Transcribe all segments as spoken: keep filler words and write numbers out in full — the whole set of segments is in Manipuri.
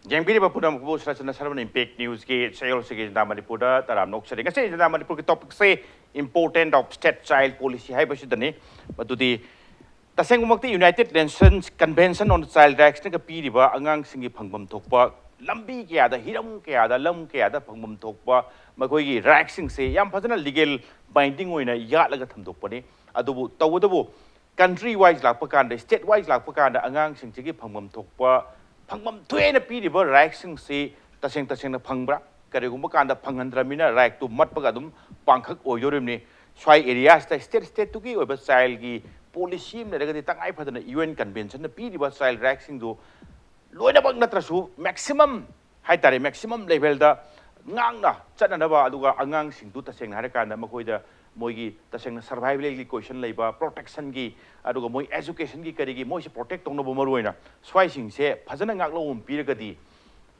ꯌꯦꯡꯕꯤꯔꯤꯕ ꯄꯨꯝꯅꯃꯛꯄꯨ ꯁꯔꯆꯅ ꯁꯔꯃꯟ ꯏꯝꯄꯦꯛ ꯅ꯭ꯌꯨꯁꯀꯤ ꯆꯌꯣꯜꯁꯤꯒꯤ ꯏꯟꯗꯤꯌꯥ ꯃꯅꯤꯄꯨꯔꯗ ꯇꯔꯥꯝꯅ ꯑꯣꯛꯆꯔꯤ꯫ ꯉꯁꯤ ꯏꯟꯗꯤꯌꯥ ꯃꯅꯤꯄꯨꯔꯒꯤ ꯇꯣꯄꯤꯛꯁꯦ Importance of State Child Policy ꯍꯥꯏꯕꯁꯤꯗꯅꯤ꯫ ꯃꯗꯨꯗꯤ ꯇꯁꯦꯡꯕꯃꯛꯇꯤ United Nations Convention on Child Rightsꯅꯒ ꯄꯤꯔꯤꯕ ꯑꯉꯥꯡꯁꯤꯡꯒꯤ ꯐꯪꯐꯝ ꯊꯣꯛꯄ ꯂꯝꯕꯤ ꯀꯌꯥꯗ, ꯍꯤꯔꯝ ꯀꯌꯥꯗ, ꯂꯝ ꯀꯌꯥꯗ ꯐꯪꯐꯝ ꯊꯣꯛꯄ ꯃꯈꯣꯏꯒꯤ ꯔꯥꯏꯠꯁꯤꯡꯁꯦ ꯌꯥꯝ ꯐꯖꯅ ꯂꯤꯒꯦꯜ ꯕꯥꯏꯟꯗꯤꯡ ꯑꯣꯏꯅ ꯌꯥꯠꯂꯒ ꯊꯝꯗꯣꯛꯄꯅꯤ꯫ ꯑꯗꯨꯕꯨ ꯇꯧꯕꯇꯕꯨ ꯀꯟꯇ꯭ꯔꯤ ꯋꯥꯏꯁ ꯂꯥꯛꯄ ꯀꯥꯟꯗ, ꯁ꯭ꯇꯦꯠ ꯋꯥꯏꯁ ꯂꯥꯛꯄ ꯀꯥꯟꯗ ꯑꯉꯥꯡꯁꯤꯡꯁꯤꯒꯤ ꯐꯪꯐꯝ ꯊꯣꯛꯄ, ꯐꯪꯐꯝ ꯊꯣꯛꯑꯦꯅ ꯄꯤꯔꯤꯕ ꯔꯥꯏꯠꯁꯤꯡꯁꯤ ꯇꯁꯦꯡ ꯇꯁꯦꯡꯅ ꯐꯪꯕ꯭ꯔꯥ? ꯀꯔꯤꯒꯨꯝꯕ ꯀꯥꯟꯗ ꯐꯪꯍꯟꯗ꯭ꯔꯕꯅꯤꯅ ꯔꯥꯏꯠꯇꯨ ꯃꯠꯄꯒ ꯑꯗꯨꯝ ꯄꯥꯡꯈꯛ ꯑꯣꯏꯗꯣꯔꯤꯕꯅꯤ꯫ ꯁ꯭ꯋꯥꯏ ꯑꯦꯔꯤꯌꯥꯁꯤꯗ ꯁ꯭ꯇꯦꯠ ꯁ꯭ꯇꯦꯠꯇꯨꯒꯤ ꯑꯣꯏꯕ ꯆꯥꯏꯜꯒꯤ ꯄꯣꯂꯤꯁꯤ ꯑꯃ ꯂꯩꯔꯒꯗꯤ ꯇꯉꯥꯏ ꯐꯗꯅ ꯌꯨ ꯑꯦꯟ ꯀꯟꯚꯦꯟꯁꯟꯅ ꯄꯤꯔꯤꯕ ꯆꯥꯏꯜ ꯔꯥꯏꯠꯁꯤꯡꯗꯨ ꯂꯣꯏꯅꯃꯛ ꯅꯠꯇ꯭ꯔꯁꯨ ꯃꯦꯛꯁꯤꯃꯝ ꯍꯥꯏꯇꯥꯔꯦ, ꯃꯦꯛꯁꯤꯃꯝ ꯂꯦꯚꯦꯜꯗ ꯉꯥꯛꯅ ꯆꯠꯅꯅꯕ, ꯑꯗꯨꯒ ꯑꯉꯥꯡꯁꯤꯡꯗꯨ ꯇꯁꯦꯡꯅ ꯍꯥꯏꯔꯀꯥꯟꯗ ꯃꯈꯣꯏꯗ ꯃꯣꯏꯒꯤ ꯇꯁꯦꯡꯅ ꯁꯔꯚꯥꯏꯚꯦꯜꯒꯤ ꯀꯣꯏꯁꯟ ꯂꯩꯕ, ꯄ꯭ꯔꯣꯇꯦꯛꯁꯟꯒꯤ, ꯑꯗꯨꯒ ꯃꯣꯏ ꯑꯦꯖꯨꯀꯦꯁꯟꯒꯤ ꯀꯔꯤꯒꯤ ꯃꯣꯏꯁꯦ ꯄ꯭ꯔꯣꯇꯦꯛ ꯇꯧꯅꯕ ꯃꯔꯨꯑꯣꯏꯅ ꯁ꯭ꯋꯥꯏꯁꯤꯡꯁꯦ ꯐꯖꯅ ꯉꯥꯛꯂꯧꯕ ꯑꯃ ꯄꯤꯔꯒꯗꯤ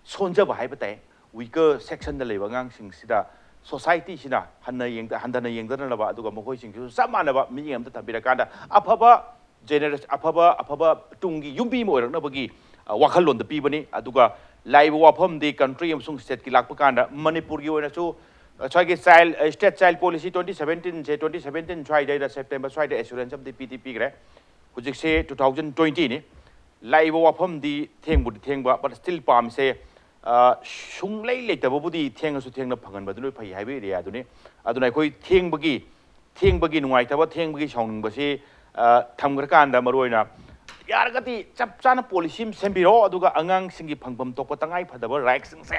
ꯁꯣꯟꯖꯕ ꯍꯥꯏꯕ ꯇꯥꯏ, ꯋꯤꯀꯔ ꯁꯦꯛꯁꯟꯗ ꯂꯩꯕ ꯑꯉꯥꯡꯁꯤꯡꯁꯤꯗ ꯁꯣꯁꯥꯏꯇꯤꯁꯤꯅ ꯍꯟꯅ ꯌꯦꯡꯗ-, ꯍꯟꯊꯅ ꯌꯦꯡꯗꯅꯕ, ꯑꯗꯨꯒ ꯃꯈꯣꯏꯁꯤꯡꯁꯤꯁꯨ ꯆꯞ ꯃꯥꯟꯅꯕ ꯃꯤꯠꯌꯦꯡ ꯑꯃꯗ ꯊꯝꯕꯤꯔꯀꯥꯟꯗ ꯑꯐꯕ ꯖꯦꯅꯦꯔꯦꯁꯟ, ꯑꯐꯕ, ꯑꯐꯕ ꯇꯨꯡꯒꯤ ꯌꯨꯝꯕꯤ ꯑꯃ ꯑꯣꯏꯔꯛꯅꯕꯒꯤ, ꯑ, ꯋꯥꯈꯜꯂꯣꯟꯗ ꯄꯤꯕꯅꯤ꯫ ꯑꯗꯨꯒ ꯂꯥꯛꯏꯕ ꯋꯥꯐꯝꯗꯤ ꯀꯟꯇ꯭ꯔꯤ ꯑꯃꯁꯨꯡ ꯁ꯭ꯇꯦꯠꯀꯤ ꯂꯥꯛꯄ ꯀꯥꯟꯗ ꯃꯅꯤꯄꯨꯔꯒꯤ ꯑꯣꯏꯅꯁꯨ, ꯑ, ꯉꯁꯥꯏꯒꯤ ꯆꯥꯏꯜ, ꯑ, ꯁ꯭ꯇꯦꯠ ꯆꯥꯏꯜ ꯄꯣꯂꯤꯁꯤ ꯇ꯭ꯋꯦꯟꯇꯤ ꯁꯚꯦꯟꯇꯤꯟꯁꯦ, ꯇ꯭ꯋꯦꯟꯇꯤ ꯁꯚꯦꯟꯇꯤꯟ ꯁ꯭ꯋꯥꯏꯗꯩꯗ ꯁꯦꯞꯇꯦꯝꯕꯔ ꯁ꯭ꯋꯥꯏꯗ ꯑꯦꯁꯨꯔꯦꯟꯁ ꯑꯃꯗꯤ ꯄꯤꯗꯤ ꯄꯤꯈ꯭ꯔꯦ꯫ ꯍꯧꯖꯤꯛꯁꯦ ꯇꯨ ꯊꯥꯎꯖꯟ ꯇ꯭ꯋꯦꯟꯇꯤꯅꯤ꯫ ꯂꯥꯛꯏꯕ ꯋꯥꯐꯝꯗꯤ ꯊꯦꯡꯕꯨꯗꯤ ꯊꯦꯡꯕ, but still ꯄꯥꯝꯃꯤꯁꯦ, ꯑ, ꯁꯨꯡꯂꯩ ꯂꯩꯇꯕꯕꯨꯗꯤ ꯊꯦꯡꯉꯁꯨ ꯊꯦꯡꯅ ꯐꯪꯍꯟꯕꯗꯨꯅ ꯐꯩ ꯍꯥꯏꯕ ꯑꯦꯔꯤꯌꯥꯗꯨꯅꯤ꯫ ꯑꯗꯨꯅ ꯑꯩꯈꯣꯏ ꯊꯦꯡꯕꯒꯤ, ꯊꯦꯡꯕꯒꯤ ꯅꯨꯡꯉꯥꯏꯇꯕ, ꯊꯦꯡꯕꯒꯤ ꯁꯥꯎꯅꯤꯡꯕꯁꯤ, ꯑ, ꯊꯝꯈ꯭ꯔꯀꯥꯟꯗ ꯃꯔꯨꯑꯣꯏꯅ ꯌꯥꯔꯒꯗꯤ ꯆꯞ ꯆꯥꯅ ꯄꯣꯂꯤꯁꯤ ꯑꯃ ꯁꯦꯝꯕꯤꯔꯣ, ꯑꯗꯨꯒ ꯑꯉꯥꯡꯁꯤꯡꯒꯤ ꯐꯪꯐꯝ ꯊꯣꯛꯄ ꯇꯉꯥꯏ ꯐꯗꯕ ꯔꯥꯏꯠꯁꯤꯡꯁꯦ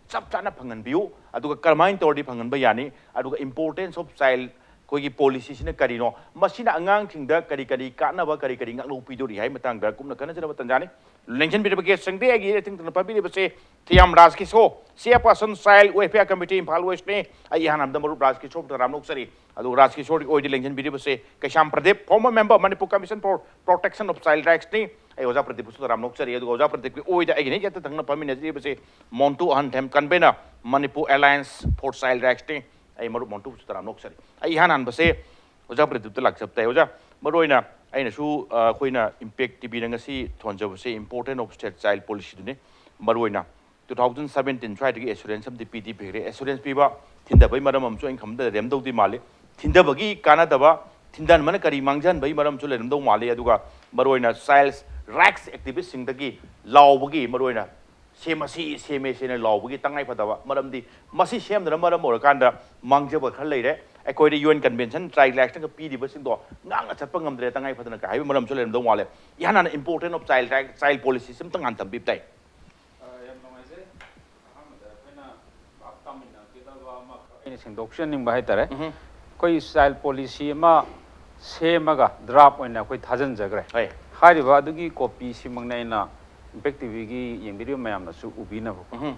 ꯆꯞ ꯆꯥꯅ ꯐꯪꯍꯟꯕꯤꯌꯨ꯫ ꯑꯗꯨꯒ ꯀꯔꯝꯍꯥꯏꯅ ꯇꯧꯔꯗꯤ ꯐꯪꯍꯟꯕ ꯌꯥꯅꯤ? ꯑꯗꯨꯒ importance of child, ꯑꯩꯈꯣꯏꯒꯤ ꯄꯣꯂꯤꯁꯤꯁꯤꯅ ꯀꯔꯤꯅꯣ? ꯃꯁꯤꯅ ꯑꯉꯥꯡꯁꯤꯡꯗ ꯀꯔꯤ ꯀꯔꯤ ꯀꯥꯟꯅꯕ, ꯀꯔꯤ ꯀꯔꯤ ꯉꯥꯛꯂꯧ ꯄꯤꯗꯣꯔꯤ ꯍꯥꯏꯕ ꯃꯇꯥꯡꯗ ꯀꯨꯞꯅ ꯈꯟꯅꯖꯅꯕ ꯇꯥꯟꯖꯥꯅꯤ꯫ ꯂꯦꯡꯁꯤꯟꯕꯤꯔꯕ ꯒꯦꯁꯁꯤꯡꯗꯤ ꯑꯩꯒꯤ ꯏꯔꯦ ꯊꯤꯡꯗꯅ ꯐꯝꯕꯤꯔꯤꯕꯁꯦ ꯊꯤꯌꯥꯝ ꯔꯥꯖ Kishore, ꯆꯤꯌꯔꯄꯥꯔꯁꯟ child welfare committee Imphal ꯋꯦꯁꯅꯤ꯫ ꯑꯩ ꯏꯍꯥꯟ ꯍꯥꯟꯕꯗ ꯃꯔꯨꯞ ꯔꯥꯖ ꯀꯤꯁꯣꯔ ꯇꯔꯥꯝꯅ ꯑꯣꯛꯆꯔꯤ꯫ ꯑꯗꯨꯒ ꯔꯥꯖ ꯀꯤꯁꯣꯔꯒꯤ ꯑꯣꯏꯗꯤ ꯂꯦꯡꯁꯤꯟꯕꯤꯔꯤꯕꯁꯦ ꯀꯩꯁꯥꯝ Pradeep, former member Manipur Commission for Protection of Child Rightsꯅꯤ꯫ ꯑꯩ ꯑꯣꯖꯥ ꯄ꯭ꯔꯗꯤꯞꯄꯨꯁꯨ ꯇꯔꯥꯝꯅ ꯑꯣꯛꯆꯔꯤ꯫ ꯑꯗꯨꯒ ꯑꯣꯖꯥ ꯄ꯭ꯔꯗꯤꯞꯀꯤ ꯑꯣꯏꯗ ꯑꯩꯒꯤ ꯍꯦꯛ ꯌꯦꯠꯇ ꯊꯪꯅ ꯐꯝꯃꯤꯟꯅꯖꯔꯤꯕꯁꯦ ꯃꯣꯟꯇꯨ ꯑꯍꯟꯊꯦꯝ, convener Manipur Alliance for Child Rightsꯅꯤ꯫ ꯑꯩ ꯃꯔꯨꯞ ꯃꯣꯟꯇꯨꯕꯨꯁꯨ ꯇꯔꯥꯝꯅ ꯑꯣꯛꯆꯔꯤ꯫ ꯑꯩ ꯏꯍꯥꯟ ꯍꯥꯟꯕꯁꯦ ꯑꯣꯖꯥ ꯄ꯭ꯔꯗꯤꯞꯇ ꯂꯥꯛꯆꯕ ꯇꯥꯏ꯫ ꯑꯣꯖꯥ, ꯃꯔꯨꯑꯣꯏꯅ ꯑꯩꯅꯁꯨ, ꯑ, ꯑꯩꯈꯣꯏꯅ ꯏꯝꯄꯦꯛ ꯇꯤꯚꯤꯅ ꯉꯁꯤ ꯊꯣꯟꯖꯕꯁꯦ Importance of State Child Policyꯗꯨꯅꯤ꯫ ꯃꯔꯨꯑꯣꯏꯅ two thousand seventeen ꯁ꯭ꯋꯥꯏꯗꯒꯤ ꯑꯦꯁꯨꯔꯦꯟꯁ ꯑꯃꯗꯤ ꯄꯤꯗꯤ ꯄꯤꯈ꯭ꯔꯦ꯫ ꯑꯦꯁꯨꯔꯦꯟꯁ ꯄꯤꯕ ꯊꯤꯟꯊꯕꯒꯤ ꯃꯔꯝ ꯑꯃꯁꯨ ꯑꯩꯅ ꯈꯟꯕꯗ ꯂꯩꯔꯝꯗꯧꯗꯤ ꯃꯥꯜꯂꯤ꯫ ꯊꯤꯟꯊꯕꯒꯤ ꯀꯥꯟꯅꯗꯕ, ꯊꯤꯟꯊꯍꯟꯕꯅ ꯀꯔꯤ ꯃꯥꯡꯖꯍꯟꯕꯒꯤ ꯃꯔꯝꯁꯨ ꯂꯩꯔꯝꯗꯧ ꯃꯥꯜꯂꯤ꯫ ꯑꯗꯨꯒ ꯃꯔꯨꯑꯣꯏꯅ ꯆꯥꯏꯜꯁ ꯔꯥꯏꯠꯁ ꯑꯦꯛꯇꯤꯚꯤꯁꯁꯤꯡꯗꯒꯤ ꯂꯥꯎꯕꯒꯤ, ꯃꯔꯨꯑꯣꯏꯅ "ꯁꯦꯝ ꯑꯁꯤ ꯁꯦꯝꯃꯦ" ꯁꯦꯅ ꯂꯥꯎꯕꯒꯤ ꯇꯉꯥꯏ ꯐꯗꯕ, ꯃꯔꯝꯗꯤ ꯃꯁꯤ ꯁꯦꯝꯗꯅ ꯃꯔꯝ ꯑꯣꯏꯔꯀꯥꯟꯗ ꯃꯥꯡꯖꯕ ꯈꯔ ꯂꯩꯔꯦ꯫ ꯑꯩꯈꯣꯏꯗ ꯌꯨ ꯑꯦꯟ ꯀꯟꯚꯦꯟꯁꯟ ꯆꯥꯏꯜ ꯔꯥꯏꯠꯁꯅꯒ ꯄꯤꯔꯤꯕꯁꯤꯡꯗꯣ ꯉꯥꯛꯅ ꯆꯠꯄ ꯉꯝꯗ꯭ꯔꯦ, ꯇꯉꯥꯏ ꯐꯗꯅ ꯀꯥꯏ ꯍꯥꯏꯕꯒꯤ ꯃꯔꯝꯁꯨ ꯂꯩꯔꯝꯗꯧ ꯃꯥꯜꯂꯦ꯫ ꯏꯍꯥꯟ ꯍꯥꯟꯅ important of child right, child policy ꯁꯤ ꯑꯝꯇꯪ ꯍꯥꯟꯅ ꯊꯝꯕꯤꯕ ꯇꯥꯏ꯫ ꯑ, ꯌꯥꯝ ꯅꯨꯡꯉꯥꯏꯖꯩ꯫ ꯑꯍꯥꯟꯕꯗ ꯑꯩꯈꯣꯏꯅ ꯄꯥꯛ ꯇꯥꯃꯤꯟꯅꯈꯤꯗꯕ ꯑꯃꯈꯛ ꯑꯩꯅ ꯁꯦꯡꯗꯣꯛꯆꯅꯤꯡꯕ ꯍꯥꯏꯇꯥꯔꯦ꯫ ꯎꯝꯍꯨꯝ꯫ ꯑꯩꯈꯣꯏ ꯆꯥꯏꯜ ꯄꯣꯂꯤꯁꯤ ꯑꯃ ꯁꯦꯝꯃꯒ ꯗ꯭ꯔꯥꯐ ꯑꯣꯏꯅ ꯑꯩꯈꯣꯏ ꯊꯥꯖꯤꯟꯖꯈ꯭ꯔꯦ꯫ ꯍꯣꯏ꯫ ꯍꯥꯏꯔꯤꯕ ꯑꯗꯨꯒꯤ ꯀꯣꯄꯤꯁꯤꯃꯛꯅꯦ ꯑꯩꯅ ꯏꯝꯄꯦꯛ ꯇꯤꯚꯤꯒꯤ ꯌꯦꯡꯕꯤꯔꯤꯕ ꯃꯌꯥꯝꯅꯁꯨ ꯎꯕꯤꯅꯕ꯫ ꯎꯝꯍꯨꯝ꯫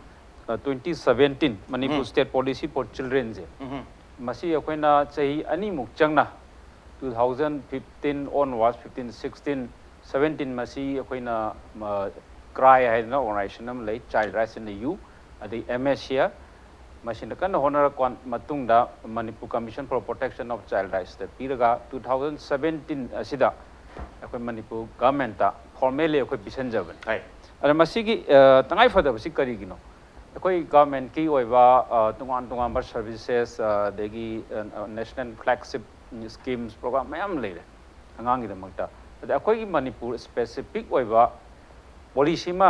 ꯑ, twenty seventeen Manipur um. State Policy for Childrenꯁꯦ꯫ ꯎꯝꯍꯨꯝ꯫ ꯃꯁꯤ ꯑꯩꯈꯣꯏꯅ ꯆꯍꯤ ꯑꯅꯤꯃꯨꯛ ꯆꯪꯅ, two thousand fifteen onwards, fifteen, sixteen, seventeen, ꯃꯁꯤ ꯑꯩꯈꯣꯏꯅ, ꯃ, ꯀ꯭ꯔꯥꯏ ꯍꯥꯏꯗꯅ organization ꯑꯃ ꯂꯩ, Child Rights in the U, ꯑꯗꯩ ꯑꯦꯝ ꯑꯦꯁ ꯁꯤ ꯑꯥꯔ, ꯃꯁꯤꯅ ꯀꯟꯅ ꯍꯣꯠꯅꯔꯛꯄ ꯃꯇꯨꯡꯗ Manipur Commission for Protection of Child Rightsꯇ ꯄꯤꯔꯒ, two thousand seventeen ꯑꯁꯤꯗ ꯑꯩꯈꯣꯏ ꯃꯅꯤꯄꯨꯔ ꯒꯚꯔꯟꯃꯦꯟꯠꯇ formally ꯑꯩꯈꯣꯏ ꯄꯤꯁꯟꯖꯕꯅꯤ꯫ ꯍꯥꯏ꯫ ꯑꯗ ꯃꯁꯤꯒꯤ, ꯑ, ꯇꯉꯥꯏ ꯐꯗꯕꯁꯤ ꯀꯔꯤꯒꯤꯅꯣ? ꯑꯩꯈꯣꯏ ꯒꯚꯔꯟꯃꯦꯟꯠꯀꯤ ꯑꯣꯏꯕ, ꯑ, ꯇꯣꯉꯥꯟ ꯇꯣꯉꯥꯟꯕ services, ꯑ, ꯑꯗꯒꯤ, ꯑ, national flagship schemes, program ꯃꯌꯥꯝ ꯂꯩꯔꯦ ꯑꯉꯥꯡꯒꯤꯗꯃꯛꯇ꯫ ꯑꯗ ꯑꯩꯈꯣꯏꯒꯤ ꯃꯅꯤꯄꯨꯔ specific ꯑꯣꯏꯕ ꯄꯣꯂꯤꯁꯤ ꯑꯃ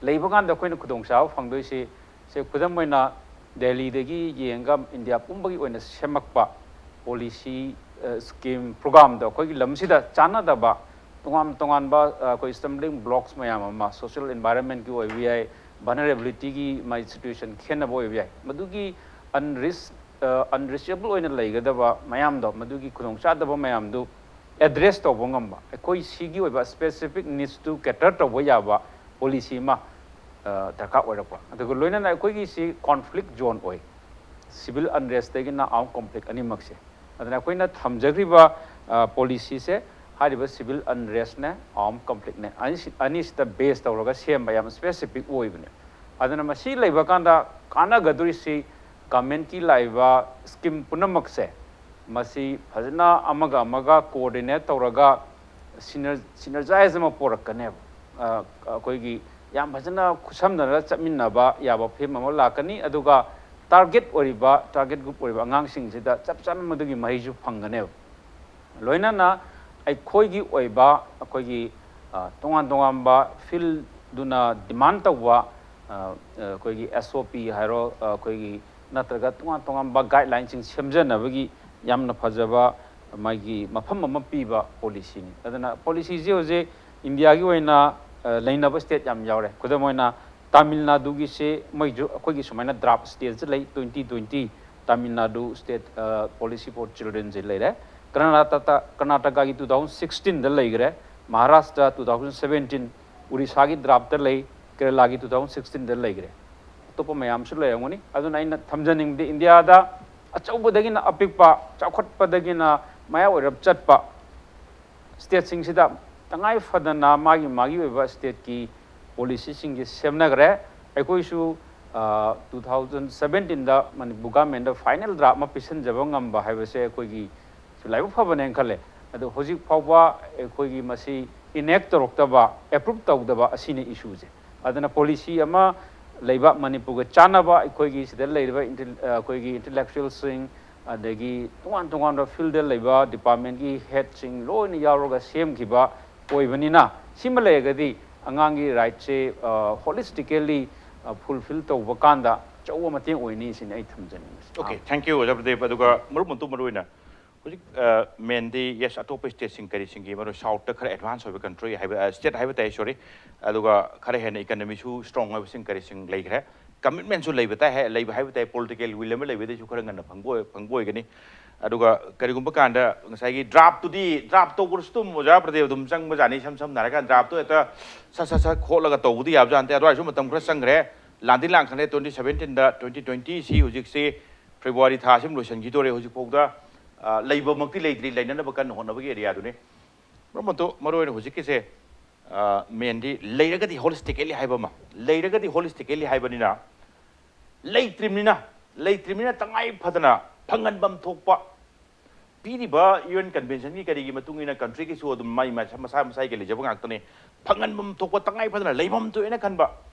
ꯂꯩꯕ ꯀꯥꯟꯗ ꯑꯩꯈꯣꯏꯅ ꯈꯨꯗꯣꯡꯆꯥꯕ ꯐꯪꯗꯣꯏꯁꯤ, ꯁꯦ, ꯈꯨꯗꯝ ꯑꯣꯏꯅ ꯗꯦꯜꯂꯤꯗꯒꯤ ꯌꯦꯡꯉꯒ ꯏꯟꯗꯤꯌꯥ ꯄꯨꯝꯕꯒꯤ ꯑꯣꯏꯅ ꯁꯦꯝꯃꯛꯄ ꯄꯣꯂꯤꯁꯤ, ꯑ, ꯁ꯭ꯀꯤꯝ, ꯄ꯭ꯔꯣꯒ꯭ꯔꯥꯝꯗꯣ ꯑꯩꯈꯣꯏꯒꯤ ꯂꯝꯁꯤꯗ ꯆꯥꯟꯅꯗꯕ ꯇꯣꯉꯥꯟ ꯇꯣꯉꯥꯟꯕ, ꯑ, ꯑꯩꯈꯣꯏ stumbling blocks ꯃꯌꯥꯝ ꯑꯃ, social environmentꯀꯤ ꯑꯣꯏꯕ ꯌꯥꯏ, vulnerabilityꯒꯤ ꯃꯥꯏ situation ꯈꯦꯠꯅꯕ ꯑꯣꯏꯕ ꯌꯥꯏ, ꯃꯗꯨꯒꯤ unreach-, ꯑ, unreachable ꯑꯣꯏꯅ ꯂꯩꯒꯗꯕ ꯃꯌꯥꯝꯗꯣ, ꯃꯗꯨꯒꯤ ꯈꯨꯗꯣꯡꯆꯥꯗꯕ ꯃꯌꯥꯝꯗꯨ address ꯇꯧꯕ ꯉꯝꯕ, ꯑꯩꯈꯣꯏ ꯁꯤꯒꯤ ꯑꯣꯏꯕ specific needs to cater ꯇꯧꯕ ꯌꯥꯕ ꯄꯣꯂꯤꯁꯤ ꯑꯃ, ꯑ, ꯗꯔꯀꯥꯔ ꯑꯣꯏꯔꯛꯄ꯫ ꯑꯗꯨꯒ ꯂꯣꯏꯅꯅ ꯑꯩꯈꯣꯏꯒꯤ ꯁꯤ conflict zone ꯑꯣꯏ, civil unrestꯇꯒꯤꯅ armed conflict ꯑꯅꯤꯃꯛꯁꯦ꯫ ꯑꯗꯨꯅ ꯑꯩꯈꯣꯏꯅ ꯊꯝꯖꯈ꯭ꯔꯤꯕ, ꯑ, ꯄꯣꯂꯤꯁꯤꯁꯦ, ꯍꯥꯏꯔꯤꯕ civil unrestꯅꯦ, armed conflictꯅꯦ, ꯑꯅꯤꯁꯤ-, ꯑꯅꯤꯁꯤꯗ base ꯇꯧꯔꯒ ꯁꯦꯝꯕ ꯌꯥꯝ specific ꯑꯣꯏꯕꯅꯦ꯫ ꯑꯗꯨꯅ ꯃꯁꯤ ꯂꯩꯕ ꯀꯥꯟꯗ ꯀꯥꯟꯅꯒꯗꯣꯔꯤꯁꯤ governmentꯀꯤ ꯂꯥꯛꯏꯕ ꯁ꯭ꯀꯤꯝ ꯄꯨꯝꯅꯃꯛꯁꯦ, ꯃꯁꯤ ꯐꯖꯅ ꯑꯃꯒ ꯑꯃꯒ coordinate ꯇꯧꯔꯒ syner-, synergize ꯑꯃ ꯄꯣꯔꯛꯀꯅꯦꯕ꯫ ꯑ, ꯑꯩꯈꯣꯏꯒꯤ ꯌꯥꯝ ꯐꯖꯅ ꯈꯨꯠꯁꯝꯅꯔꯒ ꯆꯠꯃꯤꯟꯅꯕ ꯌꯥꯕ ꯐꯤꯕꯝ ꯑꯃ ꯂꯥꯛꯀꯅꯤ꯫ ꯑꯗꯨꯒ target ꯑꯣꯏꯔꯤꯕ, target group ꯑꯣꯏꯔꯤꯕ ꯑꯉꯥꯡꯁꯤꯡꯁꯤꯗ ꯆꯞ ꯆꯥꯅ ꯃꯗꯨꯒꯤ ꯃꯍꯩꯁꯨ ꯐꯪꯒꯅꯦꯕ꯫ ꯂꯣꯏꯅꯅ ꯑꯩꯈꯣꯏꯒꯤ ꯑꯣꯏꯕ, ꯑꯩꯈꯣꯏꯒꯤ, ꯑ, ꯇꯣꯉꯥꯟ ꯇꯣꯉꯥꯟꯕ fieldꯗꯨꯅ demand ꯇꯧꯕ, ꯑ, ꯑ, ꯑꯩꯈꯣꯏꯒꯤ S O P ꯍꯥꯏꯔꯣ, ꯑ, ꯑꯩꯈꯣꯏꯒꯤ ꯅꯠꯇ꯭ꯔꯒ ꯇꯣꯉꯥꯟ ꯇꯣꯉꯥꯟꯕ guidelineꯁꯤꯡ ꯁꯦꯝꯖꯅꯕꯒꯤ ꯌꯥꯝꯅ ꯐꯖꯕ ꯃꯥꯒꯤ ꯃꯐꯝ ꯑꯃ ꯄꯤꯕ policyꯅꯤ꯫ ꯑꯗꯨꯅ policyꯁꯤ ꯍꯧꯖꯤꯛ ꯏꯟꯗꯤꯌꯥꯒꯤ ꯑꯣꯏꯅ, ꯑ, ꯂꯩꯅꯕ state ꯌꯥꯝ ꯌꯥꯎꯔꯦ꯫ ꯈꯨꯗꯝ ꯑꯣꯏꯅ ꯇꯥꯃꯤꯜ ꯅꯥꯗꯨꯒꯤꯁꯦ ꯃꯣꯏꯁꯨ ꯑꯩꯈꯣꯏꯒꯤ ꯁꯨꯃꯥꯏꯅ draft stateꯁꯦ ꯂꯩ, twenty twenty Tamil Nadu state, ꯑ, policy for childrenꯁꯦ ꯂꯩꯔꯦ꯫ ꯀꯔꯅꯥꯇꯀꯥ, ꯀꯔꯅꯥꯇꯀꯥꯒꯤ two thousand sixteenꯗ ꯂꯩꯈ꯭ꯔꯦ, ꯃꯍꯥꯔꯥꯁꯇ꯭ꯔ two thousand seventeen, ꯎꯔꯤꯁꯥꯒꯤ draftꯇ ꯂꯩ, ꯀꯦꯔꯂꯥꯒꯤ two thousand sixteenꯗ ꯂꯩꯈ꯭ꯔꯦ꯫ ꯑꯇꯣꯞꯄ ꯃꯌꯥꯝꯁꯨ ꯂꯩꯔꯝꯒꯅꯤ꯫ ꯑꯗꯨꯅ ꯑꯩꯅ ꯊꯝꯖꯅꯤꯡꯕꯗꯤ ꯏꯟꯗꯤꯌꯥꯗ ꯑꯆꯧꯕꯗꯒꯤꯅ ꯑꯄꯤꯛꯄ, ꯆꯥꯎꯈꯠꯄꯗꯒꯤꯅ ꯃꯌꯥꯏ ꯑꯣꯏꯔꯞ ꯆꯠꯄ stateꯁꯤꯡꯁꯤꯗ ꯇꯉꯥꯏ ꯐꯗꯅ ꯃꯥꯒꯤ ꯃꯥꯒꯤ ꯑꯣꯏꯕ stateꯀꯤ policyꯁꯤꯡꯁꯦ ꯁꯦꯝꯅꯈ꯭ꯔꯦ꯫ ꯑꯩꯈꯣꯏꯁꯨ, ꯑ, two thousand seventeenꯗ Manipur governmentꯇ final draft ꯑꯃ ꯄꯤꯁꯤꯟꯖꯕ ꯉꯝꯕ ꯍꯥꯏꯕꯁꯦ ꯑꯩꯈꯣꯏꯒꯤ ꯁꯨ ꯂꯥꯏꯕꯛ ꯐꯕꯅꯦꯅ ꯈꯜꯂꯦ꯫ ꯑꯗꯣ ꯍꯧꯖꯤꯛ ꯐꯥꯎꯕ ꯑꯩꯈꯣꯏꯒꯤ ꯃꯁꯤ enact ꯇꯧꯔꯛꯇꯕ, approve ꯇꯧꯗꯕ ꯑꯁꯤꯅ issueꯁꯦ꯫ ꯑꯗꯨꯅ policy ꯑꯃ ꯂꯩꯕ, ꯃꯅꯤꯄꯨꯔꯒ ꯆꯥꯟꯅꯕ, ꯑꯩꯈꯣꯏꯒꯤ ꯁꯤꯗ ꯂꯩꯔꯤꯕ intel-, ꯑ, ꯑꯩꯈꯣꯏꯒꯤ intellectualꯁꯤꯡ, ꯑꯗꯒꯤ ꯇꯣꯉꯥꯟ ꯇꯣꯉꯥꯟꯕ fieldꯗ ꯂꯩꯕ departmentꯀꯤ headꯁꯤꯡ ꯂꯣꯏꯅ ꯌꯥꯎꯔꯒ ꯁꯦꯝꯈꯤꯕ ꯑꯣꯏꯕꯅꯤꯅ, ꯁꯤꯃ ꯂꯩꯔꯒꯗꯤ ꯑꯉꯥꯡꯒꯤ rightꯁꯦ, ꯑ, holistically, ꯑ, fulfill ꯇꯧꯕ ꯀꯥꯟꯗ ꯑꯆꯧꯕ ꯃꯇꯦꯡ ꯑꯣꯏꯅꯤ ꯁꯤꯅꯤ ꯑꯩ ꯊꯝꯖꯅꯤꯡꯕꯁꯦ꯫ Okay, thank you, ꯑꯣꯖꯥ ꯄ꯭ꯔꯗꯤꯞ꯫ ꯑꯗꯨꯒ ꯃꯔꯨꯞ ꯃꯇꯨ ꯃꯔꯨ ꯑꯣꯏꯅ ꯍꯧꯖꯤꯛ, ꯑ, mainꯗꯤ, yes, ꯑꯇꯣꯞꯄ stateꯁꯤꯡ ꯀꯔꯤꯁꯤꯡꯒꯤ ꯃꯔꯨ southꯇ ꯈꯔ advance ꯑꯣꯏꯕ country ꯍꯥꯏꯕ, ꯑ, state ꯍꯥꯏꯕ ꯇꯥꯏ, sorry, ꯑꯗꯨꯒ ꯈꯔ ꯍꯦꯟꯅ economyꯁꯨ strong ꯑꯣꯏꯕꯁꯤꯡ ꯀꯔꯤꯁꯤꯡ ꯂꯩꯈ꯭ꯔꯦ, commitmentꯁꯨ ꯂꯩꯕ ꯇꯥꯏ, ꯍꯥꯏ-, ꯂꯩꯕ ꯍꯥꯏꯕ ꯇꯥꯏ, political will ꯑꯃ ꯂꯩꯕꯗꯩꯁꯨ ꯈꯔ ꯉꯟꯅ ꯐꯪꯕ ꯑꯣꯏ-, ꯐꯪꯕ ꯑꯣꯏꯒꯅꯤ꯫ ꯑꯗꯨꯒ ꯀꯔꯤꯒꯨꯝꯕ ꯀꯥꯟꯗ ꯉꯁꯥꯏꯒꯤ draftꯇꯨꯗꯤ, draft ꯇꯧꯕꯗꯁꯨ ꯑꯗꯨꯝ ꯑꯣꯖꯥ ꯄ꯭ꯔꯗꯤꯞ ꯑꯗꯨꯝ ꯆꯪꯕꯖꯥꯠꯅꯤ, ꯏꯁꯝ ꯁꯝꯅ ꯍꯥꯏꯔꯀꯥꯟꯗ draftꯇꯨ ꯍꯦꯛꯇ ꯁꯠ ꯁꯠ ꯁꯠ ꯈꯣꯠꯂꯒ ꯇꯧꯕꯗꯤ ꯌꯥꯕꯖꯥꯠ ꯅꯠꯇꯦ꯫ ꯑꯗꯨꯋꯥꯏꯁꯨ ꯃꯇꯝ ꯈꯔ ꯆꯪꯈ꯭ꯔꯦ, ꯂꯥꯟꯗꯤ ꯂꯥꯟꯈ꯭ꯔꯦ, twenty seventeenꯗ, twenty twenty ꯁꯤ ꯍꯧꯖꯤꯛꯁꯤ February ꯊꯥ ꯑꯁꯤꯃ ꯂꯣꯏꯁꯤꯟꯈꯤꯗꯣꯔꯦ꯫ ꯍꯧꯖꯤꯛꯐꯥꯎꯗ, ꯑ, ꯂꯩꯕꯃꯛꯇꯤ ꯂꯩꯇ꯭ꯔꯤ, ꯂꯩꯅꯅꯕ ꯀꯟꯅ ꯍꯣꯠꯅꯕꯒꯤ areaꯗꯨꯅꯤ꯫ ꯃꯔꯨꯞ ꯃꯇꯨ ꯃꯔꯨ ꯑꯣꯏꯅ ꯍꯧꯖꯤꯛꯀꯤꯁꯦ, ꯑ, mainꯗꯤ ꯂꯩꯔꯒꯗꯤ holistically ꯍꯥꯏꯕ ꯑꯃ, ꯂꯩꯔꯒꯗꯤ holistically ꯍꯥꯏꯕꯅꯤꯅ, ꯂꯩꯇ꯭ꯔꯤꯕꯅꯤꯅ, ꯂꯩꯇ꯭ꯔꯤꯕꯅꯤꯅ ꯇꯉꯥꯏ ꯐꯗꯅ ꯐꯪꯍꯟꯐꯝ ꯊꯣꯛꯄ ꯄꯤꯔꯤꯕ ꯌꯨ ꯑꯦꯟ ꯀꯟꯚꯦꯟꯁꯟꯒꯤ ꯀꯔꯤꯒꯤ ꯃꯇꯨꯡ ꯏꯟꯅ ꯀꯟꯇ꯭ꯔꯤꯒꯤꯁꯨ ꯑꯗꯨꯝ ꯃꯥꯏ ꯃꯁꯥ ꯃꯁꯥ ꯃꯁꯥꯒꯤ ꯂꯩꯖꯕ ꯉꯥꯛꯇꯅꯤ꯫ ꯐꯪꯍꯟꯐꯝ ꯊꯣꯛꯄ ꯇꯉꯥꯏ ꯐꯗꯅ ꯂꯩꯐꯝ ꯊꯣꯛꯑꯦꯅ ꯈꯟꯕ,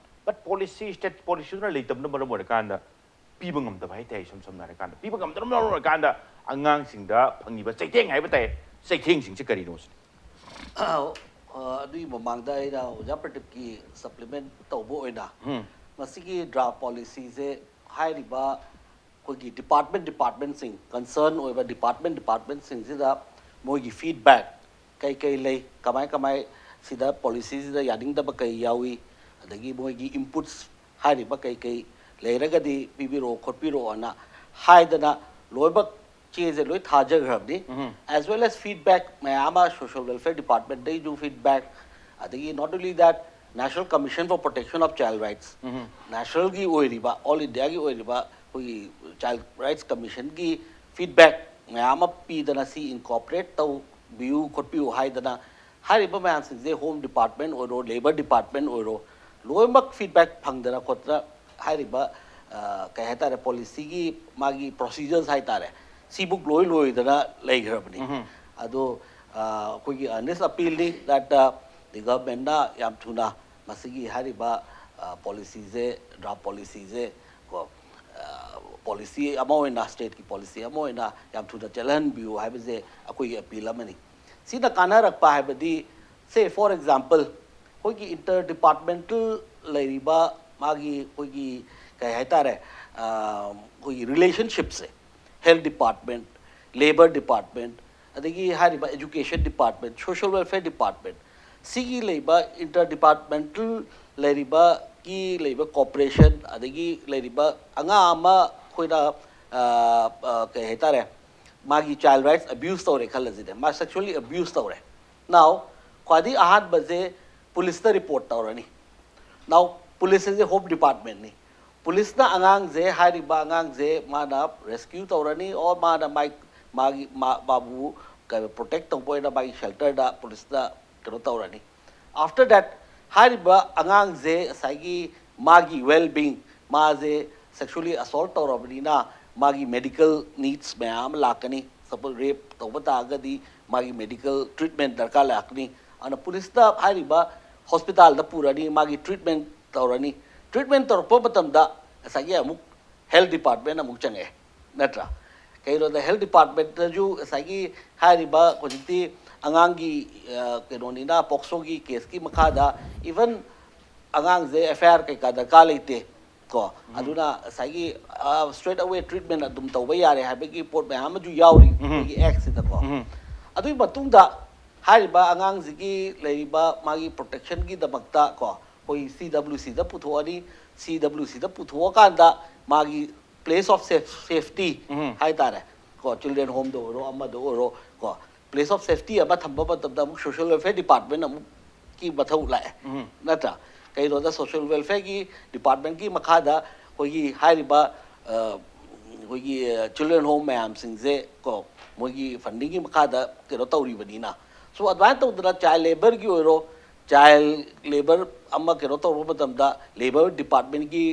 ꯕꯠ ꯄꯣꯂꯤꯁꯤ, ꯁ꯭ꯇꯦꯠ ꯄꯣꯂꯤꯁꯤꯗꯨꯅ ꯂꯩꯇꯕꯅ ꯃꯔꯝ ꯑꯣꯏꯔꯀꯥꯟꯗ ꯄꯤꯕ ꯉꯝꯗꯕ ꯍꯥꯏꯇꯥꯔꯦ꯫ ꯏꯁꯝ ꯁꯝꯅ ꯍꯥꯏꯔꯀꯥꯟꯗ ꯄꯤꯕ ꯉꯝꯗꯕꯅ ꯃꯔꯝ ꯑꯣꯏꯔꯀꯥꯟꯗ ꯑꯉꯥꯡꯁꯤꯡꯗ ꯐꯪꯉꯤꯕ ꯆꯩꯊꯦꯡ ꯍꯥꯏꯕ ꯇꯥꯏ, ꯆꯩꯊꯦꯡꯁꯤꯡꯁꯦ ꯀꯔꯤꯅꯣ ꯁꯤꯅꯤ꯫ ꯑ, ꯑꯗꯨꯒꯤ ꯃꯃꯥꯡꯗ ꯑꯩꯅ ꯑꯣꯖꯥ ꯄ꯭ꯔꯗꯤꯞꯀꯤ ꯁꯄ꯭ꯂꯤꯃꯦꯟ ꯇꯧꯕ ꯑꯣꯏꯅ ꯎꯝ꯫ ꯃꯁꯤꯒꯤ ꯗ꯭ꯔꯥꯐ ꯄꯣꯂꯤꯁꯤꯁꯦ ꯍꯥꯏꯔꯤꯕ ꯑꯩꯈꯣꯏꯒꯤ ꯗꯤꯄꯥꯔꯠꯃꯦꯟ ꯗꯤꯄꯥꯔꯠꯃꯦꯟꯁꯤꯡ, ꯀꯟꯁꯔꯟ ꯑꯣꯏꯕ ꯗꯤꯄꯥꯔꯠꯃꯦꯟ ꯗꯤꯄꯥꯔꯠꯃꯦꯟꯁꯤꯡꯁꯤꯗ ꯃꯣꯏꯒꯤ ꯐꯤꯗꯕꯦꯛ ꯀꯩ ꯀꯩ ꯂꯩ, ꯀꯃꯥꯏ ꯀꯃꯥꯏ ꯁꯤꯗ ꯄꯣꯂꯤꯁꯤꯁꯤꯗ ꯌꯥꯅꯤꯡꯗꯕ ꯀꯩ ꯌꯥꯎꯏ, ꯑꯗꯒꯤ ꯃꯣꯏꯒꯤ ꯏꯟꯄꯨꯠꯁ ꯍꯥꯏꯔꯤꯕ ꯀꯩ ꯀꯩ ꯂꯩꯔꯒꯗꯤ ꯄꯤꯕꯤꯔꯛꯑꯣ ꯈꯣꯠꯄꯤꯔꯛꯑꯣꯅ ꯍꯥꯏꯗꯅ ꯂꯣꯏꯅꯃꯛ ꯆꯦꯁꯦ ꯂꯣꯏ ꯊꯥꯖꯈ꯭ꯔꯕꯅꯤ꯫ ꯎꯝ꯫ As well as feedback ꯃꯌꯥꯝ ꯑꯃ social welfare department ꯗꯩꯁꯨ feedback, ꯑꯗꯒꯤ not only that, National Commission for Protection of Child Rights, ꯎꯝ꯫ ꯅꯦꯁꯅꯦꯜꯒꯤ ꯑꯣꯏꯔꯤꯕ, ꯑꯣꯜ ꯏꯟꯗꯤꯌꯥꯒꯤ ꯑꯣꯏꯔꯤꯕ ꯑꯩꯈꯣꯏꯒꯤ ꯆꯥꯏꯜ ꯔꯥꯏꯠꯁ ꯀꯃꯤꯁꯟꯒꯤ ꯐꯤꯗꯕꯦꯛ ꯃꯌꯥꯝ ꯑꯃ ꯄꯤꯗꯅ ꯁꯤ ꯏꯟꯀꯣꯄꯔꯦꯠ ꯇꯧꯕꯤꯌꯨ ꯈꯣꯠꯄꯤꯌꯨ ꯍꯥꯏꯗꯅ ꯍꯥꯏꯔꯤꯕ ꯃꯌꯥꯝꯁꯤꯡꯁꯦ ꯍꯣꯝ ꯗꯤꯄꯥꯔꯠꯃꯦꯟ ꯑꯣꯏꯔꯣ, ꯂꯦꯕꯔ ꯗꯤꯄꯥꯔꯠꯃꯦꯟ ꯑꯣꯏꯔꯣ, ꯂꯣꯏꯅꯃꯛ ꯐꯤꯗꯕꯦꯛ ꯐꯪꯗꯅ ꯈꯣꯠꯇꯅ ꯍꯥꯏꯔꯤꯕ, ꯑ, ꯀꯩ ꯍꯥꯏꯇꯥꯔꯦ, ꯄꯣꯂꯤꯁꯤꯒꯤ ꯃꯥꯒꯤ ꯄ꯭ꯔꯣꯁꯤꯖꯔꯁ ꯍꯥꯏꯇꯥꯔꯦ, ꯁꯤꯕꯨꯛ ꯂꯣꯏ ꯂꯣꯏꯗꯅ ꯂꯩꯈ꯭ꯔꯕꯅꯤ꯫ ꯎꯝ꯫ ꯑꯗꯣ, ꯑ, ꯑꯩꯈꯣꯏꯒꯤ earnest appeal ꯅꯤ that, uh, the government ꯅ ꯌꯥꯝ ꯊꯨꯅ ꯃꯁꯤꯒꯤ ꯍꯥꯏꯔꯤꯕ, ꯑ, ꯄꯣꯂꯤꯁꯤꯁꯦ, ꯗ꯭ꯔꯥꯐ ꯄꯣꯂꯤꯁꯤꯁꯦ ꯀꯣ, ꯑ, ꯄꯣꯂꯤꯁꯤ ꯑꯃ ꯑꯣꯏꯅ, ꯁ꯭ꯇꯦꯠꯀꯤ ꯄꯣꯂꯤꯁꯤ ꯑꯃ ꯑꯣꯏꯅ ꯌꯥꯝ ꯊꯨꯅ ꯆꯠꯍꯟꯕꯤꯌꯨ ꯍꯥꯏꯕꯁꯦ ꯑꯩꯈꯣꯏꯒꯤ ꯑꯄꯤꯜ ꯑꯃꯅꯤ꯫ ꯁꯤꯅ ꯀꯥꯟꯅꯔꯛꯄ ꯍꯥꯏꯕꯗꯤ, say for example, ꯑꯩꯈꯣꯏꯒꯤ ꯏꯟꯇꯔ ꯗꯤꯄꯥꯔꯠꯃꯦꯟꯇꯦꯜ ꯂꯩꯔꯤꯕ ꯃꯥꯒꯤ ꯑꯩꯈꯣꯏꯒꯤ ꯀꯩ ꯍꯥꯏꯇꯥꯔꯦ, ꯑ, ꯑꯩꯈꯣꯏꯒꯤ ꯔꯤꯂꯦꯁꯟꯁꯤꯞꯁꯦ, ꯍꯦꯜꯊ ꯗꯤꯄꯥꯔꯠꯃꯦꯟ, ꯂꯦꯕꯔ ꯗꯤꯄꯥꯔꯠꯃꯦꯟ, ꯑꯗꯒꯤ ꯍꯥꯏꯔꯤꯕ education department, social welfare department, ꯁꯤꯒꯤ ꯂꯩꯕ ꯏꯟꯇꯔ ꯗꯤꯄꯥꯔꯠꯃꯦꯟꯇꯦꯜ ꯂꯩꯔꯤꯕꯒꯤ ꯂꯩꯕ ꯀꯣꯑꯣꯄꯔꯦꯁꯟ, ꯑꯗꯒꯤ ꯂꯩꯔꯤꯕ ꯑꯉꯥꯡ ꯑꯃ ꯑꯩꯈꯣꯏꯅ, ꯑ, ꯑ, ꯀꯩ ꯍꯥꯏꯇꯥꯔꯦ, ꯃꯥꯒꯤ ꯆꯥꯏꯜ ꯔꯥꯏꯠꯁ ꯑꯕ꯭ꯌꯨꯁ ꯇꯧꯔꯦ ꯈꯜꯂꯁꯤꯅꯦ, ꯃꯥ ꯁꯦꯛꯁꯨꯋꯦꯜꯂꯤ ꯑꯕ꯭ꯌꯨꯁ ꯇꯧꯔꯦ꯫ Now, ꯈ꯭ꯋꯥꯏꯗꯒꯤ ꯑꯍꯥꯟꯕꯁꯦ ꯄꯨꯂꯤꯁꯇ ꯔꯤꯄꯣꯔꯠ ꯇꯧꯔꯅꯤ꯫ Now, ꯄꯨꯂꯤꯁ ꯑꯁꯦ ꯍꯣꯝ ꯗꯤꯄꯥꯔꯠꯃꯦꯟꯅꯤ꯫ ꯄꯨꯂꯤꯁꯅ ꯑꯉꯥꯡꯁꯦ, ꯍꯥꯏꯔꯤꯕ ꯑꯉꯥꯡꯁꯦ ꯃꯥꯅ ꯔꯦꯁꯀ꯭ꯌꯨ ꯇꯧꯔꯅꯤ, ꯑꯣꯔ ꯃꯥꯅ ꯃꯥꯏ, ꯃꯥꯒꯤ, ꯃꯥ-, ꯃꯥꯕꯨ ꯄ꯭ꯔꯣꯇꯦꯛ ꯇꯧꯕ ꯑꯣꯏꯅ ꯃꯥꯒꯤ ꯁꯦꯜꯇꯔꯗ ꯄꯨꯂꯤꯁꯅ ꯀꯩꯅꯣ ꯇꯧꯔꯅꯤ꯫ After that, ꯍꯥꯏꯔꯤꯕ ꯑꯉꯥꯡꯁꯦ ꯉꯁꯥꯏꯒꯤ ꯃꯥꯒꯤ ꯋꯦꯜ ꯕꯤꯡ, ꯃꯥꯁꯦ ꯁꯦꯛꯁꯨꯋꯦꯜꯂꯤ ꯑꯁꯣꯜꯠ ꯇꯧꯔꯕꯅꯤꯅ ꯃꯥꯒꯤ ꯃꯦꯗꯤꯀꯦꯜ ꯅꯤꯗꯁ ꯃꯌꯥꯝ ꯑꯃ ꯂꯥꯛꯀꯅꯤ꯫ ꯁꯄꯣꯖ ꯔꯦꯞ ꯇꯧꯕ ꯇꯥꯔꯒꯗꯤ ꯃꯥꯒꯤ ꯃꯦꯗꯤꯀꯦꯜ ꯇ꯭ꯔꯤꯠꯃꯦꯟ ꯗꯔꯀꯥꯔ ꯂꯥꯛꯀꯅꯤ꯫ ꯑꯗꯨꯅ ꯄꯨꯂꯤꯁꯇ ꯍꯥꯏꯔꯤꯕ ꯍꯣꯁꯄꯤꯇꯥꯜꯗ ꯄꯨꯔꯅꯤ, ꯃꯥꯒꯤ ꯇ꯭ꯔꯤꯠꯃꯦꯟ ꯇꯧꯔꯅꯤ꯫ ꯇ꯭ꯔꯤꯠꯃꯦꯟ ꯇꯧꯔꯛꯄ ꯃꯇꯝꯗ ꯉꯁꯥꯏꯒꯤ ꯑꯃꯨꯛ ꯍꯦꯜꯊ ꯗꯤꯄꯥꯔꯠꯃꯦꯟ ꯑꯃꯨꯛ ꯆꯪꯉꯛꯑꯦ, ꯅꯠꯇ꯭ꯔꯥ? ꯀꯩꯅꯣꯗ ꯍꯦꯜꯊ ꯗꯤꯄꯥꯔꯠꯃꯦꯟꯇꯁꯨ ꯉꯁꯥꯏꯒꯤ ꯍꯥꯏꯔꯤꯕ ꯍꯧꯖꯤꯛꯇꯤ ꯑꯉꯥꯡꯒꯤ, ꯑ, ꯀꯩꯅꯣꯅꯤꯅ, ꯄꯣꯛꯁꯣꯒꯤ ꯀꯦꯁꯀꯤ ꯃꯈꯥꯗ ꯏꯚꯟ ꯑꯉꯥꯡꯁꯦ ꯑꯦꯐ ꯑꯥꯏ ꯑꯥꯔ ꯀꯩꯀꯥ ꯗꯔꯀꯥꯔ ꯂꯩꯇꯦ ꯀꯣ꯫ ꯑꯗꯨꯅ ꯉꯁꯥꯏꯒꯤ ꯁ꯭ꯇ꯭ꯔꯦꯠ ꯑꯋꯦ ꯇ꯭ꯔꯤꯠꯃꯦꯟ ꯑꯗꯨꯝ ꯇꯧꯕ ꯌꯥꯔꯦ ꯍꯥꯏꯕꯒꯤ ꯄꯣꯠ ꯃꯌꯥꯝ ꯑꯃꯁꯨ ꯌꯥꯎꯔꯤ ꯑꯩꯈꯣꯏꯒꯤ ꯑꯦꯛꯁꯤꯗꯀꯣ꯫ ꯑꯗꯨꯒꯤ ꯃꯇꯨꯡꯗ ꯍꯥꯏꯔꯤꯕ ꯑꯉꯥꯡꯁꯤꯒꯤ ꯂꯩꯔꯤꯕ ꯃꯥꯒꯤ ꯄ꯭ꯔꯣꯇꯦꯛꯁꯟꯒꯤꯗꯃꯛꯇ ꯀꯣ, ꯑꯩꯈꯣꯏ ꯁꯤ ꯗꯕ꯭ꯂꯤꯎ ꯁꯤꯗ ꯄꯨꯊꯣꯛꯑꯅꯤ꯫ ꯁꯤ ꯗꯕ꯭ꯂꯤꯎ ꯁꯤꯗ ꯄꯨꯊꯣꯛꯑꯀꯥꯟꯗ ꯃꯥꯒꯤ ꯄ꯭ꯂꯦꯁ ꯑꯣꯐ ꯁꯦꯐ ꯁꯦꯐꯇꯤ ꯍꯥꯏꯇꯥꯔꯦ ꯀꯣ, ꯆꯤꯜꯗ꯭ꯔꯦꯟ ꯍꯣꯝꯗ ꯑꯣꯏꯔꯣ, ꯑꯃꯗ ꯑꯣꯏꯔꯣ ꯀꯣ, ꯄ꯭ꯂꯦꯁ ꯑꯣꯐ ꯁꯦꯐꯇꯤ ꯑꯃ ꯊꯝꯕ ꯃꯇꯝꯗ ꯑꯃꯨꯛ ꯁꯣꯁꯤꯌꯦꯜ ꯋꯦꯜꯐꯤꯌꯔ ꯗꯤꯄꯥꯔꯠꯃꯦꯟ ꯑꯃꯨꯛꯀꯤ ꯃꯊꯧ ꯂꯥꯛꯑꯦ, ꯅꯠꯇ꯭ꯔꯥ? ꯀꯩꯅꯣꯗ ꯁꯣꯁꯤꯌꯦꯜ ꯋꯦꯜꯐꯤꯌꯔꯒꯤ ꯗꯤꯄꯥꯔꯠꯃꯦꯟꯒꯤ ꯃꯈꯥꯗ ꯑꯩꯈꯣꯏꯒꯤ ꯍꯥꯏꯔꯤꯕ, ꯑ, ꯑꯩꯈꯣꯏꯒꯤ ꯆꯤꯜꯗ꯭ꯔꯦꯟ ꯍꯣꯝ ꯃꯌꯥꯝꯁꯤꯡꯁꯦ ꯀꯣ, ꯃꯣꯏꯒꯤ ꯐꯟꯗꯤꯡꯒꯤ ꯃꯈꯥꯗ ꯀꯩꯅꯣ ꯇꯧꯔꯤꯕꯅꯤꯅ꯫ ꯁꯣ ꯑꯗꯨꯃꯥꯏꯅ ꯇꯧꯗꯅ ꯆꯥꯏꯜ ꯂꯦꯕꯔꯒꯤ ꯑꯣꯏꯔꯣ, ꯆꯥꯏꯜ ꯂꯦꯕꯔ ꯑꯃ ꯀꯩꯅꯣ ꯇꯧꯔꯨꯕ ꯃꯇꯝꯗ ꯂꯦꯕꯔ ꯗꯤꯄꯥꯔꯠꯃꯦꯟꯒꯤ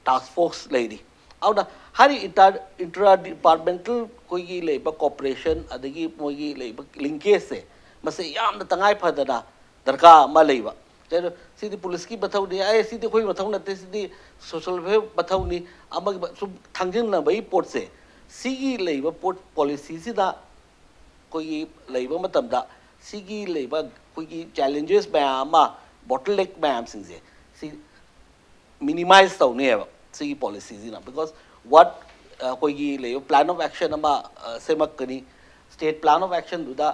ꯇꯥꯁꯛ ꯐꯣꯔꯁ ꯂꯩꯔꯤ꯫ ꯑꯗꯨꯅ ꯍꯥꯏꯔꯤꯕ ꯏꯟꯇꯔ ꯏꯟꯇ꯭ꯔꯥ ꯗꯤꯄꯥꯔꯠꯃꯦꯟꯇꯦꯜ ꯑꯩꯈꯣꯏꯒꯤ ꯂꯩꯕ ꯀꯣꯑꯣꯄꯔꯦꯁꯟ ꯑꯗꯒꯤ ꯃꯣꯏꯒꯤ ꯂꯩꯕ ꯂꯤꯡꯀꯦꯖꯁꯦ, ꯃꯁꯤ ꯌꯥꯝꯅ ꯇꯉꯥꯏ ꯐꯗꯅ ꯗꯔꯀꯥꯔ ꯑꯃ ꯂꯩꯕ꯫ ꯀꯩꯅꯣ, ꯁꯤꯗꯤ ꯄꯨꯂꯤꯁꯀꯤ ꯃꯊꯧꯅꯤ, ꯑꯦ, ꯁꯤꯗꯤ ꯑꯩꯈꯣꯏ ꯃꯊꯧ ꯅꯠꯇꯦ, ꯁꯤꯗꯤ ꯁꯣꯁꯤꯌꯦꯜ ꯋꯦꯜꯐꯤꯌꯔ ꯃꯊꯧꯅꯤ, ꯑꯃꯒꯤ ꯃ-, ꯁꯨꯝ ꯊꯥꯡꯖꯤꯟꯅꯕꯒꯤ ꯄꯣꯠꯁꯦ, ꯁꯤꯒꯤ ꯂꯩꯕ ꯄꯣꯠ ꯄꯣꯂꯤꯁꯤꯁꯤꯅ ꯑꯩꯈꯣꯏꯒꯤ ꯂꯩꯕ ꯃꯇꯝꯗ ꯁꯤꯒꯤ ꯂꯩꯕ ꯑꯩꯈꯣꯏꯒꯤ ꯆꯦꯂꯦꯟꯖꯦꯁ ꯃꯌꯥꯝ ꯑꯃ, ꯕꯣꯇꯜꯅꯦꯛ ꯃꯌꯥꯝꯁꯤꯡꯁꯦ ꯁꯤ ꯃꯤꯅꯤꯃꯥꯏꯖ ꯇꯧꯅꯦꯕ ꯁꯤꯒꯤ ꯄꯣꯂꯤꯁꯤꯁꯤꯅ꯫ ꯕꯤꯀꯣꯁ ꯋꯥꯠ, ꯑꯩꯈꯣꯏꯒꯤ ꯂꯩꯕ ꯄ꯭ꯂꯥꯟ ꯑꯣꯐ ꯑꯦꯛꯁꯟ ꯑꯃ, ꯑ, ꯁꯦꯝꯃꯛꯀꯅꯤ꯫ ꯁ꯭ꯇꯦꯠ ꯄ꯭ꯂꯥꯟ ꯑꯣꯐ ꯑꯦꯛꯁꯟꯗꯨꯗ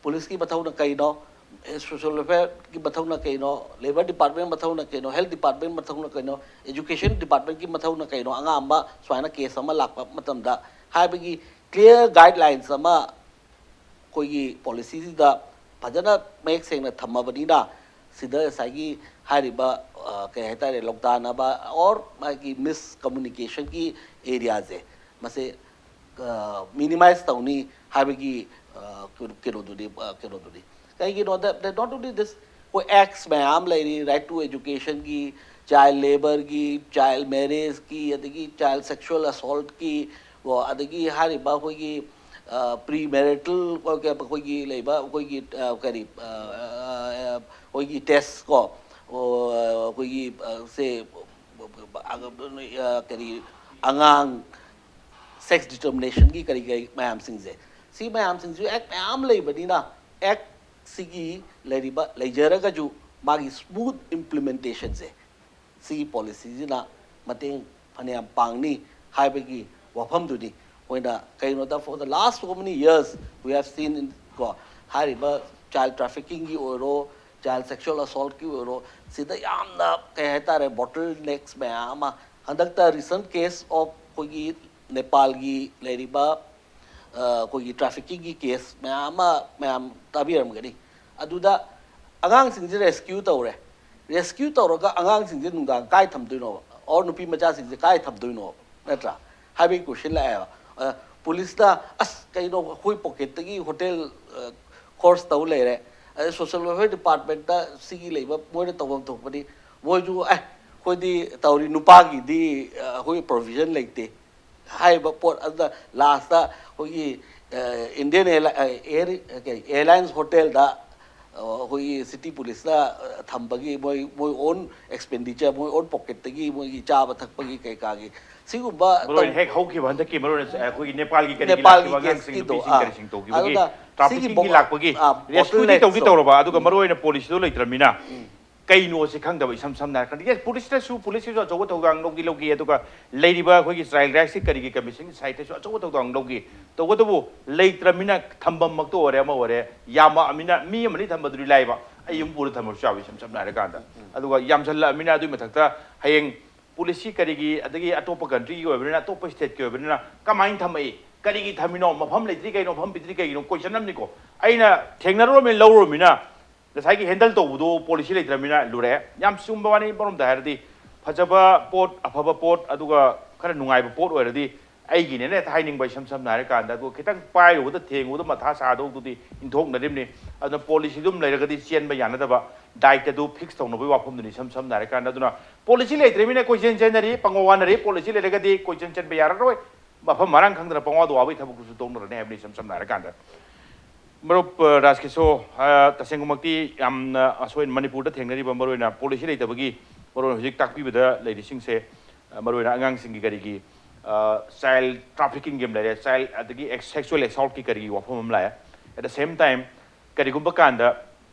ꯄꯨꯂꯤꯁꯀꯤ ꯃꯊꯧꯅ ꯀꯩꯅꯣ, ꯁꯣꯁꯤꯌꯦꯜ ꯋꯦꯜꯐꯤꯌꯔꯒꯤ ꯃꯊꯧꯅ ꯀꯩꯅꯣ, ꯂꯦꯕꯔ ꯗꯤꯄꯥꯔꯠꯃꯦꯟ ꯃꯊꯧꯅ ꯀꯩꯅꯣ, ꯍꯦꯜꯊ ꯗꯤꯄꯥꯔꯠꯃꯦꯟ ꯃꯊꯧꯅ ꯀꯩꯅꯣ, ꯑꯦꯖꯨꯀꯦꯁꯟ ꯗꯤꯄꯥꯔꯠꯃꯦꯟꯒꯤ ꯃꯊꯧꯅ ꯀꯩꯅꯣ, ꯑꯉꯥꯡ ꯑꯃ ꯁꯨꯃꯥꯏꯅ ꯀꯦꯁ ꯑꯃ ꯂꯥꯛꯄ ꯃꯇꯝꯗ ꯍꯥꯏꯕꯒꯤ ꯀ꯭ꯂꯤꯌꯥꯔ ꯒꯥꯏꯗꯂꯥꯏꯟꯁ ꯑꯃ ꯑꯩꯈꯣꯏꯒꯤ ꯄꯣꯂꯤꯁꯤꯁꯤꯗ ꯐꯖꯅ ꯃꯌꯦꯛ ꯁꯦꯡꯅ ꯊꯝꯃꯕꯅꯤꯅ, ꯁꯤꯗ ꯉꯁꯥꯏꯒꯤ ꯍꯥꯏꯔꯤꯕ, ꯑ, ꯀꯩ ꯍꯥꯏꯇꯥꯔꯦ, ꯂꯧꯇꯥꯅꯕ ꯑꯣꯔ ꯃꯥꯒꯤ ꯃꯤꯁ ꯀꯝꯃꯨꯅꯤꯀꯦꯁꯟꯒꯤ ꯑꯦꯔꯤꯌꯥꯁꯦ, ꯃꯁꯦ, ꯑ, ꯃꯤꯅꯤꯃꯥꯏꯖ ꯇꯧꯅꯤ ꯍꯥꯏꯕꯒꯤ, ꯑ, ꯀꯩꯅꯣ-, ꯀꯩꯅꯣꯗꯨꯅꯤ, ꯑ, ꯀꯩꯅꯣꯗꯨꯅꯤ꯫ ꯀꯩꯒꯤꯅꯣꯗ, not only this, ꯑꯩꯈꯣꯏ ꯑꯦꯛꯁ ꯃꯌꯥꯝ ꯂꯩꯔꯤ, ꯔꯥꯏꯠ ꯇꯨ ꯑꯦꯖꯨꯀꯦꯁꯟꯒꯤ, ꯆꯥꯏꯜ ꯂꯦꯕꯔꯒꯤ, ꯆꯥꯏꯜ ꯃꯦꯔꯦꯖꯀꯤ, ꯑꯗꯒꯤ ꯆꯥꯏꯜ ꯁꯦꯛꯁꯨꯋꯦꯜ ꯑꯦꯁꯣꯜꯠꯀꯤ, ꯀꯣ, ꯑꯗꯒꯤ ꯍꯥꯏꯔꯤꯕ ꯑꯩꯈꯣꯏꯒꯤ, ꯄ꯭ꯔꯤ ꯃꯦꯔꯤꯇꯜ ꯑꯩꯈꯣꯏꯒꯤ ꯂꯩꯕ ꯑꯩꯈꯣꯏꯒꯤ ꯑ, ꯀꯔꯤ ꯑ, ꯑ, ꯑ, ꯑꯩꯈꯣꯏꯒꯤ ꯇꯦꯁ ꯀꯣ ꯑꯣ, ꯑꯩꯈꯣꯏꯒꯤ ꯑ, ꯁꯦ ꯑ, ꯀꯔꯤ ꯑꯉꯥꯡ ꯁꯦꯛꯁ ꯗꯤꯇꯔꯃꯤꯅꯦꯁꯟꯒꯤ ꯀꯔꯤ ꯀꯔꯤ ꯃꯌꯥꯝꯁꯤꯡꯁꯦ, ꯁꯤ ꯃꯌꯥꯝꯁꯤꯡꯁꯨ ꯑꯦꯛ ꯃꯌꯥꯝ ꯂꯩꯕꯅꯤꯅ ꯑꯦꯛ ꯁꯤꯒꯤ ꯂꯩꯔꯤꯕ ꯂꯩꯖꯔꯒꯁꯨ ꯃꯥꯒꯤ ꯁ꯭ꯃꯨꯠ ꯏꯝꯄ꯭ꯂꯤꯃꯦꯟꯇꯦꯁꯟꯁꯦ ꯁꯤꯒꯤ ꯄꯣꯂꯤꯁꯤꯁꯤꯅ ꯃꯇꯦꯡ ꯐꯅꯌꯥꯝ ꯄꯥꯡꯅꯤ ꯍꯥꯏꯕꯒꯤ ꯋꯥꯐꯝꯗꯨꯅꯤ꯫ ꯑꯣꯏꯅ ꯀꯩꯅꯣꯗ for the last so many years we have seen in ꯀꯣ ꯍꯥꯏꯔꯤꯕ ꯆꯥꯏꯜ ꯇ꯭ꯔꯥꯐꯤꯀꯤꯡꯒꯤ ꯑꯣꯏꯔꯣ, ꯆꯥꯏꯜ ꯁꯦꯛꯁꯨꯋꯦꯜ ꯑꯁꯣꯜꯠꯀꯤ ꯑꯣꯏꯔꯣ, ꯁꯤꯗ ꯌꯥꯝꯅ ꯀꯩ ꯍꯥꯏꯇꯥꯔꯦ ꯕꯣꯇꯜ ꯅꯦꯛꯁ ꯃꯌꯥꯝ ꯑꯃ ꯍꯟꯗꯛꯇ ꯔꯤꯁꯦꯟ ꯀꯦꯁ ꯑꯣꯐ ꯑꯩꯈꯣꯏꯒꯤ ꯅꯦꯄꯥꯜꯒꯤ ꯂꯩꯔꯤꯕ ꯑ, ꯑꯩꯈꯣꯏꯒꯤ ꯇ꯭ꯔꯥꯐꯤꯀꯤꯡꯒꯤ ꯀꯦꯁ ꯃꯌꯥꯝ ꯑꯃ ꯃꯌꯥꯝ ꯇꯥꯕꯤꯔꯝꯒꯅꯤ꯫ ꯑꯗꯨꯗ ꯑꯉꯥꯡꯁꯤꯡꯁꯦ ꯔꯦꯁꯀ꯭ꯌꯨ ꯇꯧꯔꯦ꯫ ꯔꯦꯁꯀ꯭ꯌꯨ ꯇꯧꯔꯒ ꯑꯉꯥꯡꯁꯤꯡꯁꯦ ꯅꯨꯡꯗꯥꯡ ꯀꯥꯏ ꯊꯝꯗꯣꯏꯅꯣꯕ? ꯑꯣꯔ ꯅꯨꯄꯤ ꯃꯆꯥꯁꯤꯡꯁꯦ ꯀꯥꯏ ꯊꯝꯗꯣꯏꯅꯣꯕ? ꯅꯠꯇ꯭ꯔꯥ? ꯍꯥꯏꯕꯒꯤ ꯀꯣꯏꯁꯟ ꯂꯥꯛꯑꯦꯕ꯫ ꯑ, ꯄꯨꯂꯤꯁꯅ "ꯑꯁ, ꯀꯩꯅꯣ, ꯑꯩꯈꯣꯏ ꯄꯣꯀꯦꯠꯇꯒꯤ ꯍꯣꯇꯦꯜ, ꯑ, ꯈꯣꯔꯁ ꯇꯧ ꯂꯩꯔꯦ"꯫ ꯑꯗꯩ ꯁꯣꯁꯤꯌꯦꯜ ꯋꯦꯜꯐꯤꯌꯔ ꯗꯤꯄꯥꯔꯠꯃꯦꯟꯇ ꯁꯤꯒꯤ ꯂꯩꯕ ꯃꯣꯏꯅ ꯇꯧꯐꯝ ꯊꯣꯛꯄꯗꯤ ꯃꯣꯏꯁꯨ, "ꯑꯦ, ꯑꯩꯈꯣꯏꯗꯤ ꯇꯧꯔꯤ, ꯅꯨꯄꯥꯒꯤꯗꯤ, ꯑ, ꯑꯩꯈꯣꯏ ꯄ꯭ꯔꯣꯚꯤꯖꯟ ꯂꯩꯇꯦ" ꯍꯥꯏꯔꯤꯕ ꯄꯣꯠ ꯑꯗꯨꯗ ꯂꯥꯁꯇ ꯑꯩꯈꯣꯏꯒꯤ, ꯑ, ꯏꯟꯗꯤꯌꯟ ꯑꯦꯔꯂꯥꯏ-, ꯑ, ꯑꯦꯔ-, ꯀꯔꯤ, ꯑꯦꯌꯔꯂꯥꯏꯟꯁ ꯍꯣꯇꯦꯜꯗ, ꯑ, ꯑꯩꯈꯣꯏꯒꯤ ꯁꯤꯇꯤ ꯄꯨꯂꯤꯁꯅ, ꯑ, ꯊꯝꯕꯒꯤ ꯃꯣꯏ, ꯃꯣꯏ ꯑꯣꯟ ꯑꯦꯛꯁꯄꯦꯟꯗꯤꯆꯔ, ꯃꯣꯏ ꯑꯣꯟ ꯄꯣꯀꯦꯠꯇꯒꯤ ꯃꯣꯏꯒꯤ ꯆꯥꯕ ꯊꯛꯄꯒꯤ ꯀꯩꯀꯥꯒꯤ ꯁꯤꯒꯨꯝꯕ ꯃꯔꯨ ꯑꯣꯏꯅ ꯇꯧ-, ꯍꯦꯛ ꯍꯧꯈꯤꯕ ꯍꯟꯗꯛꯀꯤ ꯃꯔꯨ ꯑꯣꯏꯅ ꯑꯩꯈꯣꯏꯒꯤ ꯅꯦꯄꯥꯜꯒꯤ ꯀꯔꯤꯒꯤ ꯅꯦꯄꯥꯜꯒꯤ ꯂꯥꯛꯈꯤꯕ ꯑꯉꯥꯡꯁꯤꯡ, ꯀꯦꯁꯀꯤꯗꯣ, ꯅꯨꯄꯤꯁꯤꯡ, ꯑꯥ, ꯀꯔꯤꯁꯤꯡ ꯇꯧꯈꯤꯕꯒꯤ ꯑꯗꯨꯅ ꯁꯤꯒꯤ ꯇ꯭ꯔꯥꯐꯤꯀꯤꯡꯒꯤ ꯕꯣ-, ꯂꯥꯛꯄꯒꯤ ꯑꯥ, ꯔꯦꯁꯀ꯭ꯌꯨꯗꯤ ꯇꯧꯗꯤ ꯕꯣꯇꯜꯅꯦꯛꯁꯇꯣ꯫ ꯇꯧꯔꯕ, ꯑꯗꯨꯒ ꯎꯝ꯫ ꯃꯔꯨ ꯑꯣꯏꯅ ꯄꯣꯂꯤꯁꯤꯗꯣ ꯂꯩꯇ꯭ꯔꯕꯅꯤꯅ ꯎꯝ꯫ ꯀꯩꯅꯣꯁꯦ ꯈꯪꯗꯕ, ꯏꯁꯝ ꯁꯝꯅ ꯍꯥꯏꯔꯀꯥꯟꯗ, ꯌꯦꯁ, ꯄꯨꯂꯤꯁꯇꯁꯨ, ꯄꯨꯂꯤꯁꯀꯤꯁꯨ ꯑꯆꯧꯕ ꯊꯧꯗꯥꯡ ꯂꯧꯗꯤ ꯂꯧꯈꯤ, ꯑꯗꯨꯒ ꯂꯩꯔꯤꯕ ꯑꯩꯈꯣꯏꯒꯤ ꯆꯥꯏꯜ ꯔꯥꯏꯠꯁꯀꯤ ꯀꯔꯤꯒꯤ ꯀꯃꯤꯁꯟꯒꯤ ꯁꯥꯏꯠꯇꯁꯨ ꯑꯆꯧꯕ ꯊꯧꯗꯥꯡ ꯂꯧꯈꯤ꯫ ꯇꯧꯕꯇꯕꯨ ꯂꯩꯇ꯭ꯔꯃꯤꯅ ꯊꯝꯐꯝꯃꯛꯇ ꯑꯣꯏꯔꯦ, ꯑꯃ ꯑꯣꯏꯔꯦ, ꯌꯥꯝꯃꯛꯑꯃꯤꯅ ꯃꯤ ꯑꯃꯅꯤ ꯊꯝꯕꯗꯨꯗꯤ ꯂꯥꯏꯕ, ꯑꯩ ꯌꯨꯝ ꯄꯨꯔ ꯊꯝꯃꯁꯨ ꯌꯥꯎꯋꯤ, ꯏꯁꯝ ꯁꯝꯅ ꯍꯥꯏꯔꯀꯥꯟꯗ꯫ ꯑꯗꯨꯒ ꯌꯥꯝꯁꯜꯂꯛꯑꯃꯤꯅ ꯑꯗꯨꯒꯤ ꯃꯊꯛꯇ ꯍꯌꯦꯡ ꯄꯨꯂꯤꯁꯀꯤ ꯀꯔꯤꯒꯤ, ꯑꯗꯒꯤ ꯑꯇꯣꯞꯄ ꯀꯟꯇ꯭ꯔꯤꯒꯤ ꯑꯣꯏꯕꯅꯤꯅ, ꯑꯇꯣꯞꯄ ꯁ꯭ꯇꯦꯠꯀꯤ ꯑꯣꯏꯕꯅꯤꯅ, ꯀꯃꯥꯏꯅ ꯊꯝꯃꯛꯏ, ꯀꯔꯤꯒꯤ ꯊꯝꯃꯤꯅꯣ, ꯃꯐꯝ ꯂꯩꯇ꯭ꯔꯤ ꯀꯩꯅꯣ, ꯃꯐꯝ ꯄꯤꯗ꯭ꯔꯤ ꯀꯩꯒꯤꯅꯣ, ꯀꯣꯏꯁꯟ ꯑꯃꯅꯤꯀꯣ꯫ ꯑꯩꯅ ꯊꯦꯡꯅꯔꯨꯔꯃꯤꯅ ꯂꯧꯔꯨꯔꯃꯤꯅ ꯉꯁꯥꯏꯒꯤ ꯍꯦꯟꯗꯜ ꯇꯧꯕꯗꯣ ꯄꯣꯂꯤꯁꯤ ꯂꯩꯇ꯭ꯔꯃꯤꯅ ꯂꯨꯔꯦ꯫ ꯌꯥꯝ ꯆꯨꯝꯕ ꯋꯥꯅꯤ, ꯑꯃꯔꯣꯝꯗ ꯍꯥꯏꯔꯗꯤ ꯐꯖꯕ ꯄꯣꯠ, ꯑꯐꯕ ꯄꯣꯠ, ꯑꯗꯨꯒ ꯈꯔ ꯅꯨꯡꯉꯥꯏꯕ ꯄꯣꯠ ꯑꯣꯏꯔꯗꯤ ꯑꯩꯒꯤꯅꯦꯅ ꯍꯦꯛꯇ ꯍꯥꯏꯅꯤꯡꯕ, ꯏꯁꯝ ꯁꯝꯅ ꯍꯥꯏꯔꯀꯥꯟꯗ꯫ ꯑꯗꯨꯒ ꯈꯤꯇꯪ ꯄꯥꯏꯔꯨꯕꯗ, ꯊꯦꯡꯉꯨꯕꯗ ꯃꯊꯥ ꯁꯥꯗꯧꯗꯨꯗꯤ ꯏꯟꯊꯣꯛꯅꯔꯤꯕꯅꯤ꯫ ꯑꯗꯨꯅ ꯄꯣꯂꯤꯁꯤꯗꯨꯝ ꯂꯩꯔꯒꯗꯤ ꯆꯦꯟꯕ ꯌꯥꯅꯗꯕ, ꯗꯥꯏꯠꯇꯗꯨ ꯐꯤꯛꯁ ꯇꯧꯅꯕꯒꯤ ꯋꯥꯐꯝꯗꯨꯅꯤ, ꯏꯁꯝ ꯁꯝꯅ ꯍꯥꯏꯔꯀꯥꯟꯗ꯫ ꯑꯗꯨꯅ ꯄꯣꯂꯤꯁꯤ ꯂꯩꯇ꯭ꯔꯤꯕꯅꯤꯅ ꯀꯣꯏꯆꯦꯟ ꯆꯦꯟꯅꯔꯤ, ꯄꯪꯋꯥ ꯋꯥꯅꯔꯤ꯫ ꯄꯣꯂꯤꯁꯤ ꯂꯩꯔꯒꯗꯤ ꯀꯣꯏꯆꯦꯟ ꯆꯦꯟꯕ ꯌꯥꯔꯔꯣꯏ꯫ ꯃꯐꯝ ꯃꯔꯥꯡ ꯈꯪꯗꯅ ꯄꯪꯋꯥꯗ ꯋꯥꯕꯒꯤ ꯊꯕꯛꯇꯨꯁꯨ ꯇꯣꯛꯅꯔꯅꯤ ꯍꯥꯏꯕꯅꯤ, ꯏꯁꯝ ꯁꯝꯅ ꯍꯥꯏꯔꯀꯥꯟꯗ꯫ ꯃꯔꯨꯞ, ꯑ, ꯔꯥꯖꯀꯤꯁꯣꯔ, ꯑ, ꯇꯁꯦꯡꯃꯛꯇꯤ ꯌꯥꯝꯅ ꯑꯁꯣꯏ ꯃꯅꯤꯄꯨꯔꯗ ꯊꯦꯡꯅꯔꯤꯕ ꯃꯔꯨꯑꯣꯏꯅ ꯄꯣꯂꯤꯁꯤ ꯂꯩꯇꯕꯒꯤ ꯃꯔꯨꯑꯣꯏꯅ ꯍꯧꯖꯤꯛ ꯇꯥꯛꯄꯤꯕꯗ ꯂꯩꯔꯤꯁꯤꯡꯁꯦ, ꯑ, ꯃꯔꯨꯑꯣꯏꯅ ꯑꯉꯥꯡꯁꯤꯡꯒꯤ ꯀꯔꯤꯒꯤ, ꯑ, ꯆꯥꯏꯜ ꯇ꯭ꯔꯥꯐꯤꯀꯤꯡꯒꯤ ꯑꯃ ꯂꯩꯔꯦ, ꯆꯥꯏꯜ ꯑꯗꯒꯤ ꯑꯦꯛꯁ-, ꯁꯦꯛꯁꯨꯋꯦꯜ ꯑꯦꯁꯥꯜꯠꯀꯤ ꯀꯔꯤꯒꯤ ꯋꯥꯐꯝ ꯑꯃ ꯂꯥꯛꯑꯦ꯫ At the same time, ꯀꯔꯤꯒꯨꯝꯕ ꯀꯥꯟꯗ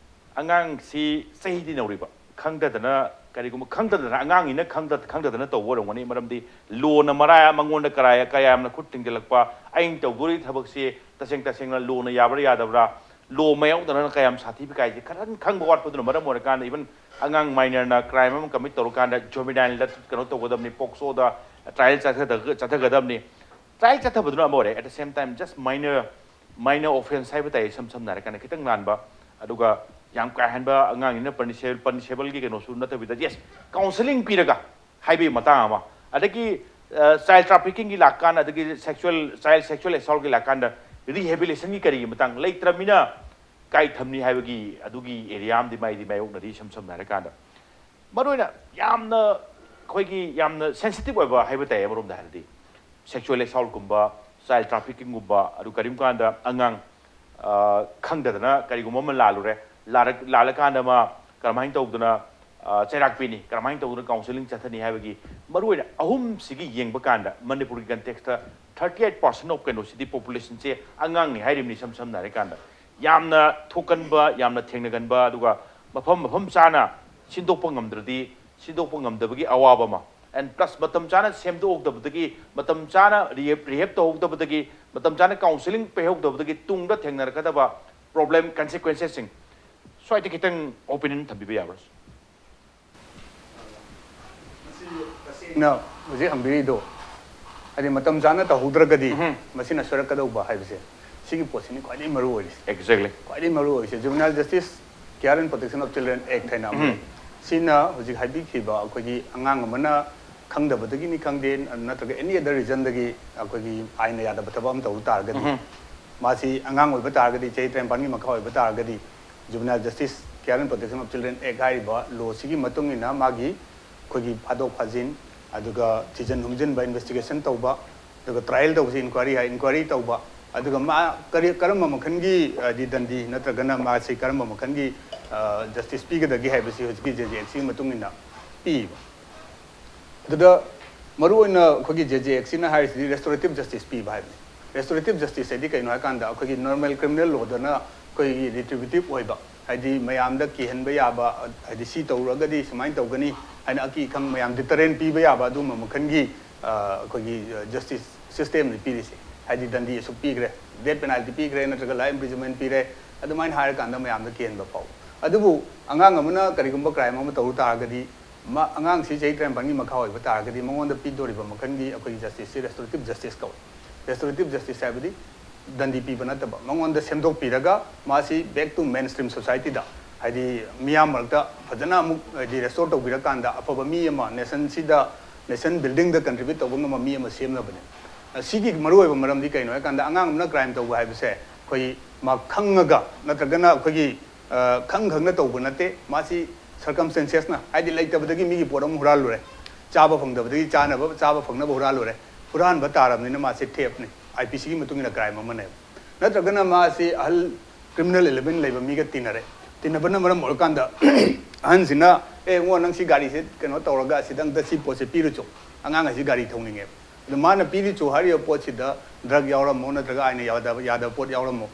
ꯑꯉꯥꯡꯁꯤ ꯆꯍꯤꯗꯤ ꯅꯧꯔꯤꯕ, ꯈꯪꯗꯗꯅ, ꯀꯔꯤꯒꯨꯝꯕ ꯈꯪꯗꯗꯅ, ꯑꯉꯥꯡꯅꯤꯅ ꯈꯪꯗ-, ꯈꯪꯗꯗꯅ ꯇꯧꯕ ꯑꯣꯏꯔꯝꯒꯅꯤ꯫ ꯃꯔꯝꯗꯤ ꯂꯣꯅ ꯃꯔꯥ ꯃꯉꯣꯟꯗ ꯀꯔꯥꯏ-, ꯀꯌꯥꯝꯅ ꯈꯨꯠ ꯊꯤꯡꯖꯤꯜꯂꯛꯄ, ꯑꯩꯅ ꯇꯧꯗꯣꯔꯤ ꯊꯕꯛꯁꯤ ꯇꯁꯦꯡ ꯇꯁꯦꯡꯅ ꯂꯣꯅ ꯌꯥꯕ꯭ꯔꯥ ꯌꯥꯗꯕ꯭ꯔꯥ, ꯂꯣ ꯃꯌꯥꯎꯗꯅ ꯀꯌꯥꯝ ꯁꯥꯊꯤꯕ ꯀꯥꯏꯁꯦ ꯈꯔ ꯈꯪꯕ ꯋꯥꯠꯄꯗꯨꯅ ꯃꯔꯝ ꯑꯣꯏꯔꯀꯥꯟꯗ, even ꯑꯉꯥꯡ ꯃꯥꯏꯅꯔꯅ ꯀ꯭ꯔꯥꯏꯝ ꯑꯃ ꯀꯃꯤꯠ ꯇꯧꯔꯀꯥꯟꯗ ꯖꯨꯕꯤꯅꯥꯏꯜꯗ ꯀꯩꯅꯣ ꯇꯧꯒꯗꯕꯅꯤ, ꯄꯣꯛꯁꯣꯗ ꯇ꯭ꯔꯥꯏꯌꯦꯜ ꯆꯠꯊꯗ-, ꯆꯠꯊꯒꯗꯕꯅꯤ꯫ ꯇ꯭ꯔꯥꯏꯌꯦꯜ ꯆꯠꯊꯕꯗꯨꯅ ꯑꯃ ꯑꯣꯏꯔꯦ꯫ At the same time, just minor, minor offence ꯍꯥꯏꯕ ꯇꯥꯏ, ꯏꯁꯝ ꯁꯝꯅ ꯍꯥꯏꯔꯀꯥꯟꯗ ꯈꯤꯇꯪ ꯂꯥꯟꯕ, ꯑꯗꯨꯒ ꯌꯥꯝ ꯀꯥ ꯍꯦꯟꯕ ꯑꯉꯥꯡꯅꯤꯅ ꯄꯅꯤꯁꯦ-, ꯄꯅꯤꯁꯦꯕꯜꯒꯤ ꯀꯩꯅꯣꯁꯨ ꯅꯠꯇꯕꯤꯗ, ꯌꯦꯁ, ꯀꯥꯎꯟꯁꯦꯂꯤꯡ ꯄꯤꯔꯒ ꯍꯥꯏꯕꯒꯤ ꯃꯇꯥꯡ ꯑꯃ, ꯑꯗꯒꯤ ꯆꯥꯏꯜ ꯇ꯭ꯔꯥꯐꯤꯀꯤꯡꯒꯤ ꯂꯥꯛꯀꯥꯟꯗ, ꯑꯗꯒꯤ ꯁꯦꯛꯁꯨꯋꯦꯜ, ꯆꯥꯏꯜ ꯁꯦꯛꯁꯨꯋꯦꯜ ꯑꯦꯁꯥꯜꯠꯀꯤ ꯂꯥꯛꯀꯥꯟꯗ ꯔꯤꯍꯦꯕꯤꯂꯤꯇꯦꯁꯟꯒꯤ ꯀꯔꯤꯒꯤ ꯃꯇꯥꯡ ꯂꯩꯇ꯭ꯔꯕꯅꯤꯅ ꯀꯥꯏ ꯊꯝꯅꯤ ꯍꯥꯏꯕꯒꯤ ꯑꯗꯨꯒꯤ ꯑꯦꯔꯤꯌꯥ ꯑꯃꯗꯤ ꯃꯥꯏꯗꯤ ꯃꯥꯌꯣꯛꯅꯔꯤ, ꯏꯁꯝ ꯁꯝꯅ ꯍꯥꯏꯔꯀꯥꯟꯗ꯫ ꯃꯔꯨꯑꯣꯏꯅ ꯌꯥꯝꯅ ꯑꯩꯈꯣꯏꯒꯤ ꯌꯥꯝꯅ ꯁꯦꯟꯁꯤꯇꯤꯞ ꯑꯣꯏꯕ ꯍꯥꯏꯕ ꯇꯥꯏ ꯑꯃꯔꯣꯝꯗ ꯍꯥꯏꯔꯗꯤ, ꯁꯦꯛꯁꯨꯋꯦꯜ ꯑꯦꯁꯥꯜꯠꯀꯨꯝꯕ, ꯆꯥꯏꯜ ꯇ꯭ꯔꯥꯐꯤꯀꯤꯡꯒꯨꯝꯕ, ꯑꯗꯨ ꯀꯔꯤꯒꯨꯝꯕ ꯀꯥꯟꯗ ꯑꯉꯥꯡ, ꯑ, ꯈꯪꯗꯗꯅ ꯀꯔꯤꯒꯨꯝꯕ ꯑꯃ ꯂꯥꯜꯂꯨꯔꯦ, ꯂꯥꯜꯂꯛ-, ꯂꯥꯜꯂꯀꯥꯟꯗ ꯃꯥ ꯀꯔꯝꯍꯥꯏꯅ ꯇꯧꯗꯅ, ꯑ, ꯆꯩꯔꯥꯛ ꯄꯤꯅꯤ, ꯀꯔꯝꯍꯥꯏꯅ ꯇꯧꯗꯅ ꯀꯥꯎꯟꯁꯦꯂꯤꯡ ꯆꯠꯊꯅꯤ ꯍꯥꯏꯕꯒꯤ ꯃꯔꯨꯑꯣꯏꯅ ꯑꯍꯨꯝꯁꯤꯒꯤ ꯌꯦꯡꯕ ꯀꯥꯟꯗ, ꯃꯅꯤꯄꯨꯔꯒꯤ context thirty eight percent of ꯀꯩꯅꯣꯁꯤꯗꯤ ꯄꯣꯄꯨꯂꯦꯁꯟꯁꯦ ꯑꯉꯥꯡꯅꯤ ꯍꯥꯏꯔꯤꯕꯅꯤ, ꯏꯁꯝ ꯁꯝꯅ ꯍꯥꯏꯔꯀꯥꯟꯗ꯫ ꯌꯥꯝꯅ ꯊꯣꯛꯀꯟꯕ, ꯌꯥꯝꯅ ꯊꯦꯡꯅꯒꯟꯕ, ꯑꯗꯨꯒ ꯃꯐꯝ ꯃꯐꯝ ꯆꯥꯅ ꯁꯤꯟꯗꯣꯛꯄ ꯉꯝꯗ꯭ꯔꯗꯤ, ꯁꯤꯟꯗꯣꯛꯄ ꯉꯝꯗꯕꯒꯤ ꯑꯋꯥꯕ ꯑꯃ, and plus ꯃꯇꯝ ꯆꯥꯅ ꯁꯦꯝꯗꯣꯛꯍꯧꯗꯕꯗꯒꯤ, ꯃꯇꯝ ꯆꯥꯅ ꯔꯤꯍꯦꯕ, ꯔꯤꯍꯦꯕ ꯇꯧꯍꯧꯗꯕꯗꯒꯤ, ꯃꯇꯝ ꯆꯥꯅ ꯀꯥꯎꯟꯁꯦꯂꯤꯡ ꯄꯤꯍꯧꯗꯕꯗꯒꯤ ꯇꯨꯡꯗ ꯊꯦꯡꯅꯔꯛꯀꯗꯕ ꯄ꯭ꯔꯣꯕ꯭ꯂꯦꯝ, ꯀꯟꯁꯤꯀ꯭ꯋꯦꯟꯁꯦꯁꯁꯤꯡ, ꯁ꯭ꯋꯥꯏꯗ ꯈꯤꯇꯪ ꯑꯣꯄꯤꯅꯤꯌꯟ ꯊꯝꯕꯤꯕ ꯌꯥꯕ꯭ꯔꯥ? ꯃꯁꯤ ꯇꯁꯦꯡꯅ ꯍꯧꯖꯤꯛ ꯍꯪꯕꯤꯔꯤꯗꯣ, ꯍꯥꯏꯗꯤ ꯃꯇꯝ ꯆꯥꯅ ꯇꯧꯍꯧꯗ꯭ꯔꯒꯗꯤ ꯎꯝ꯫ ꯃꯁꯤꯅ ꯁꯣꯏꯔꯛꯀꯗꯧꯕ ꯍꯥꯏꯕꯁꯦ, ꯁꯤꯒꯤ ꯄꯣꯠꯁꯤꯅꯤ ꯈ꯭ꯋꯥꯏꯗꯒꯤ ꯃꯔꯨ ꯑꯣꯏꯔꯤꯁꯦ꯫ Exactly. ꯈ꯭ꯋꯥꯏꯗꯒꯤ ꯃꯔꯨ ꯑꯣꯏꯔꯤꯁꯦ Juvenile Justice Care and Protection of Children Act ꯍꯥꯏꯅ ꯑꯃ ꯂꯩ꯫ ꯎꯝ꯫ ꯁꯤꯅ ꯍꯧꯖꯤꯛ ꯍꯥꯏꯕꯤꯈꯤꯕ ꯑꯩꯈꯣꯏꯒꯤ ꯑꯉꯥꯡ ꯑꯃꯅ ꯈꯪꯗꯕꯗꯒꯤꯅꯤ ꯈꯪꯗꯦ, ꯅꯠꯇ꯭ꯔꯒ any other reasonꯗꯒꯤ ꯑꯩꯈꯣꯏꯒꯤ ꯑꯥꯏꯟꯅ ꯌꯥꯗꯕ ꯊꯕꯛ ꯑꯃ ꯇꯧꯕ ꯇꯥꯔꯒꯗꯤ, ꯎꯝ꯫ ꯃꯥꯁꯤ ꯑꯉꯥꯡ ꯑꯣꯏꯕ ꯇꯥꯔꯒꯗꯤ, ꯆꯍꯤ ꯇꯔꯥꯅꯤꯄꯥꯟꯒꯤ ꯃꯈꯥ ꯑꯣꯏꯕ ꯇꯥꯔꯒꯗꯤ, Juvenile Justice Care and Protection of Children Act ꯍꯥꯏꯔꯤꯕ ꯂꯣꯁꯤꯒꯤ ꯃꯇꯨꯡ ꯏꯟꯅ ꯃꯥꯒꯤ ꯑꯩꯈꯣꯏꯒꯤ ꯐꯥꯗꯣꯛ ꯐꯥꯖꯤꯟ, ꯑꯗꯨꯒ ꯊꯤꯖꯤꯟ ꯍꯨꯝꯖꯤꯟꯕ, ꯏꯟꯚꯦꯁꯇꯤꯒꯦꯁꯟ ꯇꯧꯕ, ꯑꯗꯨꯒ ꯇ꯭ꯔꯥꯏꯌꯦꯜ ꯇꯧꯕꯁꯤ ꯏꯟꯀ꯭ꯋꯥꯏꯔꯤ ꯍꯥꯏ, ꯏꯟꯀ꯭ꯋꯥꯏꯔꯤ ꯇꯧꯕ, ꯑꯗꯨꯒ ꯃꯥ ꯀꯔꯤ, ꯀꯔꯝꯕ ꯃꯈꯜꯒꯤ, ꯍꯥꯏꯗꯤ, ꯗꯟꯗꯤ ꯅꯠꯇ꯭ꯔꯒꯅ ꯃꯥꯁꯤ ꯀꯔꯝꯕ ꯃꯈꯜꯒꯤ ꯖꯁꯇꯤꯁ ꯄꯤꯒꯗꯒꯦ ꯍꯥꯏꯕꯁꯤ ꯍꯧꯖꯤꯛꯀꯤ ꯖꯦ ꯖꯦ ꯑꯦꯛꯁꯤꯒꯤ ꯃꯇꯨꯡ ꯏꯟꯅ ꯄꯤꯕ꯫ ꯑꯗꯨꯗ ꯃꯔꯨꯑꯣꯏꯅ ꯑꯩꯈꯣꯏꯒꯤ ꯖꯦ ꯖꯦ ꯑꯦꯛꯁꯤꯅ ꯍꯥꯏꯔꯤꯁꯤꯗꯤ ꯔꯦꯁꯇꯣꯔꯦꯇꯤꯞ ꯖꯁꯇꯤꯁ ꯄꯤꯕ ꯍꯥꯏꯕꯅꯤ꯫ ꯔꯦꯁꯇꯣꯔꯦꯇꯤꯞ ꯖꯁꯇꯤꯁ ꯍꯥꯏꯗꯤ ꯀꯩꯅꯣ ꯍꯥꯏꯀꯥꯟꯗ, ꯑꯩꯈꯣꯏꯒꯤ ꯅꯣꯔꯃꯦꯜ ꯀ꯭ꯔꯤꯃꯤꯅꯦꯜ ꯂꯣꯗꯅ ꯑꯩꯈꯣꯏꯒꯤ ꯔꯤꯇ꯭ꯔꯤꯕ꯭ꯌꯨꯇꯤꯞ ꯑꯣꯏꯕ, ꯍꯥꯏꯗꯤ ꯃꯌꯥꯝꯗ ꯀꯤꯍꯟꯕ ꯌꯥꯕ, ꯍꯥꯏꯗꯤ ꯁꯤ ꯇꯧꯔꯒꯗꯤ ꯁꯨꯃꯥꯏꯅ ꯇꯧꯒꯅꯤ ꯍꯥꯏꯅ ꯑꯀꯤ ꯑꯈꯪ ꯃꯌꯥꯝ ꯗꯤꯇꯔꯦꯟ ꯄꯤꯕ ꯌꯥꯕ ꯑꯗꯨꯒꯨꯝꯕ ꯃꯈꯜꯒꯤ, ꯑ, ꯑꯩꯈꯣꯏꯒꯤ, ꯑ, ꯖꯁꯇꯤꯁ ꯁꯤꯁꯇꯦꯝꯅꯤ ꯄꯤꯔꯤꯁꯦ꯫ ꯍꯥꯏꯗꯤ ꯗꯟꯗꯤ ꯑꯁꯨꯛ ꯄꯤꯈ꯭ꯔꯦ, ꯗꯦꯠ ꯄꯦꯅꯥꯜꯇꯤ ꯄꯤꯈ꯭ꯔꯦ, ꯅꯠꯇ꯭ꯔꯒ ꯂꯥꯏꯐ ꯏꯝꯄ꯭ꯔꯤꯖꯟꯃꯦꯟ ꯄꯤꯔꯦ, ꯑꯗꯨꯃꯥꯏꯅ ꯍꯥꯏꯔꯀꯥꯟꯗ ꯃꯌꯥꯝꯗ ꯀꯤꯍꯟꯕ ꯐꯥꯎꯕ꯫ ꯑꯗꯨꯕꯨ ꯑꯉꯥꯡ ꯑꯃꯅ ꯀꯔꯤꯒꯨꯝꯕ ꯀ꯭ꯔꯥꯏꯝ ꯑꯃ ꯇꯧꯔꯨ ꯇꯥꯔꯒꯗꯤ, ꯃꯥ, ꯑꯉꯥꯡꯁꯤ ꯆꯍꯤ ꯇꯔꯥꯅꯤꯄꯥꯟꯒꯤ ꯃꯈꯥ ꯑꯣꯏꯕ ꯇꯥꯔꯒꯗꯤ ꯃꯉꯣꯟꯗ ꯄꯤꯗꯣꯔꯤꯕ ꯃꯈꯜꯒꯤ ꯑꯩꯈꯣꯏꯒꯤ ꯖꯁꯇꯤꯁꯁꯤ ꯔꯦꯁꯇꯣꯔꯦꯇꯤꯞ ꯖꯁꯇꯤꯁ ꯀꯧꯏ꯫ ꯔꯦꯁꯇꯣꯔꯦꯇꯤꯞ ꯖꯁꯇꯤꯁ ꯍꯥꯏꯕꯗꯤ ꯗꯟꯗꯤ ꯄꯤꯕ ꯅꯠꯇꯕ, ꯃꯉꯣꯟꯗ ꯁꯦꯝꯗꯣꯛꯄꯤꯔꯒ ꯃꯥꯁꯤ back to mainstream society ꯗ, ꯍꯥꯏꯗꯤ ꯃꯤꯌꯥꯝ ꯃꯔꯛꯇ ꯐꯖꯅ ꯑꯃꯨꯛ, ꯍꯥꯏꯗꯤ ꯔꯦꯁꯇꯣꯔ ꯇꯧꯕꯤꯔꯀꯥꯟꯗ ꯑꯐꯕ ꯃꯤ ꯑꯃ, ꯅꯦꯁꯟꯁꯤꯗ, ꯅꯦꯁꯟ ꯕꯤꯜꯗꯤꯡꯗ ꯀꯟꯇ꯭ꯔꯤꯕ꯭ꯌꯨꯠ ꯇꯧꯕ ꯉꯝꯕ ꯃꯤ ꯑꯃ ꯁꯦꯝꯅꯕꯅꯦ꯫ ꯁꯤꯒꯤ ꯃꯔꯨꯑꯣꯏꯕ ꯃꯔꯝꯗꯤ ꯀꯩꯅꯣ ꯍꯥꯏꯀꯥꯟꯗ, ꯑꯉꯥꯡ ꯑꯃꯅ ꯀ꯭ꯔꯥꯏꯝ ꯇꯧꯕ ꯍꯥꯏꯕꯁꯦ ꯑꯩꯈꯣꯏ ꯃꯥ ꯈꯪꯉꯒ ꯅꯠꯇ꯭ꯔꯒꯅ ꯑꯩꯈꯣꯏꯒꯤ, ꯑ, ꯈꯪ ꯈꯪꯅ ꯇꯧꯕ ꯅꯠꯇꯦ꯫ ꯃꯥꯁꯤ ꯁꯔꯀꯝꯁꯇꯦꯟꯁꯦꯁꯅ, ꯍꯥꯏꯗꯤ ꯂꯩꯇꯕꯗꯒꯤ ꯃꯤꯒꯤ ꯄꯣꯠ ꯑꯃ ꯍꯨꯔꯥꯜꯂꯨꯔꯦ, ꯆꯥꯕ ꯐꯪꯗꯕꯗꯒꯤ ꯆꯥꯅꯕ, ꯆꯥꯕ ꯐꯪꯅꯕ ꯍꯨꯔꯥꯜꯂꯨꯔꯦ, ꯍꯨꯔꯥꯟꯕ ꯇꯥꯔꯕꯅꯤꯅ ꯃꯥꯁꯤ ꯊꯦꯞꯅꯤ, ꯑꯥꯏ ꯄꯤ ꯁꯤꯒꯤ ꯃꯇꯨꯡ ꯏꯟꯅ ꯀ꯭ꯔꯥꯏꯝ ꯑꯃꯅꯦꯕ꯫ ꯅꯠꯇ꯭ꯔꯒꯅ ꯃꯥꯁꯤ ꯑꯍꯜ ꯀ꯭ꯔꯤꯃꯤꯅꯦꯜ ꯏꯂꯦꯃꯦꯟ ꯂꯩꯕ ꯃꯤꯒ ꯇꯤꯟꯅꯔꯦ, ꯇꯤꯟꯅꯕꯅ ꯃꯔꯝ ꯑꯣꯏꯔꯀꯥꯟꯗ ꯑꯍꯟꯁꯤꯅ, "ꯑꯦ ꯏꯕꯨꯡꯉꯣ, ꯅꯪ ꯁꯤ ꯒꯥꯔꯤꯁꯦ ꯀꯩꯅꯣ ꯇꯧꯔꯒ ꯑꯁꯤꯗ ꯑꯝꯇ ꯁꯤ ꯄꯣꯠꯁꯦ ꯄꯤꯔꯨꯆꯣ, ꯑꯉꯥꯡ ꯑꯁꯤ ꯒꯥꯔꯤ ꯊꯧꯅꯤꯡꯉꯦꯕ"꯫ ꯑꯗꯣ ꯃꯥꯅ ꯄꯤꯔꯨꯆꯣ ꯍꯥꯏꯔꯤꯕ ꯄꯣꯠꯁꯤꯗ ꯗ꯭ꯔꯒ ꯌꯥꯎꯔꯝꯃꯣ, ꯅꯠꯇ꯭ꯔꯒ ꯑꯥꯏꯟꯅ ꯌꯥꯗꯕ, ꯌꯥꯗꯕ ꯄꯣꯠ ꯌꯥꯎꯔꯝꯃꯣ,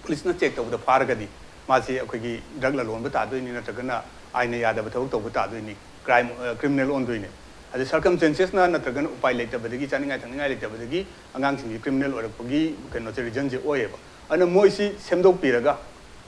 ꯄꯨꯂꯤꯁꯅ ꯆꯦꯛ ꯇꯧꯕꯗ ꯐꯥꯔꯒꯗꯤ ꯃꯥꯁꯤ ꯑꯩꯈꯣꯏꯒꯤ ꯗ꯭ꯔꯒ ꯂꯂꯣꯟꯕ ꯇꯥꯗꯣꯏꯅꯤ, ꯅꯠꯇ꯭ꯔꯒꯅ ꯑꯥꯏꯟꯅ ꯌꯥꯗꯕ ꯊꯕꯛ ꯇꯧꯕ ꯇꯥꯗꯣꯏꯅꯤ, ꯀ꯭ꯔꯥꯏꯝ, ꯑ, ꯀ꯭ꯔꯤꯃꯤꯅꯦꯜ ꯑꯣꯟꯗꯣꯏꯅꯦ꯫ ꯑꯗꯩ ꯁꯔꯀꯝꯁꯇꯦꯟꯁꯦꯁꯅ ꯅꯠꯇ꯭ꯔꯒꯅ ꯎꯄꯥꯏ ꯂꯩꯇꯕꯗꯒꯤ, ꯆꯥꯅꯤꯡꯉꯥꯏ ꯊꯛꯅꯤꯡꯉꯥꯏ ꯂꯩꯇꯕꯗꯒꯤ ꯑꯉꯥꯡꯁꯤꯡꯁꯤ ꯀ꯭ꯔꯤꯃꯤꯅꯦꯜ ꯑꯣꯏꯔꯛꯄꯒꯤ ꯀꯩꯅꯣꯁꯦ, ꯔꯤꯖꯟꯁꯦ ꯑꯣꯏꯌꯦꯕ꯫ ꯑꯗꯨꯅ ꯃꯣꯏꯁꯤ ꯁꯦꯝꯗꯣꯛꯄꯤꯔꯒ,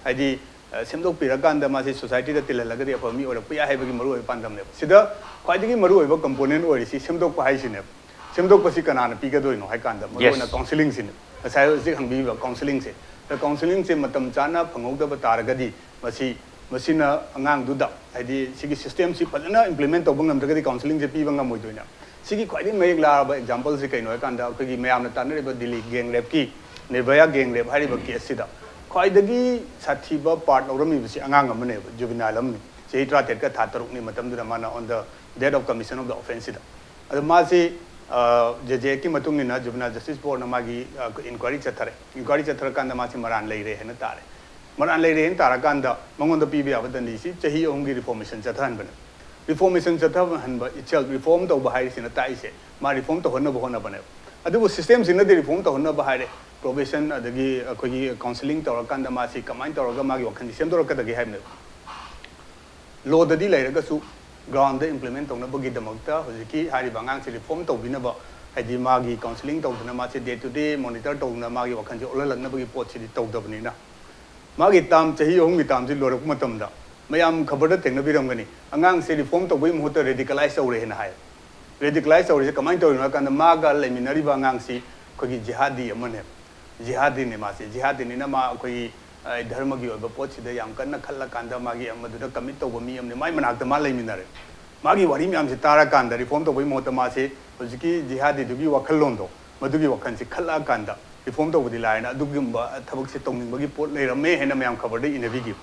ꯍꯥꯏꯗꯤ, ꯑ, ꯁꯦꯝꯗꯣꯛꯄꯤꯔꯀꯥꯟꯗ ꯃꯥꯁꯤ ꯁꯣꯁꯥꯏꯇꯤꯗ ꯇꯤꯜꯍꯜꯂꯒꯗꯤ ꯑꯐꯕ ꯃꯤ ꯑꯣꯏꯔꯛꯄ ꯌꯥꯏ ꯍꯥꯏꯕꯒꯤ ꯃꯔꯨꯑꯣꯏꯕ ꯄꯥꯟꯗꯝꯅꯦꯕ꯫ ꯁꯤꯗ ꯈ꯭ꯋꯥꯏꯗꯒꯤ ꯃꯔꯨꯑꯣꯏꯕ ꯀꯝꯄꯣꯅꯦꯟ ꯑꯣꯏꯔꯤꯁꯤ ꯁꯦꯝꯗꯣꯛꯄ ꯍꯥꯏꯁꯤꯅꯦꯕ꯫ ꯁꯦꯝꯗꯣꯛꯄꯁꯤ ꯀꯅꯥꯅ ꯄꯤꯒꯗꯣꯏꯅꯣ ꯍꯥꯏ ꯀꯥꯟꯗ, ꯃꯔꯨꯑꯣꯏꯅ Yes. ꯀꯥꯎꯟꯁꯤꯂꯤꯡꯁꯤꯅꯦ꯫ ꯉꯁꯥꯏ ꯍꯧꯖꯤꯛ ꯍꯪꯕꯤꯕ ꯀꯥꯎꯟꯁꯤꯂꯤꯡꯁꯦ, ꯑꯗ ꯀꯥꯎꯟꯁꯤꯂꯤꯡꯁꯦ ꯃꯇꯝ ꯆꯥꯅ ꯐꯪꯍꯧꯗꯕ ꯇꯥꯔꯒꯗꯤ, ꯃꯁꯤ, ꯃꯁꯤꯅ ꯑꯉꯥꯡꯗꯨꯗ, ꯍꯥꯏꯗꯤ ꯁꯤꯒꯤ ꯁꯤꯁꯇꯦꯝꯁꯤ ꯐꯖꯅ ꯏꯝꯄ꯭ꯂꯤꯃꯦꯟ ꯇꯧꯕ ꯉꯝꯗ꯭ꯔꯒꯗꯤ ꯀꯥꯎꯟꯁꯤꯂꯤꯡꯁꯦ ꯄꯤꯕ ꯉꯝꯃꯣꯏꯗꯣꯏꯅꯦ꯫ ꯁꯤꯒꯤ ꯈ꯭ꯋꯥꯏꯗꯒꯤ ꯃꯌꯦꯛ ꯂꯥꯔꯕ ꯑꯦꯛꯖꯥꯝꯄꯜꯁꯤ ꯀꯩꯅꯣ ꯍꯥꯏꯀꯥꯟꯗ, ꯑꯩꯈꯣꯏꯒꯤ ꯃꯌꯥꯝꯅ ꯇꯥꯟꯅꯔꯤꯕ ꯗꯤꯜꯂꯤ ꯒꯦꯡ ꯔꯦꯞꯀꯤ, ꯅꯤꯔꯚꯌꯥ ꯒꯦꯡ ꯔꯦꯞ ꯍꯥꯏꯔꯤꯕ ꯀꯦꯁꯁꯤꯗ ꯈ꯭ꯋꯥꯏꯗꯒꯤ ꯁꯥꯊꯤꯕ ꯄꯥꯔꯠ ꯂꯧꯔꯝꯃꯤꯕꯁꯤ ꯑꯉꯥꯡ ꯑꯃꯅꯦꯕ, ꯖꯨꯕꯤꯅꯥꯏꯜ ꯑꯃꯅꯤ, ꯆꯍꯤ ꯇꯔꯥꯇꯔꯦꯠꯀ ꯊꯥ ꯇꯔꯨꯛꯅꯤ ꯃꯇꯝꯗꯨꯗ ꯃꯥꯅ on the date of commission of the offenceꯁꯤꯗ꯫ ꯑꯗꯣ ꯃꯥꯁꯤ ꯖꯦ ꯖꯦ ꯑꯦꯛꯀꯤ ꯃꯇꯨꯡ ꯏꯟꯅ ꯖꯨꯕꯤꯅꯥꯏꯜ ꯖꯁꯇꯤꯁ ꯕꯣꯔꯗꯅ ꯃꯥꯒꯤ ꯏꯟꯀ꯭ꯋꯥꯏꯔꯤ ꯆꯠꯊꯔꯦ꯫ ꯏꯟꯀ꯭ꯋꯥꯏꯔꯤ ꯆꯠꯊꯔꯀꯥꯟꯗ ꯃꯥꯁꯤ ꯃꯔꯥꯟ ꯂꯩꯔꯦ ꯍꯥꯏꯅ ꯇꯥꯔꯦ꯫ ꯃꯔꯥꯟ ꯂꯩꯔꯦ ꯍꯥꯏꯅ ꯇꯥꯔꯀꯥꯟꯗ ꯃꯉꯣꯟꯗ ꯄꯤꯕ ꯌꯥꯕ ꯗꯟꯗꯤꯁꯤ ꯆꯍꯤ ꯑꯍꯨꯝꯒꯤ ꯔꯤꯐꯣꯔꯃꯦꯁꯟ ꯆꯠꯊꯍꯟꯕꯅꯦ꯫ ꯔꯤꯐꯣꯔꯃꯦꯁꯟ ꯆꯠꯊꯍꯟꯕ ꯍꯥꯏꯔꯤꯁꯤꯅ ꯇꯥꯛꯏꯁꯦ, ꯃꯥ ꯔꯤꯐꯣꯔꯝ ꯇꯧꯍꯟꯅꯕ ꯍꯣꯠꯅꯕꯅꯦꯕ꯫ ꯑꯗꯨꯕꯨ ꯁꯤꯁꯇꯦꯝꯁꯤꯅꯗꯤ ꯔꯤꯐꯣꯔꯝ ꯇꯧꯍꯟꯅꯕ ꯍꯥꯏꯔꯦ, ꯄ꯭ꯔꯣꯕꯦꯁꯟ ꯑꯗꯒꯤ ꯑꯩꯈꯣꯏꯒꯤ ꯀꯥꯎꯟꯁꯤꯂꯤꯡ ꯇꯧꯔꯀꯥꯟꯗ ꯃꯥꯁꯤ ꯀꯃꯥꯏꯅ ꯇꯧꯔꯒ ꯃꯥꯒꯤ ꯋꯥꯈꯜꯁꯤ ꯁꯦꯝꯗꯣꯔꯛꯀꯗꯒꯦ ꯍꯥꯏꯕꯅꯦꯕ꯫ ꯂꯣꯗꯗꯤ ꯂꯩꯔꯒꯁꯨ ꯒ꯭ꯔꯥꯎꯟꯗ ꯏꯝꯄ꯭ꯂꯤꯃꯦꯟ ꯇꯧꯅꯕꯒꯤꯗꯃꯛꯇ ꯍꯧꯖꯤꯛꯀꯤ ꯍꯥꯏꯔꯤꯕ ꯑꯉꯥꯡꯁꯤ ꯔꯤꯐꯣꯔꯝ ꯇꯧꯕꯤꯅꯕ, ꯍꯥꯏꯗꯤ ꯃꯥꯒꯤ ꯀꯥꯎꯟꯁꯤꯂꯤꯡ ꯇꯧꯗꯅ ꯃꯥꯁꯦ ꯗꯦ ꯇꯨ ꯗꯦ ꯃꯣꯅꯤꯇꯔ ꯇꯧꯗꯅ ꯃꯥꯒꯤ ꯋꯥꯈꯜꯁꯦ ꯑꯣꯜꯍꯜꯂꯛꯅꯕꯒꯤ ꯄꯣꯠꯁꯤꯗꯤ ꯇꯧꯗꯕꯅꯤꯅ, ꯃꯥꯒꯤ ꯇꯥꯝ, ꯆꯍꯤ ꯑꯍꯨꯝꯒꯤ ꯇꯥꯝꯁꯤ ꯂꯣꯏꯔꯛꯄ ꯃꯇꯝꯗ ꯃꯌꯥꯝ ꯈꯕꯔꯗ ꯊꯦꯡꯅꯕꯤꯔꯝꯒꯅꯤ, ꯑꯉꯥꯡꯁꯦ ꯔꯤꯐꯣꯔꯝ ꯇꯧꯕꯒꯤ ꯃꯍꯨꯠꯇ ꯔꯦꯗꯤꯀꯂꯥꯏꯁ ꯇꯧꯔꯦꯅ ꯍꯥꯏ꯫ ꯔꯦꯗꯤꯀꯂꯥꯏꯁ ꯇꯧꯔꯤꯁꯦ ꯀꯃꯥꯏꯅ ꯇꯧꯔꯤꯅꯣ ꯍꯥꯏ ꯀꯥꯟꯗ, ꯃꯥꯒ ꯂꯩꯃꯤꯟꯅꯔꯤꯕ ꯑꯉꯥꯡꯁꯤ ꯑꯩꯈꯣꯏꯒꯤ ꯖꯤꯍꯥꯗꯤ ꯑꯃꯅꯦꯕ꯫ ꯖꯤꯍꯥꯗꯤꯅꯦ ꯃꯥꯁꯦ꯫ ꯖꯤꯍꯥꯗꯤꯅꯤꯅ ꯃꯥ ꯑꯩꯈꯣꯏꯒꯤ, ꯑ, ꯙꯔꯃꯒꯤ ꯑꯣꯏꯕ ꯄꯣꯠꯁꯤꯗ ꯌꯥꯝ ꯀꯟꯅ ꯈꯜꯂꯀꯥꯟꯗ ꯃꯥꯒꯤ ꯃꯗꯨꯗ ꯀꯃꯤꯠ ꯇꯧꯕ ꯃꯤ ꯑꯃꯅꯦ꯫ ꯃꯥꯏ ꯃꯅꯥꯛꯇ ꯃꯥ ꯂꯩꯃꯤꯟꯅꯔꯦ꯫ ꯃꯥꯒꯤ ꯋꯥꯔꯤ ꯃꯌꯥꯝꯁꯦ ꯇꯥꯔꯀꯥꯟꯗ ꯔꯤꯐꯣꯔꯝ ꯇꯧꯕꯒꯤ ꯃꯍꯨꯠꯇ ꯃꯥꯁꯦ ꯍꯧꯖꯤꯛꯀꯤ ꯖꯤꯍꯥꯗꯤꯗꯨꯒꯤ ꯋꯥꯈꯜꯂꯣꯟꯗꯣ, ꯃꯗꯨꯒꯤ ꯋꯥꯈꯜꯁꯦ ꯈꯜꯂꯛꯑꯀꯥꯟꯗ ꯔꯤꯐꯣꯔꯝ ꯇꯧꯕꯗꯤ ꯂꯥꯏꯔꯅ ꯑꯗꯨꯒꯨꯝꯕ ꯊꯕꯛꯁꯦ ꯇꯧꯅꯤꯡꯕꯒꯤ ꯄꯣꯠ ꯂꯩꯔꯝꯃꯦ ꯍꯥꯏꯅ ꯃꯌꯥꯝ ꯈꯕꯔꯗ ꯏꯅꯕꯤꯈꯤꯕ꯫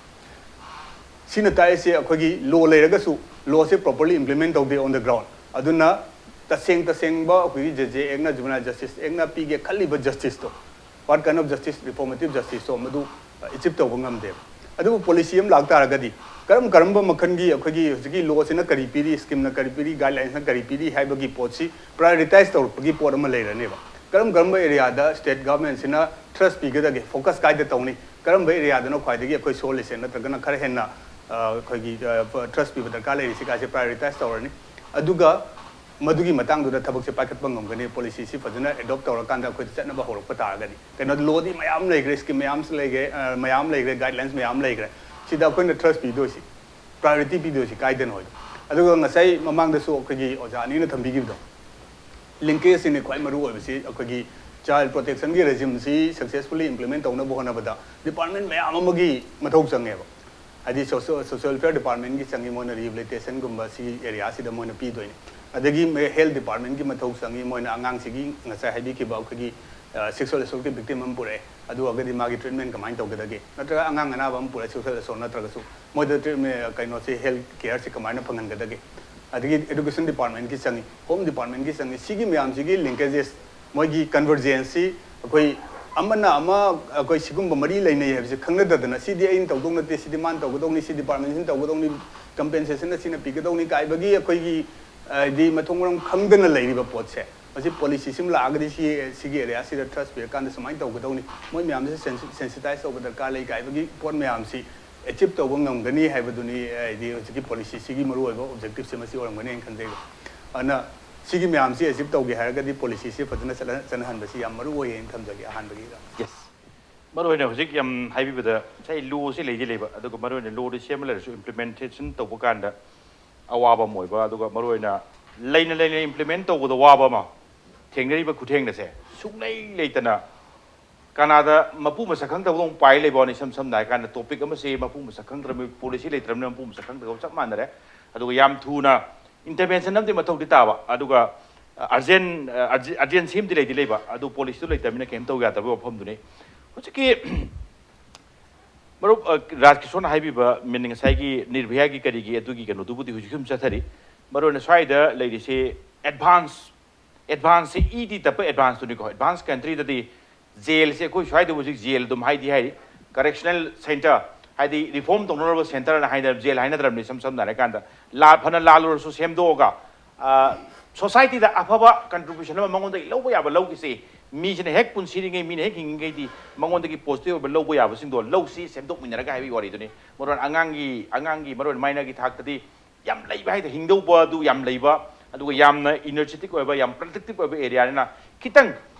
ꯁꯤꯅ ꯇꯥꯛꯏꯁꯦ ꯑꯩꯈꯣꯏꯒꯤ ꯂꯣ ꯂꯩꯔꯒꯁꯨ ꯂꯣꯁꯦ ꯄ꯭ꯔꯣꯄꯔꯂꯤ ꯏꯝꯄ꯭ꯂꯤꯃꯦꯟ ꯇꯧꯗꯦ on the ground꯫ ꯑꯗꯨꯅ ꯇꯁꯦꯡ ꯇꯁꯦꯡꯕ ꯑꯩꯈꯣꯏꯒꯤ ꯖꯦ ꯖꯦ ꯑꯦꯛꯅ, ꯖꯨꯕꯤꯅꯥꯏꯜ ꯖꯁꯇꯤꯁ ꯑꯦꯛꯅ ꯄꯤꯒꯦ ꯈꯜꯂꯤꯕ ꯖꯁꯇꯤꯁꯇꯣ, what kind of justice, reformative justiceꯇꯣ ꯃꯗꯨ ꯑꯦꯆꯤꯞ ꯇꯧꯕ ꯉꯝꯗꯦꯕ꯫ ꯑꯗꯨꯕꯨ ꯄꯣꯂꯤꯁꯤ ꯑꯃ ꯂꯥꯛ ꯇꯥꯔꯒꯗꯤ ꯀꯔꯝ ꯀꯔꯝꯕ ꯃꯈꯜꯒꯤ ꯑꯩꯈꯣꯏꯒꯤ ꯍꯧꯖꯤꯛꯀꯤ ꯂꯣꯁꯤꯅ ꯀꯔꯤ ꯄꯤꯔꯤ, ꯁ꯭ꯀꯤꯝꯅ ꯀꯔꯤ ꯄꯤꯔꯤ, ꯒꯥꯏꯗꯂꯥꯏꯟꯁꯅ ꯀꯔꯤ ꯄꯤꯔꯤ ꯍꯥꯏꯕꯒꯤ ꯄꯣꯠꯁꯤ ꯄ꯭ꯔꯥꯏꯑꯣꯔꯤꯇꯥꯏꯁ ꯇꯧꯔꯛꯄꯒꯤ ꯄꯣꯠ ꯑꯃ ꯂꯩꯔꯅꯦꯕ꯫ ꯀꯔꯝ ꯀꯔꯝꯕ ꯑꯦꯔꯤꯌꯥꯗ ꯁ꯭ꯇꯦꯠ ꯒꯚꯔꯟꯃꯦꯟꯠꯁꯤꯅ ꯊ꯭ꯔꯁ ꯄꯤꯒꯗꯒꯦ, ꯐꯣꯀꯁ ꯀꯥꯏꯗ ꯇꯧꯅꯤ, ꯀꯔꯝꯕ ꯑꯦꯔꯤꯌꯥꯗꯅ ꯈ꯭ꯋꯥꯏꯗꯒꯤ ꯑꯩꯈꯣꯏ ꯁꯣꯜꯂꯤꯁꯦ ꯅꯠꯇ꯭ꯔꯒꯅ ꯈꯔ ꯍꯦꯟꯅ, ꯑ, ꯑꯩꯈꯣꯏꯒꯤ, ꯑ, ꯊ꯭ꯔꯁ ꯄꯤꯕ ꯗꯔꯀꯥꯔ ꯂꯩꯔꯤꯁꯤ ꯀꯥꯏꯁꯦ ꯄ꯭ꯔꯥꯏꯑꯣꯔꯤꯇꯥꯏꯁ ꯇꯧꯔꯅꯤ꯫ ꯑꯗꯨꯒ ꯃꯗꯨꯒꯤ ꯃꯇꯥꯡꯗꯨꯗ ꯊꯕꯛꯁꯦ ꯄꯥꯏꯈꯠꯄ ꯉꯝꯒꯅꯤ, ꯄꯣꯂꯤꯁꯤꯁꯤ ꯐꯖꯅ ꯑꯦꯗꯣꯞ ꯇꯧꯔꯀꯥꯟꯗ ꯑꯩꯈꯣꯏꯗ ꯆꯠꯅꯕ ꯍꯧꯔꯛꯄ ꯇꯥꯔꯒꯗꯤ꯫ ꯀꯩꯅꯣ, ꯂꯣꯗꯤ ꯃꯌꯥꯝ ꯂꯩꯈ꯭ꯔꯦ, ꯁ꯭ꯀꯤꯝ ꯃꯌꯥꯝꯁꯨ ꯂꯩꯈ꯭ꯔꯦ, ꯑ, ꯃꯌꯥꯝ ꯂꯩꯈ꯭ꯔꯦ, ꯒꯥꯏꯗꯂꯥꯏꯟꯁ ꯃꯌꯥꯝ ꯂꯩꯈ꯭ꯔꯦ꯫ ꯁꯤꯗ ꯑꯩꯈꯣꯏꯅ ꯊ꯭ꯔꯁ ꯄꯤꯗꯣꯏꯁꯤ, ꯄ꯭ꯔꯥꯏꯑꯣꯔꯤꯇꯤ ꯄꯤꯗꯣꯏꯁꯤ ꯀꯥꯏꯗꯅꯣ ꯍꯥꯏꯗꯣ꯫ ꯑꯗꯨꯒ ꯉꯁꯥꯏ ꯃꯃꯥꯡꯗꯁꯨ ꯑꯩꯈꯣꯏꯒꯤ ꯑꯣꯖꯥ ꯑꯅꯤꯅ ꯊꯝꯕꯤꯈꯤꯕꯗꯣ, ꯂꯤꯡꯀꯦꯖꯁꯤꯅꯤ ꯈ꯭ꯋꯥꯏ ꯃꯔꯨ ꯑꯣꯏꯕꯁꯤ꯫ ꯑꯩꯈꯣꯏꯒꯤ ꯆꯥꯏꯜ ꯄ꯭ꯔꯣꯇꯦꯛꯁꯟꯒꯤ ꯔꯦꯖꯤꯝꯁꯤ ꯁꯛꯁꯦꯁꯐꯨꯜꯂꯤ ꯏꯝꯄ꯭ꯂꯤꯃꯦꯟ ꯇꯧꯅꯕ ꯍꯣꯠꯅꯕꯗ ꯗꯤꯄꯥꯔꯠꯃꯦꯟ ꯃꯌꯥꯝ ꯑꯃꯒꯤ ꯃꯊꯧ ꯆꯪꯉꯦꯕ꯫ ꯍꯥꯏꯗꯤ ꯁꯣꯁꯤꯌꯦꯜ, ꯁꯣꯁꯤꯌꯦꯜ ꯋꯦꯜꯐꯤꯌꯔ ꯗꯤꯄꯥꯔꯠꯃꯦꯟꯒꯤ ꯆꯪꯉꯤ, ꯃꯣꯏꯅ ꯔꯤꯍꯦꯕꯤꯂꯤꯇꯦꯁꯟꯒꯨꯝꯕ ꯁꯤꯒꯤ ꯑꯦꯔꯤꯌꯥꯁꯤꯗ ꯃꯣꯏꯅ ꯄꯤꯗꯣꯏꯅꯤ꯫ ꯑꯗꯒꯤ ꯃꯦ-, ꯍꯦꯜꯊ ꯗꯤꯄꯥꯔꯠꯃꯦꯟꯒꯤ ꯃꯊꯧ ꯆꯪꯉꯤ, ꯃꯣꯏꯅ ꯑꯉꯥꯡꯁꯤꯒꯤ ꯉꯁꯥꯏ ꯍꯥꯏꯕꯤꯈꯤꯕ ꯑꯩꯈꯣꯏꯒꯤ, ꯑ, ꯁꯦꯛꯁꯨꯋꯦꯜ ꯑꯦꯁꯣꯜꯠꯀꯤ ꯚꯤꯛꯇꯤꯝ ꯑꯃ ꯄꯨꯔꯛꯑꯦ, ꯑꯗꯨ ꯑꯣꯏꯔꯒꯗꯤ ꯃꯥꯒꯤ ꯇ꯭ꯔꯤꯠꯃꯦꯟ ꯀꯃꯥꯏꯅ ꯇꯧꯒꯗꯒꯦ? ꯅꯠꯇ꯭ꯔꯒ ꯑꯉꯥꯡ ꯑꯅꯥꯕ ꯑꯃ ꯄꯨꯔꯛꯑꯦ, ꯁꯦꯛꯁꯨꯋꯦꯜ ꯑꯦꯁꯣꯜꯠ ꯅꯠꯇ꯭ꯔꯒꯁꯨ, ꯃꯣꯏꯗ ꯇ꯭ꯔꯤꯠꯃꯦꯟ, ꯀꯩꯅꯣꯁꯤ, ꯍꯦꯜꯊ ꯀꯦꯌꯔꯁꯤ ꯀꯃꯥꯏꯅ ꯐꯪꯍꯟꯒꯗꯒꯦ? ꯑꯗꯒꯤ ꯑꯦꯖꯨꯀꯦꯁꯟ ꯗꯤꯄꯥꯔꯠꯃꯦꯟꯒꯤ ꯆꯪꯉꯤ, ꯍꯣꯝ ꯗꯤꯄꯥꯔꯠꯃꯦꯟꯒꯤ ꯆꯪꯉꯤ꯫ ꯁꯤꯒꯤ ꯃꯌꯥꯝꯁꯤꯒꯤ ꯂꯤꯡꯀꯦꯖꯦꯁ, ꯃꯣꯏꯒꯤ ꯀꯟꯚꯔꯖꯦꯟꯁꯁꯤ ꯑꯩꯈꯣꯏ ꯑꯃꯅ ꯑꯃ ꯑꯩꯈꯣꯏ ꯁꯤꯒꯨꯝꯕ ꯃꯔꯤ ꯂꯩꯅꯩ ꯍꯥꯏꯕꯁꯤ ꯈꯪꯅꯗꯗꯅ, ꯁꯤꯗꯤ ꯑꯩꯅ ꯇꯧꯗꯧ ꯅꯠꯇꯦ, ꯁꯤꯗꯤ ꯃꯥꯅ ꯇꯧꯒꯗꯧꯅꯤ, ꯁꯤ ꯗꯤꯄꯥꯔꯠꯃꯦꯟꯁꯤꯅ ꯇꯧꯒꯗꯧꯅꯤ, ꯀꯝꯄꯦꯟꯁꯦꯁꯟ ꯑꯁꯤꯅ ꯄꯤꯒꯗꯧꯅꯤ ꯀꯥꯏꯕꯒꯤ ꯑꯩꯈꯣꯏꯒꯤ ꯍꯥꯏꯗꯤ ꯃꯊꯣꯡ ꯃꯔꯝ ꯈꯪꯗꯅ ꯂꯩꯔꯤꯕ ꯄꯣꯠꯁꯦ, ꯃꯁꯤ ꯄꯣꯂꯤꯁꯤ ꯁꯤꯃ ꯂꯥꯛꯑꯒꯗꯤ ꯁꯤ, ꯁꯤꯒꯤ ꯑꯦꯔꯤꯌꯥꯁꯤꯗ ꯇ꯭ꯔꯁ ꯄꯤꯔꯀꯥꯟꯗ ꯁꯨꯃꯥꯏꯅ ꯇꯧꯒꯗꯧꯅꯤ, ꯃꯣꯏ ꯃꯌꯥꯝꯁꯦ ꯁꯦꯟꯁꯤꯇꯥꯏꯁ ꯇꯧꯕ ꯗꯔꯀꯥꯔ ꯂꯩ ꯀꯥꯏꯕꯒꯤ ꯄꯣꯠ ꯃꯌꯥꯝꯁꯤ ꯑꯦꯆꯤꯞ ꯇꯧꯕ ꯉꯝꯒꯅꯤ ꯍꯥꯏꯕꯗꯨꯅꯤ꯫ ꯍꯥꯏꯗꯤ ꯍꯧꯖꯤꯛꯀꯤ ꯄꯣꯂꯤꯁꯤꯁꯤꯒꯤ ꯃꯔꯨꯑꯣꯏꯕ ꯑꯣꯕꯖꯦꯛꯇꯤꯞꯁꯦ ꯃꯁꯤ ꯑꯣꯏꯔꯝꯒꯅꯤ ꯍꯥꯏꯅ ꯈꯟꯖꯩ꯫ ꯑꯗꯨꯅ ꯁꯤꯒꯤ ꯃꯌꯥꯝꯁꯤ ꯑꯦꯆꯤꯞ ꯇꯧꯒꯦ ꯍꯥꯏꯔꯒꯗꯤ ꯄꯣꯂꯤꯁꯤꯁꯤ ꯐꯖꯅ ꯆꯠꯅ-, ꯆꯠꯅꯍꯟꯕꯁꯤ ꯌꯥꯝ ꯃꯔꯨ ꯑꯣꯏꯌꯦꯅ ꯊꯝꯖꯒꯦ ꯑꯍꯥꯟꯕꯒꯤꯗ꯫ ꯌꯦꯁ꯫ ꯃꯔꯨ ꯑꯣꯏꯅ ꯍꯧꯖꯤꯛ ꯌꯥꯝ ꯍꯥꯏꯕꯤꯕꯗ ꯉꯁꯥꯏ ꯂꯣꯁꯤ ꯂꯩꯗꯤ ꯂꯩꯕ, ꯑꯗꯨꯒ ꯃꯔꯨ ꯑꯣꯏꯅ ꯂꯣꯗꯤ ꯁꯦꯝꯃ ꯂꯩꯔꯁꯨ ꯏꯝꯄ꯭ꯂꯤꯃꯦꯟꯇꯦꯁꯟ ꯇꯧꯕ ꯀꯥꯟꯗ ꯑꯋꯥꯕ ꯑꯃ ꯑꯣꯏꯕ, ꯑꯗꯨꯒ ꯃꯔꯨ ꯑꯣꯏꯅ ꯂꯩꯅ ꯂꯩꯅ ꯏꯝꯄ꯭ꯂꯤꯃꯦꯟ ꯇꯧꯕꯗ ꯋꯥꯕ ꯑꯃ ꯊꯦꯡꯅꯔꯤꯕ ꯈꯨꯊꯦꯡꯅꯁꯦ ꯁꯨꯡꯂꯩ ꯂꯩꯇꯅ ꯀꯅꯥꯗ ꯃꯄꯨ ꯃꯁꯛ ꯈꯪꯗꯕꯗꯧꯅ ꯄꯥꯏ ꯂꯩꯕ ꯋꯥꯅꯤ꯫ ꯏꯁꯝ ꯁꯝꯅ ꯍꯥꯏ ꯀꯥꯟꯗ ꯇꯣꯄꯤꯛ ꯑꯃꯁꯤ ꯃꯄꯨ ꯃꯁꯛ ꯈꯪꯗ꯭ꯔꯕꯅꯤ, ꯄꯣꯂꯤꯁꯤ ꯂꯩꯇ꯭ꯔꯕꯅꯤꯅ ꯃꯄꯨ ꯃꯁꯛ ꯈꯪꯗꯕ ꯆꯞ ꯃꯥꯟꯅꯔꯦ꯫ ꯑꯗꯨꯒ ꯌꯥꯝ ꯊꯨꯅ ꯏꯟꯇꯔꯚꯦꯟꯁꯟ ꯑꯃꯗꯤ ꯃꯊꯧꯗꯤ ꯇꯥꯕ, ꯑꯗꯨꯒ ꯑꯔꯖꯦꯟ ꯑꯔꯖꯦꯟꯁꯤ ꯑꯃꯗꯤ ꯂꯩꯗꯤ ꯂꯩꯕ, ꯑꯗꯨ ꯄꯣꯂꯤꯁꯤꯗꯨ ꯂꯩꯇꯕꯅꯤꯅ ꯀꯩꯝ ꯇꯧ ꯌꯥꯗꯕꯒꯤ ꯋꯥꯐꯝꯗꯨꯅꯤ꯫ ꯍꯧꯖꯤꯛꯀꯤ ꯃꯔꯨꯞ, ꯑ, ꯔꯥꯖ ꯀꯤꯁꯣꯔꯅ ꯍꯥꯏꯕꯤꯕ ꯃꯤꯅ ꯉꯁꯥꯏꯒꯤ ꯅꯤꯔꯚꯌꯥꯒꯤ ꯀꯔꯤꯒꯤ ꯑꯗꯨꯒꯤ ꯀꯩꯅꯣꯗꯨꯕꯨꯗꯤ ꯍꯧꯖꯤꯛ ꯁꯨꯝ ꯆꯠꯊꯔꯤ꯫ ꯃꯔꯨꯑꯣꯏꯅ ꯁ꯭ꯋꯥꯏꯗ ꯂꯩꯔꯤꯁꯤ ꯑꯦꯗꯚꯥꯟꯁ, ꯑꯦꯗꯚꯥꯟꯁꯁꯤ ꯏꯗꯤ ꯇꯞꯄ ꯑꯦꯗꯚꯥꯟꯁꯇꯨꯅꯤꯀꯣ꯫ ꯑꯦꯗꯚꯥꯟꯁ ꯀꯟꯇ꯭ꯔꯤꯗꯗꯤ ꯖꯦꯜꯁꯦ ꯑꯩꯈꯣꯏ ꯁ꯭ꯋꯥꯏꯗ ꯍꯧꯖꯤꯛ ꯖꯦꯜ ꯑꯗꯨꯝ ꯍꯥꯏꯗꯤ ꯍꯥꯏꯔꯤ, ꯀꯔꯦꯛꯁꯅꯦꯜ ꯁꯦꯟꯇꯔ, ꯍꯥꯏꯗꯤ ꯔꯤꯐꯣꯔꯝ ꯇꯧꯅꯔꯕ ꯁꯦꯟꯇꯔꯅ ꯍꯥꯏꯅ ꯖꯦꯜ ꯍꯥꯏꯅꯗ꯭ꯔꯕꯅꯤ꯫ ꯏꯁꯝ ꯁꯝꯅ ꯍꯥꯏꯔꯀꯥꯟꯗ ꯂꯥ-, ꯐꯅ ꯂꯥꯜꯂꯨꯔꯁꯨ ꯁꯦꯝꯗꯣꯛꯑꯒ, ꯑ, ꯁꯣꯁꯥꯏꯇꯤꯗ ꯑꯐꯕ ꯀꯟꯇ꯭ꯔꯤꯕ꯭ꯌꯨꯁꯟ ꯑꯃ ꯃꯉꯣꯟꯗꯒꯤ ꯂꯧꯕ ꯌꯥꯕ ꯂꯧꯈꯤꯁꯤ꯫ ꯃꯤꯁꯤꯅ ꯍꯦꯛ ꯄꯨꯟꯁꯤꯔꯤꯉꯩ, ꯃꯤꯅ ꯍꯦꯛ ꯍꯤꯡꯉꯤꯉꯩꯗꯤ ꯃꯉꯣꯟꯗꯒꯤ ꯄꯣꯖꯤꯇꯤꯚ ꯑꯣꯏꯕ ꯂꯧꯕ ꯌꯥꯕꯁꯤꯡꯗꯣ ꯂꯧꯁꯤ, ꯁꯦꯝꯗꯣꯛꯃꯤꯟꯅꯔꯒ ꯍꯥꯏꯕꯒꯤ ꯋꯥꯔꯤꯗꯨꯅꯤ꯫ ꯃꯔꯨ ꯑꯣꯏꯅ ꯑꯉꯥꯡꯒꯤ, ꯑꯉꯥꯡꯒꯤ ꯃꯔꯨ ꯑꯣꯏꯅ ꯃꯥꯏꯅꯔꯒꯤ ꯊꯥꯛꯇꯗꯤ ꯌꯥꯝ ꯂꯩꯕ ꯍꯥꯏꯗꯤ ꯍꯤꯡꯗꯧꯕ ꯑꯗꯨ ꯌꯥꯝ ꯂꯩꯕ, ꯑꯗꯨꯒ ꯌꯥꯝꯅ ꯏꯅꯔꯖꯦꯇꯤꯛ ꯑꯣꯏꯕ, ꯌꯥꯝ ꯄ꯭ꯔꯗꯛꯇꯤꯞ ꯑꯣꯏꯕ ꯑꯦꯔꯤꯌꯥꯅꯤꯅ ꯈꯤꯇꯪ,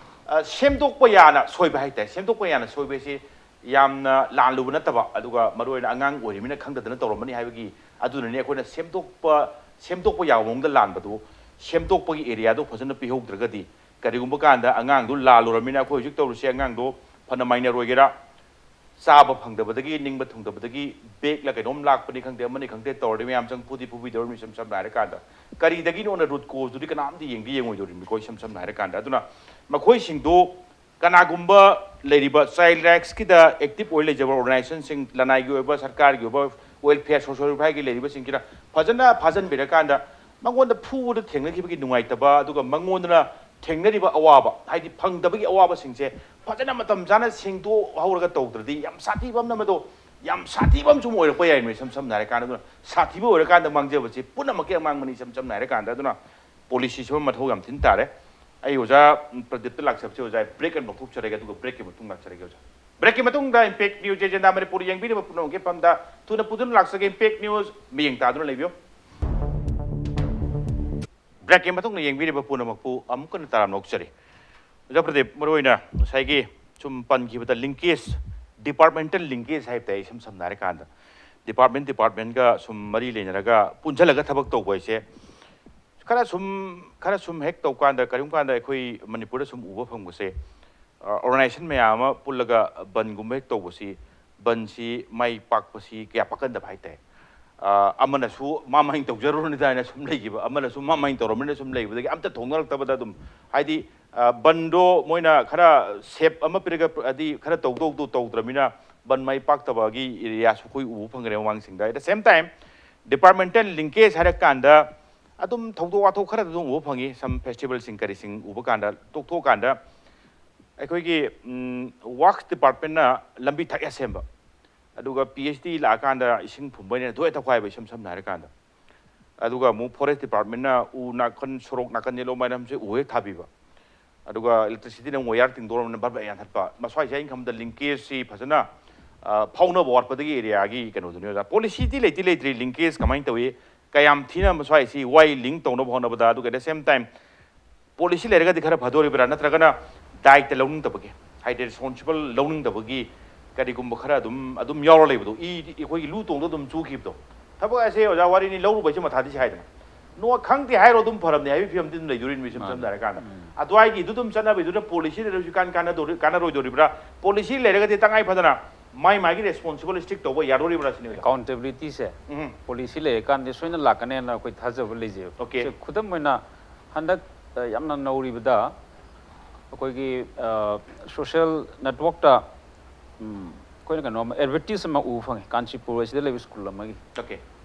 ꯑ, ꯁꯦꯝꯗꯣꯛꯄ ꯌꯥꯅ ꯁꯣꯏꯕ ꯍꯥꯏꯇꯥꯔꯦ꯫ ꯁꯦꯝꯗꯣꯛꯄ ꯌꯥꯅ ꯁꯣꯏꯕ ꯍꯥꯏꯁꯤ ꯌꯥꯝꯅ ꯂꯥꯜꯂꯨꯕ ꯅꯠꯇꯕ, ꯑꯗꯨꯒ ꯃꯔꯨ ꯑꯣꯏꯅ ꯑꯉꯥꯡ ꯑꯣꯏꯔꯤꯃꯤꯅ ꯈꯪꯗꯗꯅ ꯇꯧꯔꯝꯃꯅꯤ ꯍꯥꯏꯕꯒꯤ ꯑꯗꯨꯅꯅꯤ꯫ ꯑꯩꯈꯣꯏꯅ ꯁꯦꯝꯗꯣꯛꯄ, ꯁꯦꯝꯗꯣꯛꯄ ꯌꯥꯕ ꯃꯑꯣꯡꯗ ꯂꯥꯟꯕꯗꯨ, ꯁꯦꯝꯗꯣꯛꯄꯒꯤ ꯑꯦꯔꯤꯌꯥꯗꯣ ꯐꯖꯅ ꯄꯤꯍꯧꯗ꯭ꯔꯒꯗꯤ, ꯀꯔꯤꯒꯨꯝꯕ ꯀꯥꯟꯗ ꯑꯉꯥꯡꯗꯨ ꯂꯥꯜꯂꯨꯔꯃꯤꯅ ꯑꯩꯈꯣꯏ ꯍꯧꯖꯤꯛ ꯇꯧꯔꯤꯁꯦ, ꯑꯉꯥꯡꯗꯣ ꯐꯅ ꯃꯥꯏꯅꯔ ꯑꯣꯏꯒꯦꯔꯥ, ꯆꯥꯕ ꯐꯪꯗꯕꯗꯒꯤ, ꯅꯤꯡꯕ ꯊꯨꯡꯗꯕꯗꯒꯤ ꯕꯦꯛꯂ ꯀꯩꯅꯣꯝ ꯂꯥꯛꯄꯅꯤ ꯈꯪꯗꯦ, ꯑꯃꯅꯤ ꯈꯪꯗꯦ, ꯇꯧꯔꯗꯤ ꯃꯌꯥꯝ ꯆꯪ ꯐꯨꯗꯤ ꯐꯨꯕꯤꯗꯧꯔꯤꯕꯅꯤ꯫ ꯏꯁꯝ ꯁꯝꯅ ꯍꯥꯏꯔꯀꯥꯟꯗ ꯀꯔꯤꯗꯒꯤꯅꯣꯅ ꯔꯨꯠ ꯀꯣꯖꯇꯨꯗꯤ ꯀꯅꯥꯝꯇ ꯌꯦꯡꯗꯤ ꯌꯦꯡꯉꯣꯏꯗꯧꯔꯤꯕꯅꯤꯀꯣ, ꯏꯁꯝ ꯁꯝꯅ ꯍꯥꯏꯔꯀꯥꯟꯗ꯫ ꯑꯗꯨꯅ ꯃꯈꯣꯏꯁꯤꯡꯗꯨ ꯀꯅꯥꯒꯨꯝꯕ ꯂꯩꯔꯤꯕ ꯆꯥꯏꯜ ꯔꯥꯏꯠꯁꯀꯤꯗ ꯑꯦꯛꯇꯤꯞ ꯑꯣꯏ ꯂꯩꯖꯕ ꯑꯣꯔꯒꯅꯥꯏꯖꯦꯁꯟꯁꯤꯡ, ꯂꯅꯥꯏꯒꯤ ꯑꯣꯏꯕ, ꯁꯔꯀꯥꯔꯒꯤ ꯑꯣꯏꯕ, ꯋꯦꯜꯐꯤꯌꯔ, ꯁꯣꯁꯤꯌꯦꯜ ꯋꯦꯜꯐꯤꯌꯔꯒꯤ ꯂꯩꯔꯤꯕꯁꯤꯡꯁꯤꯅ ꯐꯖꯅ ꯐꯥꯖꯤꯟꯕꯤꯔꯀꯥꯟꯗ ꯃꯉꯣꯟꯗ ꯐꯨꯕꯗ ꯊꯦꯡꯅꯈꯤꯕꯒꯤ ꯅꯨꯡꯉꯥꯏꯇꯕ, ꯑꯗꯨꯒ ꯃꯉꯣꯟꯗꯅ ꯊꯦꯡꯅꯔꯤꯕ ꯑꯋꯥꯕ, ꯍꯥꯏꯗꯤ ꯐꯪꯗꯕꯒꯤ ꯑꯋꯥꯕꯁꯤꯡꯁꯦ ꯐꯖꯅ ꯃꯇꯝ ꯆꯥꯅ ꯁꯦꯡꯗꯣꯛꯍꯧꯔꯒ ꯇꯧꯗ꯭ꯔꯗꯤ, ꯌꯥꯝ ꯁꯥꯊꯤꯕ ꯑꯃꯅ ꯃꯗꯣ, ꯌꯥꯝ ꯁꯥꯊꯤꯕ ꯑꯃꯁꯨ ꯑꯃꯨꯛ ꯑꯣꯏꯔꯛꯄ ꯌꯥꯏ꯫ ꯏꯁꯝ ꯁꯝꯅ ꯍꯥꯏꯔꯀꯥꯟꯗ, ꯑꯗꯨꯅ ꯁꯥꯊꯤꯕ ꯑꯣꯏꯔꯀꯥꯟꯗ ꯃꯥꯡꯖꯕꯁꯤ ꯄꯨꯝꯅꯃꯛꯀꯤ ꯑꯃꯥꯡꯕꯅꯤ꯫ ꯏꯁꯝ ꯁꯝꯅ ꯍꯥꯏꯔꯀꯥꯟꯗ, ꯑꯗꯨꯅ ꯄꯣꯂꯤꯁꯤꯁꯨ ꯑꯃ ꯃꯊꯧ ꯌꯥꯝ ꯊꯤꯅ ꯇꯥꯔꯦ꯫ ꯑꯩ ꯑꯣꯖꯥ ꯄ꯭ꯔꯗꯤꯞꯇ ꯂꯥꯛꯆꯕꯁꯦ ꯑꯣꯖꯥ ꯕ꯭ꯔꯦꯛ ꯑꯃ ꯂꯧꯊꯣꯛꯆꯔꯒꯦ, ꯑꯗꯨꯒ ꯕ꯭ꯔꯦꯛꯀꯤ ꯃꯇꯨꯡ ꯂꯥꯛꯆꯔꯒꯦ ꯑꯣꯖꯥ꯫ ꯕ꯭ꯔꯦꯛꯀꯤ ꯃꯇꯨꯡꯗ ꯏꯝꯄꯦꯛ ꯅ꯭ꯌꯨꯁ ꯑꯦꯖꯦꯟꯗꯥ ꯃꯅꯤꯄꯨꯔ ꯌꯦꯡꯕꯤꯔꯤꯕ ꯄꯨꯝꯅꯃꯛꯀꯤ ꯐꯝꯗ ꯊꯨꯅ ꯄꯨꯗꯨꯅ ꯂꯥꯛꯆꯒꯦ꯫ ꯏꯝꯄꯦꯛ ꯅ꯭ꯌꯨꯁ ꯃꯤꯠꯌꯦꯡ ꯇꯥꯗꯨꯅ ꯂꯩꯕꯤꯌꯨ꯫ ꯕ꯭ꯔꯦꯛꯀꯤ ꯃꯇꯨꯡꯗ ꯌꯦꯡꯕꯤꯔꯤꯕ ꯄꯨꯝꯅꯃꯛꯄꯨ ꯑꯃꯨꯛ ꯍꯟꯅ ꯇꯔꯥꯝꯅ ꯑꯣꯛꯆꯔꯤ꯫ ꯑꯣꯖꯥ ꯄ꯭ꯔꯗꯤꯞ, ꯃꯔꯨꯑꯣꯏꯅ ꯉꯁꯥꯏꯒꯤ ꯁꯨꯝ ꯄꯟꯈꯤꯕꯗ ꯂꯤꯡꯀꯦꯖ, ꯗꯤꯄꯥꯔꯠꯃꯦꯟꯇꯦꯜ ꯂꯤꯡꯀꯦꯖ ꯍꯥꯏꯕ ꯇꯥꯏ꯫ ꯏꯁꯝ ꯁꯝꯅ ꯍꯥꯏꯔꯀꯥꯟꯗ ꯗꯤꯄꯥꯔꯠꯃꯦꯟ ꯗꯤꯄꯥꯔꯠꯃꯦꯟꯒ ꯁꯨꯝ ꯃꯔꯤ ꯂꯩꯅꯔꯒ ꯄꯨꯟꯁꯤꯜꯂꯒ ꯊꯕꯛ ꯇꯧꯕ ꯍꯥꯏꯁꯦ ꯈꯔ ꯁꯨꯝ, ꯈꯔ ꯁꯨꯝ ꯍꯦꯛ ꯇꯧꯀꯥꯟꯗ, ꯀꯔꯤꯒꯨꯝꯕ ꯀꯥꯟꯗ ꯑꯩꯈꯣꯏ ꯃꯅꯤꯄꯨꯔꯗ ꯁꯨꯝ ꯎꯕ ꯐꯪꯕꯁꯦ, ꯑ, ꯑꯣꯔꯒꯅꯥꯏꯖꯦꯁꯟ ꯃꯌꯥꯝ ꯑꯃ ꯄꯨꯜꯂꯒ ꯕꯟꯒꯨꯝꯕ ꯍꯦꯛ ꯇꯧꯕꯁꯤ, ꯕꯟꯁꯤ ꯃꯥꯏ ꯄꯥꯛꯄꯁꯤ ꯀꯌꯥ ꯄꯥꯛꯀꯟꯗꯕ ꯍꯥꯏꯇꯥꯔꯦ꯫ ꯑ, ꯑꯃꯅꯁꯨ ꯃꯥ ꯃꯍꯩ ꯇꯧꯖꯔꯨꯔꯅꯤꯗ ꯍꯥꯏꯅ ꯁꯨꯝ ꯂꯩꯈꯤꯕ, ꯑꯃꯅꯁꯨ ꯃꯥ ꯃꯍꯩ ꯇꯧꯔꯝꯅꯤꯅ ꯁꯨꯝ ꯂꯩꯕꯗꯒꯤ ꯑꯝꯇ ꯊꯣꯛꯅꯔꯛꯇꯕꯗ ꯑꯗꯨꯝ, ꯍꯥꯏꯗꯤ, ꯑ, ꯕꯟꯗꯣ ꯃꯣꯏꯅ ꯈꯔ ꯁꯦꯞ ꯑꯃ ꯄꯤꯔꯒ, ꯍꯥꯏꯗꯤ ꯈꯔ ꯇꯧꯗꯧꯗꯣ ꯇꯧꯗ꯭ꯔꯕꯅꯤꯅ ꯕꯟ ꯃꯥꯏ ꯄꯥꯛꯇꯕꯒꯤ ꯑꯦꯔꯤꯌꯥꯁꯨ ꯑꯩꯈꯣꯏ ꯎꯕ ꯐꯪꯈ꯭ꯔꯦ ꯃꯃꯥꯡꯁꯤꯡꯗ꯫ At the same time, departmental linkage ꯍꯥꯏꯔ ꯀꯥꯟꯗ ꯑꯗꯨꯝ ꯊꯧꯗꯣꯛ ꯋꯥꯊꯣꯛ ꯈꯔ ꯑꯗꯨꯝ ꯎꯕ ꯐꯪꯉꯤ꯫ ꯁꯝ ꯐꯦꯁꯇꯤꯚꯦꯜꯁꯤꯡ ꯀꯔꯤꯁꯤꯡ ꯎꯕ ꯀꯥꯟꯗ, ꯇꯣꯛꯊꯣꯛꯑꯀꯥꯟꯗ ꯑꯩꯈꯣꯏꯒꯤ, ꯎꯝ, ꯋꯥꯔꯛꯁ ꯗꯤꯄꯥꯔꯠꯃꯦꯟꯅ ꯂꯝꯕꯤ ꯊꯛ ꯌꯥ ꯁꯦꯝꯕ, ꯑꯗꯨꯒ ꯄꯤ ꯑꯩꯆ ꯗꯤ ꯂꯥꯛꯑꯀꯥꯟꯗ ꯏꯁꯤꯡ ꯐꯨꯝꯕꯩꯅ ꯇꯣꯏ ꯇꯧꯈꯥꯏꯕ, ꯏꯁꯝ ꯁꯝꯅ ꯍꯥꯏꯔꯀꯥꯟꯗ꯫ ꯑꯗꯨꯒ ꯑꯃꯨꯛ ꯐꯣꯔꯦꯁ ꯗꯤꯄꯥꯔꯠꯃꯦꯟꯅ ꯎ ꯅꯥꯀꯟ, ꯁꯣꯔꯣꯛ ꯅꯥꯀꯟ ꯌꯦꯠꯂꯣꯝ ꯃꯥꯏꯔꯝꯁꯦ ꯎ ꯍꯦꯛ ꯊꯥꯕꯤꯕ, ꯑꯗꯨꯒ ꯏꯂꯦꯛꯇ꯭ꯔꯤꯁꯤꯇꯤꯅ ꯑꯃꯨꯛ ꯋꯥꯌꯔ ꯇꯤꯡꯗꯣꯔꯕꯅꯤꯅ ꯕꯜꯕ ꯍꯦꯛ ꯌꯥꯟꯊꯠꯄ꯫ ꯃꯁ꯭ꯋꯥꯏꯁꯦ ꯑꯩꯅ ꯈꯟꯕꯗ ꯂꯤꯡꯀꯦꯖꯁꯤ ꯐꯖꯅ, ꯑ, ꯐꯥꯎꯅꯕ ꯋꯥꯠꯄꯗꯒꯤ ꯑꯦꯔꯤꯌꯥꯒꯤ ꯀꯩꯅꯣꯗꯨꯅꯤ ꯑꯣꯖꯥ꯫ ꯄꯣꯂꯤꯁꯤꯗꯤ ꯂꯩꯇꯤ ꯂꯩꯇ꯭ꯔꯤ, ꯂꯤꯡꯀꯦꯖ ꯀꯃꯥꯏꯅ ꯇꯧꯏ, ꯀꯌꯥꯝ ꯊꯤꯅ ꯃꯁ꯭ꯋꯥꯏꯁꯤ ꯋꯥꯏ ꯂꯤꯡ ꯇꯧꯅꯕ ꯍꯣꯠꯅꯕꯗ, ꯑꯗꯨꯒ at the same time policy ꯂꯩꯔꯒꯗꯤ ꯈꯔ ꯐꯗꯣꯔꯤꯕ꯭ꯔꯥ, ꯅꯠꯇ꯭ꯔꯒꯅ ꯗꯥꯏꯇ ꯂꯧꯅꯤꯡꯗꯕꯒꯤ, ꯍꯥꯏꯗꯤ ꯔꯦꯁꯄꯣꯟꯁꯤꯕꯜ ꯂꯧꯅꯤꯡꯗꯕꯒꯤ ꯀꯔꯤꯒꯨꯝꯕ ꯈꯔ ꯑꯗꯨꯝ, ꯑꯗꯨꯝ ꯌꯥꯎꯔ ꯂꯩꯕꯗꯣ, ꯏ, ꯑꯩꯈꯣꯏꯒꯤ ꯂꯨ ꯇꯣꯡꯗ ꯑꯗꯨꯝ ꯆꯨꯈꯤꯕꯗꯣ? ꯊꯕꯛ ꯑꯁꯦ ꯑꯣꯖꯥ ꯋꯥꯔꯤꯅꯤ, ꯂꯧꯔꯨꯕꯩꯁꯦ ꯃꯊꯥꯗꯤ ꯁꯥꯏꯗꯅ꯫ ꯅꯣ, ꯈꯪꯗꯦ ꯍꯥꯏꯔꯣ ꯑꯗꯨꯝ ꯐꯔꯕꯅꯦ ꯍꯥꯏꯕꯒꯤ ꯐꯤꯕꯝꯗꯤ ꯑꯗꯨꯝ ꯂꯩꯗꯣꯔꯤꯅꯤ, ꯏꯁꯝ ꯃꯥꯅꯤ꯫ ꯁꯝꯅ ꯍꯥꯏꯔꯀꯥꯟꯗ꯫ ꯎꯝ꯫ ꯑꯗꯨꯋꯥꯏꯒꯤ ꯑꯗꯨ ꯑꯗꯨꯝ ꯆꯠꯅꯕꯤꯗꯨꯅ ꯄꯣꯂꯤꯁꯤ ꯂꯩꯔꯁꯨ ꯀꯥꯟ ꯀꯥꯟꯅꯗꯣꯔꯤ-, ꯀꯥꯟꯅꯔꯣꯏꯗꯣꯔꯤꯕ꯭ꯔꯥ? ꯄꯣꯂꯤꯁꯤ ꯂꯩꯔꯒꯗꯤ ꯇꯉꯥꯏ ꯐꯗꯅ ꯃꯥꯏ ꯃꯥꯒꯤ ꯔꯦꯁꯄꯣꯟꯁꯤꯕꯜ ꯁ꯭ꯇꯤꯛ ꯇꯧꯕ ꯌꯥꯗꯣꯔꯤꯕ꯭ꯔꯥ ꯁꯤꯅꯤ ꯑꯣꯖꯥ꯫ ꯑꯦꯀꯥꯎꯟꯇꯦꯕꯤꯂꯤꯇꯤꯁꯦ ꯎꯝ꯫ ꯄꯣꯂꯤꯁꯤ ꯂꯩꯔꯀꯥꯟꯗ ꯁꯣꯏꯅ ꯂꯥꯛꯀꯅꯦꯅ ꯑꯩꯈꯣꯏ ꯊꯥꯖꯕ ꯂꯩꯖꯩꯕ꯫ ꯑꯣꯀꯦ꯫ ꯁꯦ, ꯈꯨꯗꯝ ꯑꯣꯏꯅ ꯍꯟꯗꯛ, ꯑ, ꯌꯥꯝꯅ ꯅꯧꯔꯤꯕꯗ ꯑꯩꯈꯣꯏꯒꯤ, ꯑ, ꯁꯣꯁꯤꯌꯦꯜ ꯅꯦꯠꯋꯥꯛꯇ, ꯎꯝ, ꯑꯩꯈꯣꯏꯅ ꯀꯩꯅꯣ ꯑꯃ, ꯑꯦꯗꯚꯔꯇꯤꯁ ꯑꯃ ꯎꯕ ꯐꯪꯉꯤ, ꯀꯥꯟꯆꯤꯄꯨꯔ ꯑꯁꯤꯗ ꯂꯩꯕ ꯁ꯭ꯀꯨꯜ ꯑꯃꯒꯤ꯫ ꯑꯣꯀꯦ꯫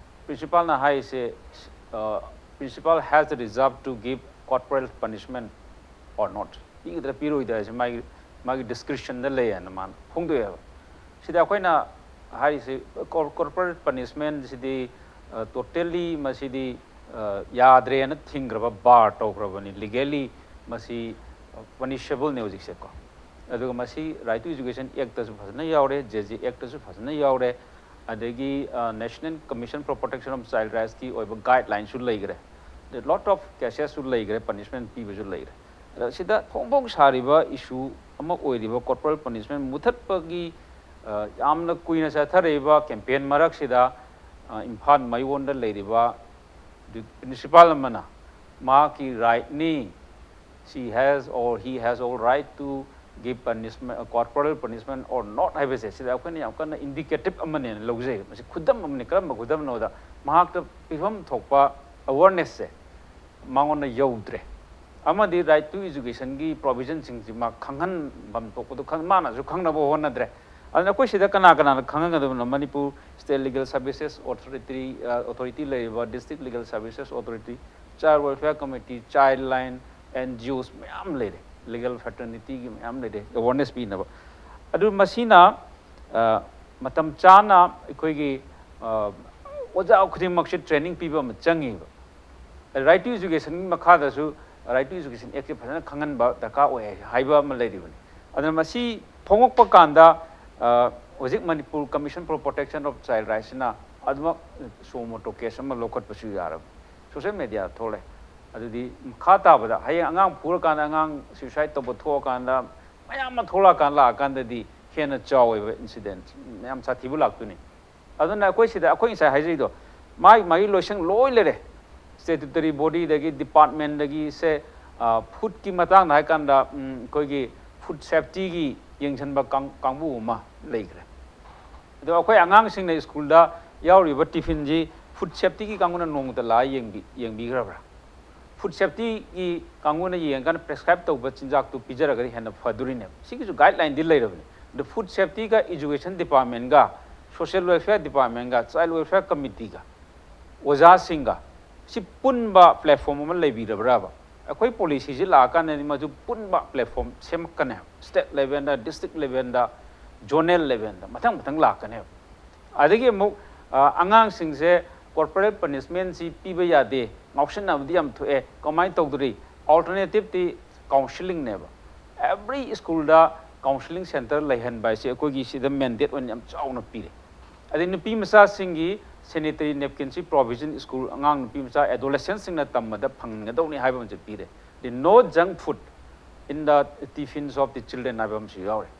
ꯄ꯭ꯔꯤꯟꯁꯤꯄꯥꯜꯅ ꯍꯥꯏꯔꯤꯁꯦ, ꯑ, principal has the reserve to give corporal punishment or not, ꯄꯤꯒꯗ꯭ꯔꯥ ꯄꯤꯔꯣꯏꯗ꯭ꯔꯥ ꯍꯥꯏꯁꯦ ꯃꯥꯒꯤ ꯃꯥꯒꯤ ꯗꯤꯁꯀ꯭ꯔꯤꯁꯟꯗ ꯂꯩꯌꯦꯅ ꯃꯥꯅ ꯐꯣꯡꯗꯣꯛꯑꯦꯕ꯫ ꯁꯤꯗ ꯑꯩꯈꯣꯏꯅ ꯍꯥꯏꯔꯤꯁꯤ ꯀꯣꯔꯄꯣꯔꯦꯜ ꯄꯅꯤꯁꯃꯦꯟꯁꯤꯗꯤ ꯇꯣꯇꯦꯜꯂꯤ ꯃꯁꯤꯗꯤ ꯌꯥꯗ꯭ꯔꯦꯅ ꯊꯤꯡꯈ꯭ꯔꯕ, ꯕꯥꯔ ꯇꯧꯈ꯭ꯔꯕꯅꯤ, ꯂꯤꯒꯦꯜꯂꯤ ꯃꯁꯤ ꯄꯅꯤꯁꯦꯕꯜꯅꯦ ꯍꯧꯖꯤꯛꯁꯦꯀꯣ꯫ ꯑꯗꯨꯒ ꯃꯁꯤ ꯔꯥꯏꯠ ꯇꯨ ꯏꯖꯨꯀꯦꯁꯟ ꯑꯦꯛꯇꯁꯨ ꯐꯖꯅ ꯌꯥꯎꯔꯦ, ꯖꯦ ꯖꯦ ꯑꯦꯛꯇꯁꯨ ꯐꯖꯅ ꯌꯥꯎꯔꯦ, ꯑꯗꯒꯤ national commission for protection of child ꯔꯥꯏꯠꯁꯀꯤ ꯑꯣꯏꯕ ꯒꯥꯏꯗꯂꯥꯏꯟꯁꯨ ꯂꯩꯈ꯭ꯔꯦ꯫ ꯂꯣꯠ ꯑꯣꯐ ꯀꯦꯁꯦꯁꯁꯨ ꯂꯩꯈ꯭ꯔꯦ, ꯄꯅꯤꯁꯃꯦꯟ ꯄꯤꯕꯁꯨ ꯂꯩꯈ꯭ꯔꯦ꯫ ꯑꯗ ꯁꯤꯗ ꯐꯣꯡ ꯐꯣꯡ ꯁꯥꯔꯤꯕ ꯏꯁꯨ ꯑꯃ ꯑꯣꯏꯔꯤꯕ ꯀꯣꯔꯄꯣꯔꯦꯜ ꯄꯅꯤꯁꯃꯦꯟ ꯃꯨꯊꯠꯄꯒꯤ ꯌꯥꯝꯅ ꯀꯨꯏꯅ ꯆꯠꯊꯔꯛꯏꯕ ꯀꯦꯝꯄꯦꯟ ꯃꯔꯛꯁꯤꯗ ꯏꯝꯐꯥꯜ ꯃꯌꯣꯟꯗ ꯂꯩꯔꯤꯕ ꯄ꯭ꯔꯤꯟꯁꯤꯄꯥꯜ ꯑꯃꯅ ꯃꯍꯥꯛꯀꯤ ꯔꯥꯏꯠꯅꯤ, she has or he has all right to give punishment, corporal punishment or not ꯍꯥꯏꯕꯁꯦ ꯁꯤꯗ ꯑꯩꯈꯣꯏꯅ ꯌꯥꯝ ꯀꯟꯅ ꯏꯟꯗꯤꯀꯦꯇꯤꯞ ꯑꯃꯅꯦꯅ ꯂꯧꯖꯩ꯫ ꯃꯁꯤ ꯈꯨꯗꯝ ꯑꯃꯅꯤ꯫ ꯀꯔꯝꯕ ꯈꯨꯗꯝꯅꯣꯗ ꯃꯍꯥꯛꯇ ꯄꯤꯐꯝ ꯊꯣꯛꯄ ꯑꯋꯥꯔꯅꯦꯁꯁꯦ ꯃꯉꯣꯟꯗ ꯌꯧꯗ꯭ꯔꯦ꯫ ꯑꯃꯗꯤ ꯔꯥꯏꯠ ꯇꯨ ꯏꯖꯨꯀꯦꯁꯟꯒꯤ ꯄ꯭ꯔꯣꯚꯤꯖꯟꯁꯤꯡꯁꯤ ꯃꯥ ꯈꯪꯍꯟꯐꯝ ꯊꯣꯛꯄꯗꯨ ꯃꯥꯅꯁꯨ ꯈꯪꯅꯕ ꯍꯣꯠꯅꯗ꯭ꯔꯦ꯫ ꯑꯗꯨꯅ ꯑꯩꯈꯣꯏ ꯁꯤꯗ ꯀꯅꯥ ꯀꯅꯥꯅ ꯈꯪꯍꯟꯒꯗꯕꯅꯣ? Manipur state legal services authority, authority ꯂꯩꯔꯤꯕ district legal services authority, child welfare committee, child line, N G Os ꯃꯌꯥꯝ ꯂꯩꯔꯦ, ꯂꯤꯒꯦꯜ ꯐ꯭ꯔꯦꯇꯔꯅꯤꯇꯤꯒꯤ ꯃꯌꯥꯝ ꯂꯩꯔꯦ ꯑꯦꯋꯥꯔꯅꯦꯁ ꯄꯤꯅꯕ꯫ ꯑꯗꯨ ꯃꯁꯤꯅ ꯃꯇꯝ ꯆꯥꯅ ꯑꯩꯈꯣꯏꯒꯤ ꯑꯣꯖꯥ ꯈꯨꯗꯤꯡꯃꯛꯁꯦ ꯇ꯭ꯔꯦꯅꯤꯡ ꯄꯤꯕ ꯑꯃ ꯆꯪꯉꯤꯕ꯫ ꯔꯥꯏꯠ ꯇꯨ ꯏꯖꯨꯀꯦꯁꯟꯒꯤ ꯃꯈꯥꯗꯁꯨ ꯔꯥꯏꯠ ꯇꯨ ꯏꯖꯨꯀꯦꯁꯟ ꯑꯦꯛꯁꯦ ꯐꯖꯅ ꯈꯪꯍꯟꯕ ꯗꯔꯀꯥꯔ ꯑꯣꯏ ꯍꯥꯏꯕ ꯑꯃ ꯂꯩꯔꯤꯕꯅꯤ꯫ ꯑꯗꯨꯅ ꯃꯁꯤ ꯐꯣꯡꯉꯛꯄ ꯀꯥꯟꯗ ꯍꯧꯖꯤꯛ Manipur commission for protection of child ꯔꯥꯏꯠꯁꯤꯅ ꯑꯗꯨꯃꯛ ꯁꯨꯃꯣꯇꯣ ꯀꯦꯁ ꯑꯃ ꯂꯧꯈꯠꯄꯁꯨ ꯌꯥꯔꯕꯅꯤ꯫ ꯁꯣꯁꯦꯜ ꯃꯦꯗꯤꯌꯥꯗ ꯊꯣꯛꯂꯛꯑꯦ꯫ ꯑꯗꯨꯗꯤ ꯃꯈꯥ ꯇꯥꯕꯗ ꯍꯌꯦꯡ ꯑꯉꯥꯡ ꯐꯨꯔꯀꯥꯟꯗ, ꯑꯉꯥꯡ ꯁ꯭ꯌꯨꯁꯥꯏꯠ ꯇꯧꯕ ꯊꯣꯛꯑꯀꯥꯟꯗ, ꯃꯌꯥꯝ ꯑꯃ ꯊꯣꯛꯂꯛꯑꯀꯥꯟꯗ, ꯂꯥꯛꯑꯀꯥꯟꯗꯗꯤ ꯍꯦꯟꯅ ꯆꯥꯎꯋꯦꯕ ꯏꯟꯁꯤꯗꯦꯟ, ꯃꯌꯥꯝ ꯁꯥꯊꯤꯕ ꯂꯥꯛꯇꯣꯏꯅꯤ꯫ ꯑꯗꯨꯅ ꯑꯩꯈꯣꯏ ꯁꯤꯗ ꯑꯩꯈꯣꯏ ꯉꯁꯥꯏ ꯍꯥꯏꯖꯩꯗꯣ, ꯃꯥꯒꯤ ꯃꯥꯒꯤ ꯂꯣꯏꯁꯪ ꯂꯣꯏ ꯂꯩꯔꯦ꯫ ꯁ꯭ꯇꯦꯇꯨꯇꯔꯤ ꯕꯣꯗꯤꯗꯒꯤ, ꯗꯤꯄꯥꯔꯠꯃꯦꯟꯗꯒꯤ ꯁꯦ, ꯐꯨꯗꯀꯤ ꯃꯇꯥꯡꯗ ꯍꯥꯏꯀꯥꯟꯗ ꯑꯩꯈꯣꯏꯒꯤ ꯐꯨꯗ ꯁꯦꯐꯇꯤꯒꯤ ꯌꯦꯡꯁꯤꯟꯕ ꯀꯥꯡꯕꯨ ꯑꯃ ꯂꯩꯈ꯭ꯔꯦ꯫ ꯑꯗꯣ ꯑꯩꯈꯣꯏ ꯑꯉꯥꯡꯁꯤꯡꯅ ꯁ꯭ꯀꯨꯜꯗ ꯌꯥꯎꯔꯤꯕ ꯇꯤꯐꯤꯟꯁꯤ ꯐꯨꯗ ꯁꯦꯐꯇꯤꯒꯤ ꯀꯥꯡꯕꯨꯅ ꯅꯣꯡꯃꯇ ꯂꯥꯛꯑ ꯌꯦꯡꯕꯤ ꯌꯦꯡꯕꯤꯈ꯭ꯔꯕ꯭ꯔꯥ? ꯐꯨꯗ ꯁꯦꯐꯇꯤꯒꯤ ꯀꯥꯡꯕꯨꯅ ꯌꯦꯡꯉꯀꯥꯟꯗ ꯄ꯭ꯔꯦꯁꯀ꯭ꯔꯥꯏꯕ ꯇꯧꯕ ꯆꯤꯟꯖꯥꯛꯇꯨ ꯄꯤꯖꯔꯒꯗꯤ ꯍꯦꯟꯅ ꯐꯗꯣꯔꯤꯅꯦꯕ꯫ ꯁꯤꯒꯤꯁꯨ ꯒꯥꯏꯗꯂꯥꯏꯟꯗꯤ ꯂꯩꯔꯕꯅꯤ꯫ ꯑꯗꯣ ꯐꯨꯗ ꯁꯦꯐꯇꯤꯒ, ꯏꯖꯨꯀꯦꯁꯟ ꯗꯤꯄꯥꯔꯠꯃꯦꯟꯒ, ꯁꯣꯁꯤꯌꯦꯜ ꯋꯦꯜꯐꯤꯌꯔ ꯗꯤꯄꯥꯔꯠꯃꯦꯟꯒ, ꯆꯥꯏꯜ ꯋꯦꯜꯐꯤꯌꯔ ꯀꯃꯤꯇꯤꯒ, ꯑꯣꯖꯥꯁꯤꯡꯒ ꯁꯤ ꯄꯨꯟꯕ ꯄ꯭ꯂꯦꯠꯐꯣꯝ ꯑꯃ ꯂꯩꯕꯤꯔꯕ꯭ꯔꯕ? ꯑꯩꯈꯣꯏ ꯄꯣꯂꯤꯁꯤꯁꯤ ꯂꯥꯛꯑꯀꯥꯟꯗꯗꯤ ꯃꯗꯨ ꯄꯨꯟꯕ ꯄ꯭ꯂꯦꯠꯐꯣꯝ ꯁꯦꯝꯃꯛꯀꯅꯦꯕ꯫ ꯁ꯭ꯇꯦꯠ ꯂꯦꯚꯦꯜꯗ, ꯗꯤꯁꯇ꯭ꯔꯤꯛ ꯂꯦꯚꯦꯜꯗ, ꯖꯣꯅꯦꯜ ꯂꯦꯚꯦꯜꯗ ꯃꯊꯪ ꯃꯊꯪ ꯂꯥꯛꯀꯅꯦꯕ꯫ ꯑꯗꯒꯤ ꯑꯃꯨꯛ ꯑꯉꯥꯡꯁꯤꯡꯁꯦ ꯀꯣꯔꯄꯣꯔꯦꯜ ꯄꯅꯤꯁꯃꯦꯟꯁꯤ ꯄꯤꯕ ꯌꯥꯗꯦ, ꯉꯥꯎꯁꯤꯟꯅꯕꯗꯤ ꯌꯥꯝ ꯊꯣꯛꯑꯦ, ꯀꯃꯥꯏꯅ ꯇꯧꯗꯣꯔꯤ? ꯑꯜꯇꯔꯅꯦꯇꯤꯞꯇꯤ ꯀꯥꯎꯟꯁꯤꯂꯤꯡꯅꯦꯕ꯫ ꯑꯦꯕ꯭ꯔꯤ ꯁ꯭ꯀꯨꯜꯗ ꯀꯥꯎꯟꯁꯤꯂꯤꯡ ꯁꯦꯟꯇꯔ ꯂꯩꯍꯟꯕ ꯍꯥꯏꯁꯦ ꯑꯩꯈꯣꯏꯒꯤ ꯁꯤꯗ ꯃꯦꯟꯗꯦꯠ ꯑꯣꯏꯅ ꯌꯥꯝ ꯆꯥꯎꯅ ꯄꯤꯔꯦ꯫ ꯑꯗꯩ ꯅꯨꯄꯤ ꯃꯆꯥꯁꯤꯡꯒꯤ ꯁꯦꯅꯤꯇꯔꯤ ꯅꯦꯞꯀꯤꯟꯁꯤ ꯄ꯭ꯔꯣꯚꯤꯖꯟ, ꯁ꯭ꯀꯨꯜ ꯑꯉꯥꯡ ꯅꯨꯄꯤ ꯃꯆꯥ ꯑꯦꯗꯣꯂꯦꯁꯦꯟꯁꯤꯡꯅ ꯇꯝꯕꯗ ꯐꯪꯒꯗꯧꯅꯤ ꯍꯥꯏꯕ ꯑꯃꯁꯨ ꯄꯤꯔꯦ꯫ The no junk food in the tiffins of the children ꯍꯥꯏꯕ ꯑꯃꯁꯨ ꯌꯥꯎꯔꯦ꯫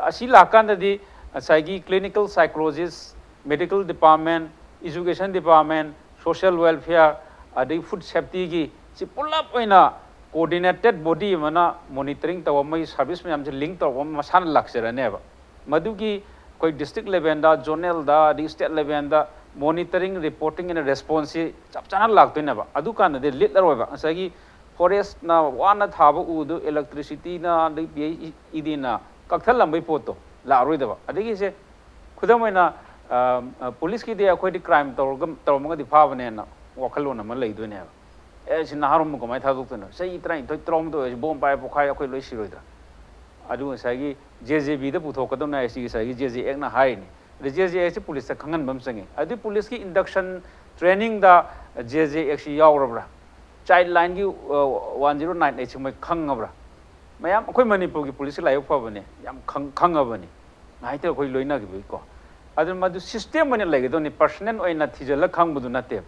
ꯑꯁꯤ ꯂꯥꯛꯀꯥꯟꯗꯗꯤ ꯉꯁꯥꯏꯒꯤ clinical psychologist, medical department, education department, social welfare, ꯑꯗꯒꯤ ꯐꯨꯗ ꯁꯦꯐꯇꯤꯒꯤ ꯁꯤ ꯄꯨꯂꯞ ꯑꯣꯏꯅ ꯀꯣꯑꯣꯔꯗꯤꯅꯦꯇꯦꯠ ꯕꯣꯗꯤ ꯑꯃꯅ ꯃꯣꯅꯤꯇꯔꯤꯡ ꯇꯧꯕ, ꯃꯣꯏꯒꯤ ꯁꯥꯔꯚꯤꯁ ꯃꯌꯥꯝꯁꯦ ꯂꯤꯡ ꯇꯧꯔꯒ ꯃꯁꯥꯅ ꯂꯥꯛꯆꯔꯅꯦꯕ꯫ ꯃꯗꯨꯒꯤ ꯑꯩꯈꯣꯏ ꯗꯤꯁꯇ꯭ꯔꯤꯛ ꯂꯦꯚꯦꯜꯗ, ꯖꯣꯅꯦꯜꯗ, ꯑꯗꯒꯤ ꯁ꯭ꯇꯦꯠ ꯂꯦꯚꯦꯜꯗ ꯃꯣꯅꯤꯇꯔꯤꯡ, ꯔꯤꯄꯣꯔꯇꯤꯡ ꯑꯦꯟ ꯔꯦꯁꯄꯣꯟꯁꯁꯤ ꯆꯞ ꯆꯥꯅ ꯂꯥꯛꯇꯣꯏꯅꯦꯕ꯫ ꯑꯗꯨꯀꯥꯟꯗꯗꯤ ꯂꯤꯠꯂꯔꯣꯏꯕ꯫ ꯉꯁꯥꯏꯒꯤ ꯐꯣꯔꯦꯁꯅ ꯋꯥꯅ ꯊꯥꯕ ꯎꯗꯨ ꯏꯂꯦꯛꯇ꯭ꯔꯤꯁꯤꯇꯤꯅ ꯑꯗꯩ ꯄꯤ ꯑꯩꯆ ꯏ ꯗꯤꯅ ꯀꯛꯊꯠꯂꯝꯕꯩ ꯄꯣꯠꯇꯣ ꯂꯥꯛꯑꯔꯣꯏꯗꯕ꯫ ꯑꯗꯒꯤꯁꯦ ꯈꯨꯗꯝ ꯑꯣꯏꯅ ꯄꯨꯂꯤꯁꯀꯤꯗꯤ ꯑꯩꯈꯣꯏꯗꯤ ꯀ꯭ꯔꯥꯏꯝ ꯇꯧꯔꯒ ꯇꯧꯔꯝꯃꯒꯗꯤ ꯐꯥꯕꯅꯦꯅ ꯋꯥꯈꯜꯂꯣꯟ ꯑꯃ ꯂꯩꯗꯣꯏꯅꯦꯕ꯫ ꯑꯦ, ꯁꯤ ꯅꯍꯥꯔꯣꯟꯕꯨ ꯀꯃꯥꯏꯅ ꯊꯥꯗꯣꯛꯇꯣꯏꯅꯣ? ꯆꯍꯤ ꯇꯔꯥꯅꯤꯊꯣꯏ ꯇꯔꯥꯍꯨꯝꯗꯣꯏ ꯑꯣꯏꯔꯁꯤ ꯕꯣꯝ ꯄꯥꯏꯔ ꯄꯣꯛꯈꯥꯏ ꯑꯩꯈꯣꯏ ꯂꯣꯏ ꯁꯤꯔꯣꯏꯗ꯭ꯔꯥ? ꯑꯗꯨ ꯉꯁꯥꯏꯒꯤ ꯖꯦ ꯖꯦ ꯕꯤꯗ ꯄꯨꯊꯣꯛꯀꯗꯧꯅꯦ ꯍꯥꯏꯁꯤ ꯉꯁꯥꯏꯒꯤ ꯖꯦ ꯖꯦ ꯑꯦꯛꯅ ꯍꯥꯏꯔꯤꯅꯤ꯫ ꯑꯗ ꯖꯦ ꯖꯦ ꯑꯦꯛꯁꯤ ꯄꯨꯂꯤꯁꯇ ꯈꯪꯍꯟꯕ ꯑꯃ ꯆꯪꯉꯤ꯫ ꯑꯗꯨ ꯄꯨꯂꯤꯁꯀꯤ ꯏꯟꯗꯛꯁꯟ ꯇ꯭ꯔꯦꯅꯤꯡꯗ ꯖꯦ ꯖꯦ ꯑꯦꯛꯁꯤ ꯌꯥꯎꯔꯕ꯭ꯔꯥ? ꯆꯥꯏꯜ ꯂꯥꯏꯟꯒꯤ ꯋꯥꯟ ꯖꯤꯔꯣ ꯅꯥꯏꯟ ꯑꯩꯠꯁꯤ ꯃꯣꯏ ꯈꯪꯉꯕ꯭ꯔꯥ? ꯃꯌꯥꯝ ꯑꯩꯈꯣꯏ ꯃꯅꯤꯄꯨꯔꯒꯤ ꯄꯨꯂꯤꯁꯀꯤ ꯂꯥꯏꯕꯛ ꯐꯕꯅꯦ, ꯌꯥꯝ ꯈꯪ ꯈꯪꯉꯕꯅꯤ꯫ ꯉꯥꯏꯍꯥꯛꯇ ꯑꯩꯈꯣꯏ ꯂꯣꯏꯅꯈꯤꯕꯒꯤꯀꯣ꯫ ꯑꯗꯨꯅ ꯃꯗꯨ ꯁꯤꯁꯇꯦꯝ ꯑꯣꯏꯅ ꯂꯩꯒꯗꯧꯅꯤ, ꯄꯔꯁꯅꯦꯜ ꯑꯣꯏꯅ ꯊꯤꯖꯤꯜꯂ ꯈꯪꯕꯗꯨ ꯅꯠꯇꯦꯕ꯫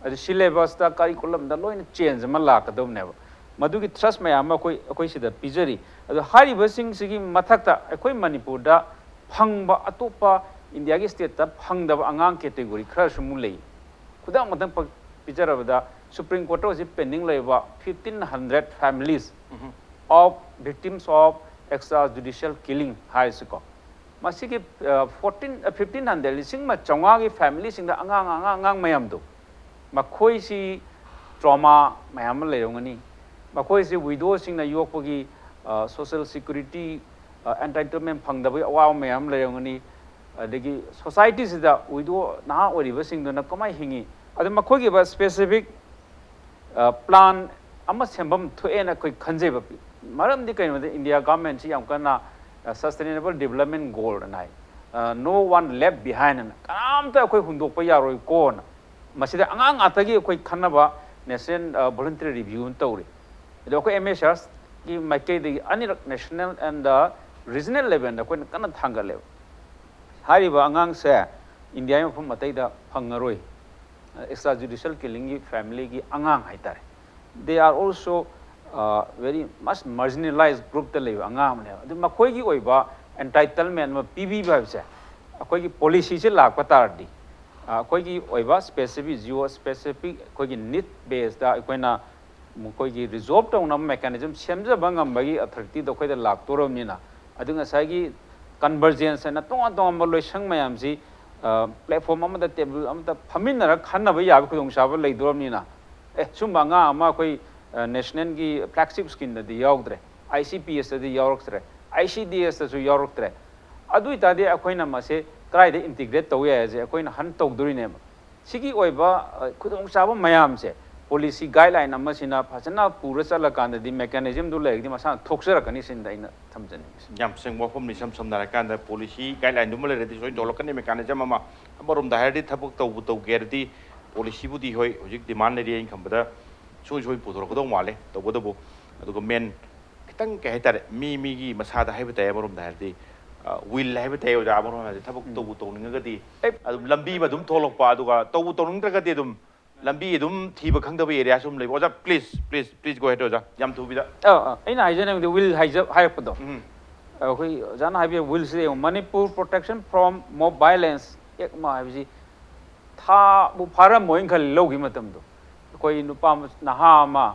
ꯑꯗꯨ ꯁꯤꯂꯦꯕꯁꯇ, ꯀꯔꯤꯀꯨꯂꯝꯗ ꯂꯣꯏꯅ ꯆꯦꯟꯖ ꯑꯃ ꯂꯥꯛꯀꯗꯧꯕꯅꯦꯕ꯫ ꯃꯗꯨꯒꯤ ꯊ꯭ꯔꯁ ꯃꯌꯥꯝ ꯑꯃ ꯑꯩꯈꯣꯏ ꯑꯩꯈꯣꯏ ꯁꯤꯗ ꯄꯤꯖꯔꯤ꯫ ꯑꯗꯣ ꯍꯥꯏꯔꯤꯕꯁꯤꯡꯁꯤꯒꯤ ꯃꯊꯛꯇ ꯑꯩꯈꯣꯏ ꯃꯅꯤꯄꯨꯔꯗ ꯐꯪꯕ, ꯑꯇꯣꯞꯄ ꯏꯟꯗꯤꯌꯥꯒꯤ ꯁ꯭ꯇꯦꯠꯇ ꯐꯪꯗꯕ ꯑꯉꯥꯡ ꯀꯦꯇꯦꯒꯣꯔꯤ ꯈꯔꯁꯨ ꯑꯃꯨꯛ ꯂꯩ꯫ ꯈꯨꯗꯝ ꯑꯃꯇꯪ ꯄ- ꯄꯤꯖꯔꯕꯗ, ꯁꯨꯄ꯭ꯔꯤꯝ ꯀꯣꯔꯠꯇ ꯍꯧꯖꯤꯛ ꯄꯦꯟꯗꯤꯡ ꯂꯩꯕ fifteen hundred families of victims of extrajudicial killing ꯍꯥꯏꯔꯤꯁꯤꯀꯣ, ꯃꯁꯤꯒꯤ ꯐꯣꯔꯇꯤꯟ, ꯐꯤꯐꯇꯤꯟ ꯍꯟꯗ꯭ꯔꯦꯠ, ꯂꯤꯁꯤꯡ ꯑꯃ ꯆꯥꯝꯃꯉꯥꯒꯤ ꯐꯦꯃꯤꯂꯤꯁꯤꯡꯗ ꯑꯉꯥꯡ, ꯑꯉꯥꯡ, ꯑꯉꯥꯡ ꯃꯌꯥꯝꯗꯣ, ꯃꯈꯣꯏꯁꯤ ꯇ꯭ꯔꯣꯃꯥ ꯃꯌꯥꯝ ꯑꯃ ꯂꯩꯔꯝꯒꯅꯤ꯫ ꯃꯈꯣꯏꯁꯤ ꯋꯤꯗꯣꯁꯤꯡꯅ ꯌꯣꯛꯄꯒꯤ ꯁꯣꯁꯤꯌꯦꯜ ꯁꯦꯀ꯭ꯌꯨꯔꯤꯇꯤ ꯑꯦꯟꯇꯥꯏꯇꯜꯃꯦꯟ ꯐꯪꯗꯕꯒꯤ ꯑꯋꯥꯕ ꯃꯌꯥꯝ ꯑꯃ ꯂꯩꯔꯝꯒꯅꯤ꯫ ꯑꯗꯒꯤ ꯁꯣꯁꯥꯏꯇꯤꯁꯤꯗ ꯋꯤꯗꯣ ꯅꯍꯥ ꯑꯣꯏꯔꯤꯕꯁꯤꯡꯗꯨꯅ ꯀꯃꯥꯏꯅ ꯍꯤꯡꯉꯤ? ꯑꯗꯨ ꯃꯈꯣꯏꯒꯤ ꯑꯣꯏꯕ ꯁ꯭ꯄꯦꯁꯤꯐꯤꯛ ꯄ꯭ꯂꯥꯟ ꯑꯃ ꯁꯦꯝꯐꯝ ꯊꯣꯛꯑꯦꯅ ꯑꯩꯈꯣꯏ ꯈꯟꯖꯩꯕ꯫ ꯃꯔꯝꯗꯤ ꯀꯩꯅꯣꯗ ꯏꯟꯗꯤꯌꯥ ꯒꯚꯔꯟꯃꯦꯟꯠꯁꯤ ꯌꯥꯝ ꯀꯟꯅ ꯁꯁꯇꯦꯅꯦꯕꯜ ꯗꯤꯕꯂꯞꯃꯦꯟ ꯒꯣꯜ ꯑꯅ ꯍꯥꯏ, ꯅꯣ ꯋꯥꯟ ꯂꯦꯐ ꯕꯤꯍꯥꯏꯟ ꯑꯅ, ꯀꯅꯥꯝꯇ ꯑꯩꯈꯣꯏ ꯍꯨꯟꯗꯣꯛꯄ ꯌꯥꯔꯣꯏꯀꯣꯅ꯫ ꯃꯁꯤꯗ ꯑꯉꯥꯡ ꯉꯥꯛꯇꯒꯤ ꯑꯩꯈꯣꯏ ꯈꯟꯅꯕ ꯅꯦꯁꯅꯦꯜ ꯚꯣꯂꯨꯟꯇꯔꯤ ꯔꯤꯚ꯭ꯌꯨ ꯑꯃ ꯇꯧꯔꯤ꯫ ꯑꯗꯣ ꯑꯩꯈꯣꯏ ꯑꯦꯝ ꯑꯦꯁ ꯑꯥꯔꯁꯀꯤ ꯃꯥꯏꯀꯩꯗꯒꯤ ꯑꯅꯤꯔꯛ ꯅꯦꯁꯅꯦꯜ ꯑꯦꯟ ꯔꯤꯖꯅꯦꯜ ꯂꯦꯚꯦꯜꯗ ꯑꯩꯈꯣꯏꯅ ꯀꯟꯅ ꯊꯥꯡꯒꯠꯂꯦꯕ꯫ ꯍꯥꯏꯔꯤꯕ ꯑꯉꯥꯡꯁꯦ ꯏꯟꯗꯤꯌꯥꯒꯤ ꯃꯐꯝ ꯑꯇꯩꯗ ꯐꯪꯉꯔꯣꯏ꯫ ꯑꯦꯛꯁꯇ꯭ꯔꯥ ꯖꯨꯗꯤꯁꯤꯌꯦꯜ ꯀꯤꯂꯤꯡꯒꯤ ꯐꯦꯃꯤꯂꯤꯒꯤ ꯑꯉꯥꯡ ꯍꯥꯏꯇꯥꯔꯦ꯫ They are also very much marginalized groupꯇ ꯂꯩꯕ ꯑꯉꯥꯡ ꯑꯃꯅꯦꯕ꯫ ꯑꯗꯨ ꯃꯈꯣꯏꯒꯤ ꯑꯣꯏꯕ ꯑꯦꯟꯇꯥꯏꯇꯜꯃꯦꯟ ꯑꯃ ꯄꯤꯕꯤꯕ ꯍꯥꯏꯕꯁꯦ ꯑꯩꯈꯣꯏꯒꯤ ꯄꯣꯂꯤꯁꯤꯁꯦ ꯂꯥꯛꯄ ꯇꯥꯔꯗꯤ, ꯑ, ꯑꯩꯈꯣꯏꯒꯤ ꯑꯣꯏꯕ ꯁ꯭ꯄꯦꯁꯤꯐꯤꯛ, ꯖꯤꯑꯣ ꯁ꯭ꯄꯦꯁꯤꯐꯤꯛ ꯑꯩꯈꯣꯏꯒꯤ ꯅꯤꯗ ꯕꯦꯁꯇ ꯑꯩꯈꯣꯏꯅ ꯃꯈꯣꯏꯒꯤ ꯔꯤꯖꯣꯜꯕ ꯇꯧꯅꯕ ꯃꯦꯀꯥꯅꯤꯖꯝ ꯁꯦꯝꯖꯕ ꯉꯝꯕꯒꯤ ꯑꯣꯊꯣꯔꯤꯇꯤꯗꯣ ꯑꯩꯈꯣꯏꯗ ꯂꯥꯛꯇꯣꯔꯕꯅꯤꯅ, ꯑꯗꯨ ꯉꯁꯥꯏꯒꯤ ꯀꯟꯚꯔꯖꯦꯟꯁ ꯍꯥꯏꯅ ꯇꯣꯉꯥꯟ ꯇꯣꯉꯥꯟꯕ ꯂꯣꯏꯁꯪ ꯃꯌꯥꯝꯁꯤ ꯄ꯭ꯂꯦꯠꯐꯣꯔꯝ ꯑꯃꯗ, ꯇꯦꯕꯜ ꯑꯃꯗ ꯐꯝꯃꯤꯟꯅꯔꯒ ꯈꯟꯅꯕ ꯌꯥꯕ ꯈꯨꯗꯣꯡꯆꯥꯕ ꯂꯩꯗꯣꯔꯕꯅꯤꯅ, ꯑꯦ, ꯁꯨꯝꯕ ꯑꯉꯥꯡ ꯑꯃ ꯑꯩꯈꯣꯏ ꯅꯦꯁꯅꯦꯜꯒꯤ ꯐ꯭ꯂꯦꯒꯁꯤꯞ ꯁ꯭ꯀꯤꯝꯗꯗꯤ ꯌꯥꯎꯗ꯭ꯔꯦ, I C P ꯑꯦꯁꯇꯗꯤ ꯌꯥꯎꯔꯛꯇ꯭ꯔꯦ, I C ꯗꯤ ꯑꯦꯁꯇꯁꯨ ꯌꯥꯎꯔꯛꯇ꯭ꯔꯦ꯫ ꯑꯗꯨ ꯑꯣꯏꯇꯥꯔꯗꯤ ꯑꯩꯈꯣꯏꯅ ꯃꯁꯦ ꯀꯗꯥꯏꯗ ꯏꯟꯇꯤꯒ꯭ꯔꯦꯠ ꯇꯧ ꯌꯥꯏ ꯍꯥꯏꯁꯦ ꯑꯩꯈꯣꯏꯅ ꯍꯟ ꯇꯧꯗꯣꯔꯤꯅꯦꯕ꯫ ꯁꯤꯒꯤ ꯑꯣꯏꯕ, ꯑ, ꯈꯨꯗꯣꯡꯆꯥꯕ ꯃꯌꯥꯝꯁꯦ ꯄꯣꯂꯤꯁꯤ ꯒꯥꯏꯗꯂꯥꯏꯟ ꯑꯃꯁꯤꯅ ꯐꯖꯅ ꯄꯨꯔ ꯆꯠꯂꯀꯥꯟꯗꯗꯤ, ꯃꯦꯀꯥꯅꯤꯖꯝꯗꯨ ꯂꯩꯔꯒꯗꯤ ꯃꯁꯥꯅ ꯊꯣꯛꯆꯔꯛꯀꯅꯤ ꯁꯤꯅꯤꯗ ꯑꯩꯅ ꯊꯝꯖꯅꯤꯡꯉꯤꯁꯦ꯫ ꯌꯥꯝ ꯆꯪꯕ ꯋꯥꯐꯝꯅꯤ꯫ ꯏꯁꯝ ꯁꯝꯅ ꯍꯥꯏꯔꯀꯥꯟꯗ ꯄꯣꯂꯤꯁꯤ ꯒꯥꯏꯗꯂꯥꯏꯟꯗꯨꯃ ꯂꯩꯔꯗꯤ ꯁꯣꯏꯅ ꯊꯣꯛꯂꯛꯀꯅꯤ ꯃꯦꯀꯥꯅꯤꯖꯝ ꯑꯃ꯫ ꯑꯃꯔꯣꯝꯗ ꯍꯥꯏꯔꯗꯤ ꯊꯕꯛ ꯇꯧꯕꯨ ꯇꯧꯒꯦ ꯍꯥꯏꯔꯗꯤ ꯄꯣꯂꯤꯁꯤꯕꯨꯗꯤ ꯍꯣꯏ ꯍꯧꯖꯤꯛ ꯗꯤꯃꯥꯟ ꯂꯩꯔꯤ ꯑꯩꯅ ꯈꯟꯕꯗ ꯁꯣꯏ ꯁꯣꯏ ꯄꯨꯊꯣꯔꯛꯀꯗꯧ ꯃꯥꯜꯂꯦ꯫ ꯇꯧꯕꯇꯕꯨ ꯑꯗꯨꯒ ꯃꯦꯟ ꯈꯤꯇꯪ ꯀꯩ ꯍꯥꯏꯇꯥꯔꯦ, ꯃꯤ ꯃꯤꯒꯤ ꯃꯁꯥꯗ ꯍꯥꯏꯕ ꯇꯥꯏ ꯑꯃꯔꯣꯝꯗ ꯍꯥꯏꯔꯗꯤ, ꯑ, ꯋꯤꯜ ꯍꯥꯏꯕ ꯇꯥꯏ ꯑꯣꯖꯥ, ꯑꯃꯔꯣꯝꯗ ꯍꯥꯏꯔꯗꯤ ꯊꯕꯛ ꯎꯝ꯫ ꯇꯧꯕꯨ ꯇꯧꯅꯤꯡꯉꯒꯗꯤ ꯑꯦ ꯑꯗꯨꯝ ꯂꯝꯕꯤ ꯑꯃ ꯑꯗꯨꯝ ꯊꯣꯛꯂꯛꯄ, ꯑꯗꯨꯒ ꯇꯧꯕꯨ ꯇꯧꯅꯤꯡꯗ꯭ꯔꯒꯗꯤ ꯑꯗꯨꯝ ꯂꯝꯕꯤ ꯑꯗꯨꯝ ꯊꯤꯕ ꯈꯪꯗꯕ ꯑꯦꯔꯤꯌꯥꯁꯨ ꯑꯗꯨꯝ ꯂꯩꯕ꯫ ꯑꯣꯖꯥ, please, please, please go ahead ꯑꯣꯖꯥ, ꯌꯥꯝ ꯊꯨꯕꯤꯗ꯫ ꯑ, ꯑ, ꯑꯩꯅ ꯍꯥꯏꯖꯅꯤꯡꯕꯗꯤ ꯋꯤꯜ ꯍꯥꯏꯖ-, ꯍꯥꯏꯔꯛꯄꯗꯣ꯫ ꯎꯝ꯫ ꯑꯩꯈꯣꯏ ꯑꯣꯖꯥꯅ ꯍꯥꯏꯕꯤꯕ ꯋꯤꯜꯁꯤꯗ ꯌꯦꯡꯉꯨ, Manipur protection from mop violence ꯑꯦꯛ ꯑꯃ ꯍꯥꯏꯕꯁꯤ ꯊꯥꯕꯨ ꯐꯥꯔꯝꯃꯣꯏꯅ ꯈꯜꯂꯤ ꯂꯧꯈꯤꯕ ꯃꯇꯝꯗꯣ꯫ ꯑꯩꯈꯣꯏ ꯅꯨꯄꯥ ꯃ-, ꯅꯍꯥ ꯑꯃ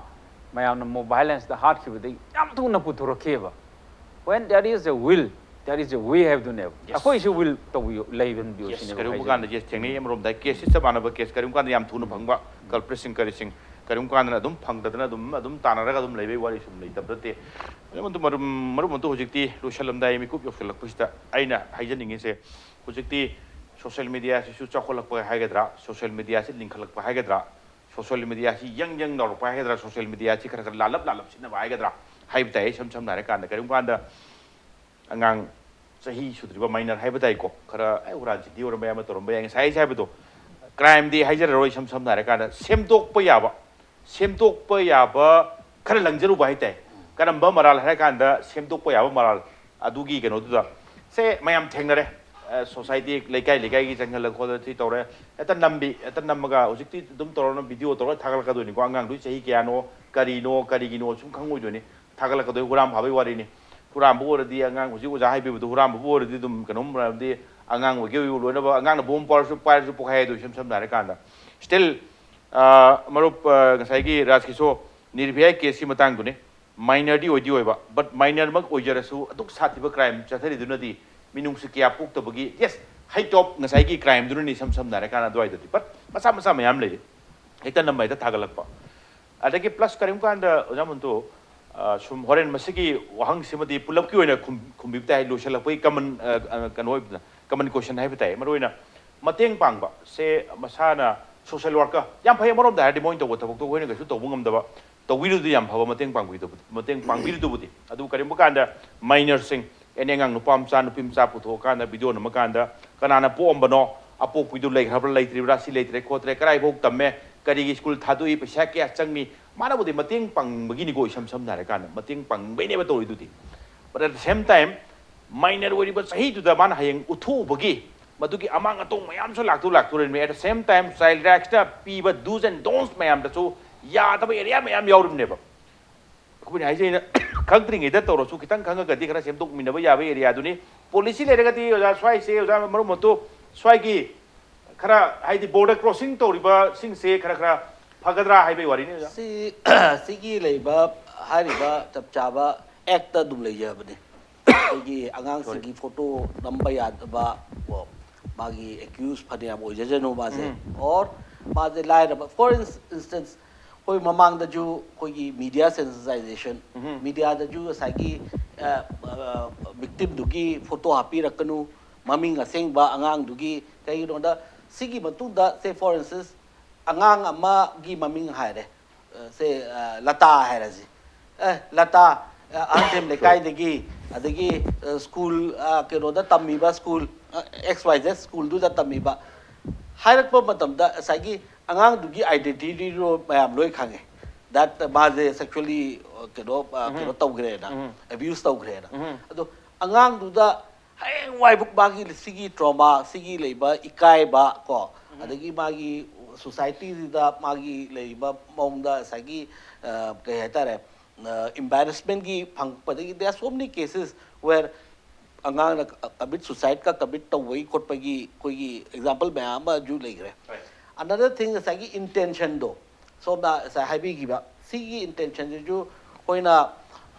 ꯃꯌꯥꯝꯅ ꯃꯣꯕ ꯚꯥꯏꯂꯦꯟꯁꯇ ꯍꯥꯠꯈꯤꯕꯗꯒꯤ ꯌꯥꯝ ꯊꯨꯅ ꯄꯨꯊꯣꯔꯛꯈꯤꯑꯕ꯫ When there is a will, there is a way ꯍꯥꯏꯕꯗꯨꯅꯦꯕ꯫ Yes. ꯑꯩꯈꯣꯏꯁꯨ ꯋꯤꯜ ꯇꯧꯕꯤꯌꯨ, ꯂꯩꯍꯟꯕꯤꯌꯨ Yes, ꯁꯤꯅꯦꯕ ꯀꯔꯤꯒꯨꯝꯕ ꯍꯥꯏꯖꯅꯤꯡꯉꯤ꯫ ꯀꯥꯟꯗ, yes, ꯊꯦꯡꯅꯩ ꯑꯃꯔꯣꯝꯗ ꯀꯦꯁꯁꯤ ꯆꯞ ꯃꯥꯟꯅꯕ ꯀꯦꯁ ꯀꯔꯤꯒꯨꯝꯕ ꯀꯥꯟꯗ ꯌꯥꯝ ꯊꯨꯅ ꯐꯪꯕ, ꯀꯜꯄ꯭ꯔꯤꯠꯁꯤꯡ ꯀꯔꯤꯁꯤꯡ ꯀꯔꯤꯒꯨꯝꯕ ꯀꯥꯟꯗꯅ ꯑꯗꯨꯝ ꯐꯪꯗꯗꯅ ꯑꯗꯨꯝ, ꯑꯗꯨꯝ ꯇꯥꯟꯅꯔꯒ ꯑꯗꯨꯝ ꯂꯩꯕꯒꯤ ꯋꯥꯔꯤ ꯁꯨꯝ ꯂꯩꯇꯕ ꯅꯠꯇꯦ꯫ ꯑꯗꯨ ꯃꯔꯨꯞ, ꯃꯔꯨꯞ ꯑꯗꯨ ꯍꯧꯖꯤꯛꯇꯤ ꯂꯣꯏꯁꯤꯜꯂꯝꯗꯥꯏ ꯃꯤꯀꯨꯞ ꯌꯧꯁꯤꯜꯂꯛꯄꯁꯤꯗ ꯑꯩꯅ ꯍꯥꯏꯖꯅꯤꯡꯉꯤꯁꯦ, ꯍꯧꯖꯤꯛꯇꯤ ꯁꯣꯁꯤꯌꯦꯜ ꯃꯦꯗꯤꯌꯥꯁꯤꯁꯨ ꯆꯥꯎꯈꯠꯂꯛꯄ ꯍꯥꯏꯒꯗ꯭ꯔꯥ, ꯁꯣꯁꯤꯌꯦꯜ ꯃꯦꯗꯤꯌꯥꯁꯤ ꯂꯤꯡꯈꯠꯂꯛꯄ ꯍꯥꯏꯒꯗ꯭ꯔꯥ, ꯁꯣꯁꯤꯌꯦꯜ ꯃꯤꯗꯤꯌꯥꯁꯤ ꯌꯪ ꯌꯪ ꯂꯥꯎꯔꯛꯄ ꯍꯥꯏꯒꯗ꯭ꯔꯥ, ꯁꯣꯁꯤꯌꯦꯜ ꯃꯤꯗꯤꯌꯥꯁꯤ ꯈꯔ ꯈꯔ ꯂꯥꯜꯂꯞ ꯂꯥꯜꯂꯞ ꯁꯤꯖꯤꯟꯅꯕ ꯍꯥꯏꯒꯗ꯭ꯔꯥ ꯍꯥꯏꯕ ꯇꯥꯏ꯫ ꯏꯁꯝ ꯁꯝꯅ ꯍꯥꯏꯔꯀꯥꯟꯗ ꯀꯔꯤꯒꯨꯝꯕ ꯀꯥꯟꯗ ꯑꯉꯥꯡ ꯆꯍꯤ ꯁꯨꯗ꯭ꯔꯤꯕ ꯃꯥꯏꯅꯔ ꯍꯥꯏꯕ ꯇꯥꯏꯀꯣ, ꯈꯔ ꯑꯩ ꯍꯨꯔꯥꯟ ꯆꯤꯟꯊꯤ ꯑꯣꯏꯔꯝꯕ ꯌꯥꯏ, ꯑꯃ ꯇꯧꯔꯝꯕ ꯌꯥꯏ, ꯉꯁꯥꯏ ꯑꯩꯁꯦ ꯍꯥꯏꯕꯗꯣ, ꯀ꯭ꯔꯥꯏꯝꯗꯤ ꯍꯥꯏꯖꯔꯔꯣꯏ꯫ ꯏꯁꯝ ꯁꯝꯅ ꯍꯥꯏꯔꯀꯥꯟꯗ ꯁꯦꯝꯗꯣꯛꯄ ꯌꯥꯕ, ꯁꯦꯝꯗꯣꯛꯄ ꯌꯥꯕ ꯈꯔ ꯂꯪꯖꯔꯨꯕ ꯍꯥꯏꯇꯥꯏ꯫ ꯀꯔꯝꯕ ꯃꯔꯥꯜ ꯍꯥꯏꯔꯀꯥꯟꯗ ꯁꯦꯝꯗꯣꯛꯄ ꯌꯥꯕ ꯃꯔꯥꯜ ꯑꯗꯨꯒꯤ ꯀꯩꯅꯣꯗꯨꯗ ꯁꯦ ꯃꯌꯥꯝ ꯊꯦꯡꯅꯔꯦ꯫ ꯁꯣꯁꯥꯏꯇꯤ ꯂꯩꯀꯥꯏ ꯂꯩꯀꯥꯏꯒꯤ ꯆꯪꯍꯜꯂ ꯈꯣꯠꯂ ꯁꯤ ꯇꯧꯔꯦ, ꯍꯦꯛꯇ ꯅꯝꯕꯤ, ꯍꯦꯛꯇ ꯅꯝꯃꯒ ꯍꯧꯖꯤꯛꯇꯤ ꯑꯗꯨꯝ ꯇꯧꯔꯅ ꯚꯤꯗꯤꯑꯣ ꯇꯧꯔꯒ ꯊꯥꯒꯠꯂꯛꯀꯗꯣꯏꯅꯤꯀꯣ꯫ ꯑꯉꯥꯡꯗꯨꯒꯤ ꯆꯍꯤ ꯀꯌꯥꯅꯣ ꯀꯔꯤꯅꯣ ꯀꯔꯤꯒꯤꯅꯣ ꯁꯨꯝ ꯈꯪꯉꯣꯏꯗꯣꯏꯅꯤ꯫ ꯊꯥꯒꯠꯂꯛꯀꯗꯣꯏ ꯍꯨꯔꯥꯟ ꯐꯥꯕꯒꯤ ꯋꯥꯔꯤꯅꯤ꯫ ꯍꯨꯔꯥꯟꯕ ꯑꯣꯏꯔꯗꯤ ꯑꯉꯥꯡ ꯍꯧꯖꯤꯛ ꯑꯣꯖꯥ ꯍꯥꯏꯕꯤꯕꯗꯣ, ꯍꯨꯔꯥꯟꯕꯕꯨ ꯑꯣꯏꯔꯗꯤ ꯑꯗꯨꯝ ꯀꯩꯅꯣꯝ ꯑꯣꯏꯔꯗꯤ ꯑꯉꯥꯡ ꯑꯣꯏꯒꯦ ꯑꯣꯏꯌꯨ ꯂꯣꯏꯅꯃꯛ ꯑꯉꯥꯡꯅ ꯕꯣꯝ ꯄꯥꯏꯔꯁꯨ ꯄꯥꯏꯔꯁꯨ ꯄꯣꯛꯈꯥꯏ ꯍꯥꯏꯗꯣ ꯏꯁꯝ ꯁꯝꯅ ꯍꯥꯏꯔꯀꯥꯟꯗ꯫ ꯁ꯭ꯇꯤꯜ ꯃꯔꯨꯞ, ꯉꯁꯥꯏꯒꯤ ꯔꯥꯖꯀꯤꯁꯣ ꯅꯤꯔꯚꯌꯥ ꯀꯦꯁꯀꯤ ꯃꯇꯥꯡꯗꯨꯅꯤ꯫ ꯃꯥꯏꯅꯔꯗꯤ ꯑꯣꯏꯗꯤ ꯑꯣꯏꯕ, ꯕꯠ ꯃꯥꯏꯅꯔꯃꯛ ꯑꯣꯏꯖꯔꯁꯨ ꯑꯗꯨꯛ ꯁꯥꯊꯤꯕ ꯀ꯭ꯔꯥꯏꯝ ꯆꯠꯊꯔꯤꯗꯨꯅꯗꯤ ꯃꯤꯅꯨꯡꯁꯤ ꯀꯌꯥ ꯄꯣꯛꯇꯕꯒꯤ, ꯌꯦꯁ, ꯍꯩꯇꯣꯞ ꯉꯁꯥꯏꯒꯤ ꯀ꯭ꯔꯥꯏꯝꯗꯨꯅꯅꯤ ꯏꯁꯝ ꯁꯝꯅ ꯍꯥꯏꯔꯀꯥꯟꯗ ꯑꯗꯨꯋꯥꯏꯗꯗꯤ꯫ ꯕꯠ ꯃꯆꯥ ꯃꯆꯥ ꯃꯌꯥꯝ ꯂꯩꯔꯤ, ꯍꯦꯛꯇ ꯅꯝꯕ ꯍꯦꯛꯇ ꯊꯥꯒꯠꯂꯛꯄ꯫ ꯑꯗꯒꯤ ꯄ꯭ꯂꯁ ꯀꯔꯤꯒꯨꯝꯕ ꯀꯥꯟꯗ ꯑꯣꯖꯥ ꯃꯟꯇꯨ, ꯁꯨꯝ ꯍꯣꯔꯦꯟ ꯃꯁꯤꯒꯤ ꯋꯥꯍꯪꯁꯤꯃꯗꯤ ꯄꯨꯂꯞꯀꯤ ꯑꯣꯏꯅ ꯈꯨꯝꯕꯤꯕ ꯇꯥꯏ, ꯂꯣꯏꯁꯤꯜꯂꯛꯄꯒꯤ ꯀꯃꯟ ꯀꯩꯅꯣ ꯑꯣꯏꯕꯗ, ꯀꯃꯟ ꯀꯣꯏꯁꯟ ꯍꯥꯏꯕ ꯇꯥꯏ꯫ ꯃꯔꯨꯑꯣꯏꯅ ꯃꯇꯦꯡ ꯄꯥꯡꯕ ꯁꯦ ꯃꯁꯥꯅ ꯁꯣꯁꯦꯜ ꯋꯥꯔꯛꯀ ꯌꯥꯝ ꯐꯩ꯫ ꯑꯃꯔꯣꯝꯗ ꯍꯥꯏꯔꯗꯤ ꯃꯣꯏꯅ ꯇꯧꯕ ꯊꯕꯛꯇꯣ ꯑꯩꯈꯣꯏꯅ ꯀꯩꯁꯨ ꯇꯧꯕ ꯉꯝꯗꯕ, ꯇꯧꯕꯤꯔꯨꯗꯤ ꯌꯥꯝ ꯐꯕ, ꯃꯇꯦꯡ ꯄꯥꯡꯕꯤꯗꯕ, ꯃꯇꯦꯡ ꯄꯥꯡꯕꯤꯔꯨꯗꯕꯨꯗꯤ꯫ ꯑꯗꯨ ꯀꯔꯤꯒꯨꯝꯕ ꯀꯥꯟꯗ ꯃꯥꯏꯅꯔꯁꯤꯡ, ꯑꯦꯅꯤ ꯑꯉꯥꯡ ꯅꯨꯄꯥ ꯃꯆꯥ ꯅꯨꯄꯤ ꯃꯆꯥ ꯄꯨꯊꯣꯛꯑꯀꯥꯟꯗ ꯚꯤꯗꯤꯑꯣ ꯅꯝꯃꯀꯥꯟꯗ ꯀꯅꯥꯅ ꯄꯣꯛꯑꯝꯕꯅꯣ, ꯑꯄꯣꯛꯄꯤꯗꯨ ꯂꯩꯈ꯭ꯔꯕ꯭ꯔꯥ ꯂꯩꯇ꯭ꯔꯤꯕ꯭ꯔꯥ, ꯁꯤ ꯂꯩꯇ꯭ꯔꯦ ꯈꯣꯠꯇ꯭ꯔꯦ, ꯀꯗꯥꯏꯐꯥꯎ ꯇꯝꯃꯦ, ꯀꯔꯤꯒꯤ ꯁ꯭ꯀꯨꯜ ꯊꯥꯗꯣꯛꯏ, ꯄꯩꯁꯥ ꯀꯌꯥ ꯆꯪꯉꯤ, ꯃꯥꯅꯕꯨꯗꯤ ꯃꯇꯦꯡ ꯄꯥꯡꯕꯒꯤꯅꯤꯀꯣ, ꯏꯁꯝ ꯁꯝꯅ ꯍꯥꯏꯔꯀꯥꯟꯗ ꯃꯇꯦꯡ ꯄꯥꯡꯕꯩꯅꯦꯕ ꯇꯧꯔꯤꯗꯨꯗꯤ꯫ But at the same time, minor ꯑꯣꯏꯔꯤꯕ ꯆꯍꯤꯗꯨꯗ ꯃꯥꯅ ꯍꯌꯦꯡ ꯎꯠꯊꯣꯛꯎꯕꯒꯤ ꯃꯗꯨꯒꯤ ꯑꯃꯥꯡ ꯑꯇꯣꯡ ꯃꯌꯥꯝꯁꯨ ꯂꯥꯛꯇꯨ ꯂꯥꯛꯇꯣꯔꯤꯕꯅꯤ꯫ At the same time, child ꯔꯥꯏꯠꯁꯇ ꯄꯤꯕ ꯗꯨꯁ ꯑꯦꯟ ꯗꯣꯟꯁ ꯃꯌꯥꯝꯗꯁꯨ ꯌꯥꯗꯕ ꯑꯦꯔꯤꯌꯥ ꯃꯌꯥꯝ ꯌꯥꯎꯔꯤꯕꯅꯦꯕ꯫ ꯑꯩꯈꯣꯏꯅ ꯍꯥꯏꯖꯩꯅ ꯈꯪꯗ꯭ꯔꯤꯉꯩꯗ ꯇꯧꯔꯁꯨ ꯈꯤꯇꯪ ꯈꯪꯉꯒꯗꯤ ꯈꯔ ꯁꯦꯝꯗꯣꯛꯃꯤꯟꯅꯕ ꯌꯥꯕ ꯑꯦꯔꯤꯌꯥꯗꯨꯅꯤ꯫ ꯄꯣꯂꯤꯁꯤ ꯂꯩꯔꯒꯗꯤ ꯑꯣꯖꯥ ꯁ꯭ꯋꯥꯏꯁꯦ, ꯑꯣꯖꯥ ꯃꯔꯨꯞ ꯃꯇꯨ, ꯁ꯭ꯋꯥꯏꯒꯤ ꯈꯔ ꯍꯥꯏꯗꯤ ꯕꯣꯔꯗꯔ ꯀ꯭ꯔꯣꯁꯤꯡ ꯇꯧꯔꯤꯕꯁꯤꯡꯁꯦ ꯈꯔ ꯈꯔ ꯐꯒꯗ꯭ꯔꯥ ꯍꯥꯏꯕꯒꯤ ꯋꯥꯔꯤꯅꯤ ꯑꯣꯖꯥ꯫ ꯁꯤ ꯁꯤꯒꯤ ꯂꯩꯕ ꯍꯥꯏꯔꯤꯕ ꯆꯞ ꯆꯥꯕ ꯑꯦꯛꯇ ꯑꯗꯨꯝ ꯂꯩꯖꯕꯅꯤ꯫ ꯑꯩꯈꯣꯏꯒꯤ ꯑꯉꯥꯡꯁꯤꯡꯒꯤ ꯐꯣꯇꯣ ꯅꯝꯕ ꯌꯥꯗꯕ, ꯀꯣ, ꯃꯥꯒꯤ ꯑꯦꯀ꯭ꯌꯨꯁ ꯐꯅꯌꯥꯝ ꯑꯣꯏꯖꯁꯅꯨ ꯃꯥꯁꯦ, ꯑꯣꯔ ꯃꯥꯁꯦ ꯂꯥꯏꯔꯕ, ꯐꯣꯔ ꯏꯟꯁꯇꯦꯟꯁ, ꯑꯩꯈꯣꯏ ꯃꯃꯥꯡꯗꯁꯨ ꯑꯩꯈꯣꯏꯒꯤ ꯃꯤꯗꯤꯌꯥ ꯁꯦꯟꯁꯤꯇꯥꯏꯖꯦꯁꯟ, ꯃꯤꯗꯤꯌꯥꯗꯁꯨ ꯉꯁꯥꯏꯒꯤ ꯚꯤꯛꯇꯤꯝꯗꯨꯒꯤ ꯐꯣꯇꯣ ꯍꯥꯞꯄꯤꯔꯛꯀꯅꯨ, ꯃꯃꯤꯡ ꯑꯁꯦꯡꯕ ꯑꯉꯥꯡꯗꯨꯒꯤ꯫ ꯀꯩꯒꯤꯅꯣꯗ ꯁꯤꯒꯤ ꯃꯇꯨꯡꯗ, ꯁꯦ ꯐꯣꯔ ꯏꯟꯁꯇꯦꯟꯁ, ꯑꯉꯥꯡ ꯑꯃꯒꯤ ꯃꯃꯤꯡ ꯍꯥꯏꯔꯦ, ꯑ, ꯁꯦ, ꯑ, ꯂꯇꯥ ꯍꯥꯏꯔꯁꯤ꯫ ꯑꯦ, ꯂꯇꯥ, ꯑ, ꯑꯍꯟꯊꯦꯝ ꯂꯩꯀꯥꯏꯗꯒꯤ, ꯑꯗꯒꯤ, ꯑ, ꯁ꯭ꯀꯨꯜ, ꯑ, ꯀꯩꯅꯣꯗ ꯇꯝꯃꯤꯕ ꯁ꯭ꯀꯨꯜ, ꯑ, X Y Z ꯁ꯭ꯀꯨꯜꯗꯨꯗ ꯇꯝꯃꯤꯕ ꯍꯥꯏꯔꯛꯄ ꯃꯇꯝꯗ ꯉꯁꯥꯏꯒꯤ ꯑꯉꯥꯡꯗꯨꯒꯤ identity ꯗꯣ ꯃꯌꯥꯝ ꯂꯣꯏ ꯈꯪꯉꯦ꯫ That ꯃꯥꯁꯦ sexually, ꯑ, ꯀꯩꯅꯣ, ꯑ, ꯀꯩꯅꯣ ꯇꯧꯈ꯭ꯔꯦꯅ, abuse ꯇꯧꯈ꯭ꯔꯦꯅ꯫ ꯑꯗꯣ ꯑꯉꯥꯡꯗꯨꯗ ꯍꯌꯦꯡꯋꯥꯏꯕꯨꯛ ꯃꯥꯒꯤ ꯁꯤꯒꯤ trauma, ꯁꯤꯒꯤ ꯂꯩꯕ ꯏꯀꯥꯏꯕ ꯀꯣ, ꯑꯗꯒꯤ ꯃꯥꯒꯤ society ꯁꯤꯗ ꯃꯥꯒꯤ ꯂꯩꯔꯤꯕ ꯃꯑꯣꯡꯗ ꯉꯁꯥꯏꯒꯤ, ꯑ, ꯀꯩ ꯍꯥꯏꯇꯥꯔꯦ, ꯑ, embarrassment ꯀꯤ ꯐꯪꯉꯛꯄꯗꯒꯤ, there are so many cases where ꯑꯉꯥꯡꯅ commit, suicide ꯀ commit ꯇꯧꯕꯒꯤ ꯈꯣꯠꯄꯒꯤ ꯑꯩꯈꯣꯏꯒꯤ example ꯃꯌꯥꯝ ꯑꯃꯁꯨ ꯂꯩꯈ꯭ꯔꯦ꯫ Another thing, ꯉꯁꯥꯏꯒꯤ intention ꯗꯣ, ꯁꯣꯝꯅ ꯉꯁꯥꯏ ꯍꯥꯏꯕꯤꯈꯤꯕ ꯁꯤꯒꯤ intention ꯁꯤꯁꯨ ꯑꯩꯈꯣꯏꯅ,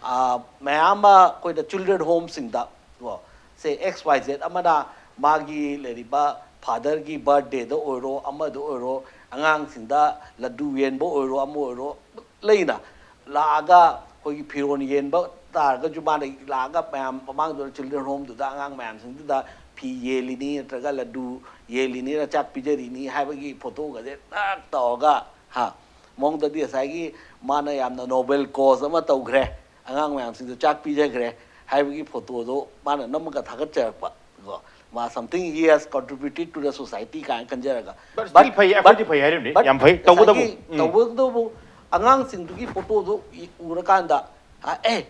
ꯑ, ꯃꯌꯥꯝ ꯑꯃ ꯑꯩꯈꯣꯏꯅ children home ꯁꯤꯡꯗ ꯀꯣ, ꯁꯦ X Y Z ꯑꯃꯅ ꯃꯥꯒꯤ ꯂꯩꯔꯤꯕ father ꯒꯤ birthday ꯗ ꯑꯣꯏꯔꯣ, ꯑꯃꯗ ꯑꯣꯏꯔꯣ, ꯑꯉꯥꯡꯁꯤꯡꯗ ꯂꯗꯨ ꯌꯦꯟꯕ ꯑꯣꯏꯔꯣ, ꯑꯃ ꯑꯣꯏꯔꯣ, ꯂꯩꯅ ꯂꯥꯛꯑꯒ ꯑꯩꯈꯣꯏꯒꯤ ꯐꯤꯔꯣꯜ ꯌꯦꯟꯕ ꯇꯥꯔꯒꯁꯨ, ꯃꯥꯅ ꯂꯥꯛꯑꯒ ꯃꯌꯥꯝ ꯃꯃꯥꯡꯗꯨꯗ, children home ꯗꯨꯗ ꯑꯉꯥꯡ ꯃꯌꯥꯝꯁꯤꯡꯗꯨꯗ ꯐꯤ ꯌꯦꯜꯂꯤꯅꯤ ꯅꯠꯇ꯭ꯔꯒ ꯂꯗꯨ ꯌꯦꯜꯂꯤꯅꯤ ꯅꯠꯇ꯭ꯔꯒ ꯆꯥꯛ ꯄꯤꯖꯔꯤꯅꯤ ꯍꯥꯏꯕꯒꯤ photo ꯒꯁꯦ ꯇꯛ ꯇꯧꯔꯒ, ꯍꯥ, ꯃꯑꯣꯡꯗꯗꯤ ꯉꯁꯥꯏꯒꯤ ꯃꯥꯅ ꯌꯥꯝꯅ noble cause ꯑꯃ ꯇꯧꯈ꯭ꯔꯦ, ꯑꯉꯥꯡ ꯃꯌꯥꯝꯁꯤꯡꯗꯣ ꯆꯥꯛ ꯄꯤꯖꯈ꯭ꯔꯦ ꯍꯥꯏꯕꯒꯤ photo ꯗꯣ ꯃꯥꯅ ꯅꯝꯃꯒ ꯊꯥꯒꯠꯆꯔꯛꯄ ꯀꯣ, ꯃꯥ something he has contributed to the society ꯀꯥꯏꯅ ꯈꯟꯖꯔꯒ꯫ But still ꯐꯩ, ꯑꯩꯈꯣꯏꯗꯤ ꯐꯩ ꯍꯥꯏꯔꯤꯕꯅꯤ, ꯌꯥꯝ ꯐꯩ, ꯇꯧꯒꯗꯧꯕ꯫ ꯉꯁꯥꯏꯒꯤ ꯎꯝ꯫ ꯇꯧꯒꯗꯧꯕ ꯑꯉꯥꯡꯁꯤꯡꯗꯨꯒꯤ photo ꯗꯣ ꯎꯔꯀꯥꯟꯗ, ꯑ, ꯑꯦ,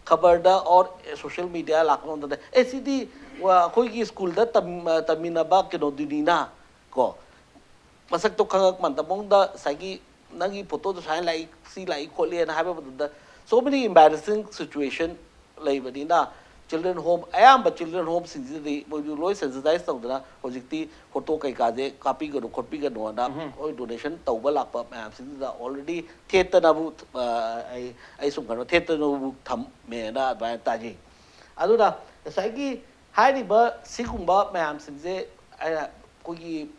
ꯈꯕꯔꯗ or social media ꯂꯥꯛꯄ ꯃꯇꯝꯗ, "ꯑꯦ, ꯁꯤꯗꯤ, ꯋꯥ, ꯑꯩꯈꯣꯏꯒꯤ ꯁ꯭ꯀꯨꯜꯗ ꯇꯝ-, ꯇꯝꯃꯤꯟꯅꯕ ꯀꯩꯅꯣꯗꯨꯅꯤꯅ", ꯀꯣ, ꯃꯁꯛꯇꯣ ꯈꯪꯉꯛꯄ ꯃꯇꯝꯗ ꯃꯉꯣꯟꯗ ꯉꯁꯥꯏꯒꯤ ꯅꯪꯒꯤ photo ꯗꯣ ꯁꯨꯃꯥꯏꯅ ꯂꯥꯛꯏ, ꯁꯤ ꯂꯥꯛꯏ ꯈꯣꯠꯂꯤꯅ ꯍꯥꯏꯕ ꯃꯇꯝꯗ, so many embarrassing situation ꯂꯩꯕꯅꯤꯅ, children home, ꯑꯌꯥꯝꯕ children home ꯁꯤꯡꯁꯤꯗꯗꯤ ꯃꯣꯏꯁꯨ ꯂꯣꯏ sensitize ꯇꯧꯗꯅ ꯍꯧꯖꯤꯛꯇꯤ photo ꯀꯩꯀꯥꯁꯦ ꯀꯥꯞꯄꯤꯒꯅꯨ ꯈꯣꯠꯄꯤꯒꯅꯨꯅ ꯃꯣꯏ donation ꯇꯧꯕ ꯂꯥꯛꯄ ꯃꯌꯥꯝꯁꯤꯡꯗꯨꯗ already ꯊꯦꯠꯇꯅꯕꯨ, ꯑ, ꯑꯩ, ꯑꯩ ꯁꯨꯝ ꯀꯩꯅꯣ ꯊꯦꯠꯇꯅꯕꯨ ꯊꯝꯃꯦꯅ ꯑꯗꯨꯃꯥꯏꯅ ꯇꯥꯖꯩ꯫ ꯑꯗꯨꯅ ꯉꯁꯥꯏꯒꯤ ꯍꯥꯏꯔꯤꯕ ꯁꯤꯒꯨꯝꯕ ꯃꯌꯥꯝꯁꯤꯡꯁꯦ ꯑꯩꯅ ꯑꯩꯈꯣꯏꯒꯤ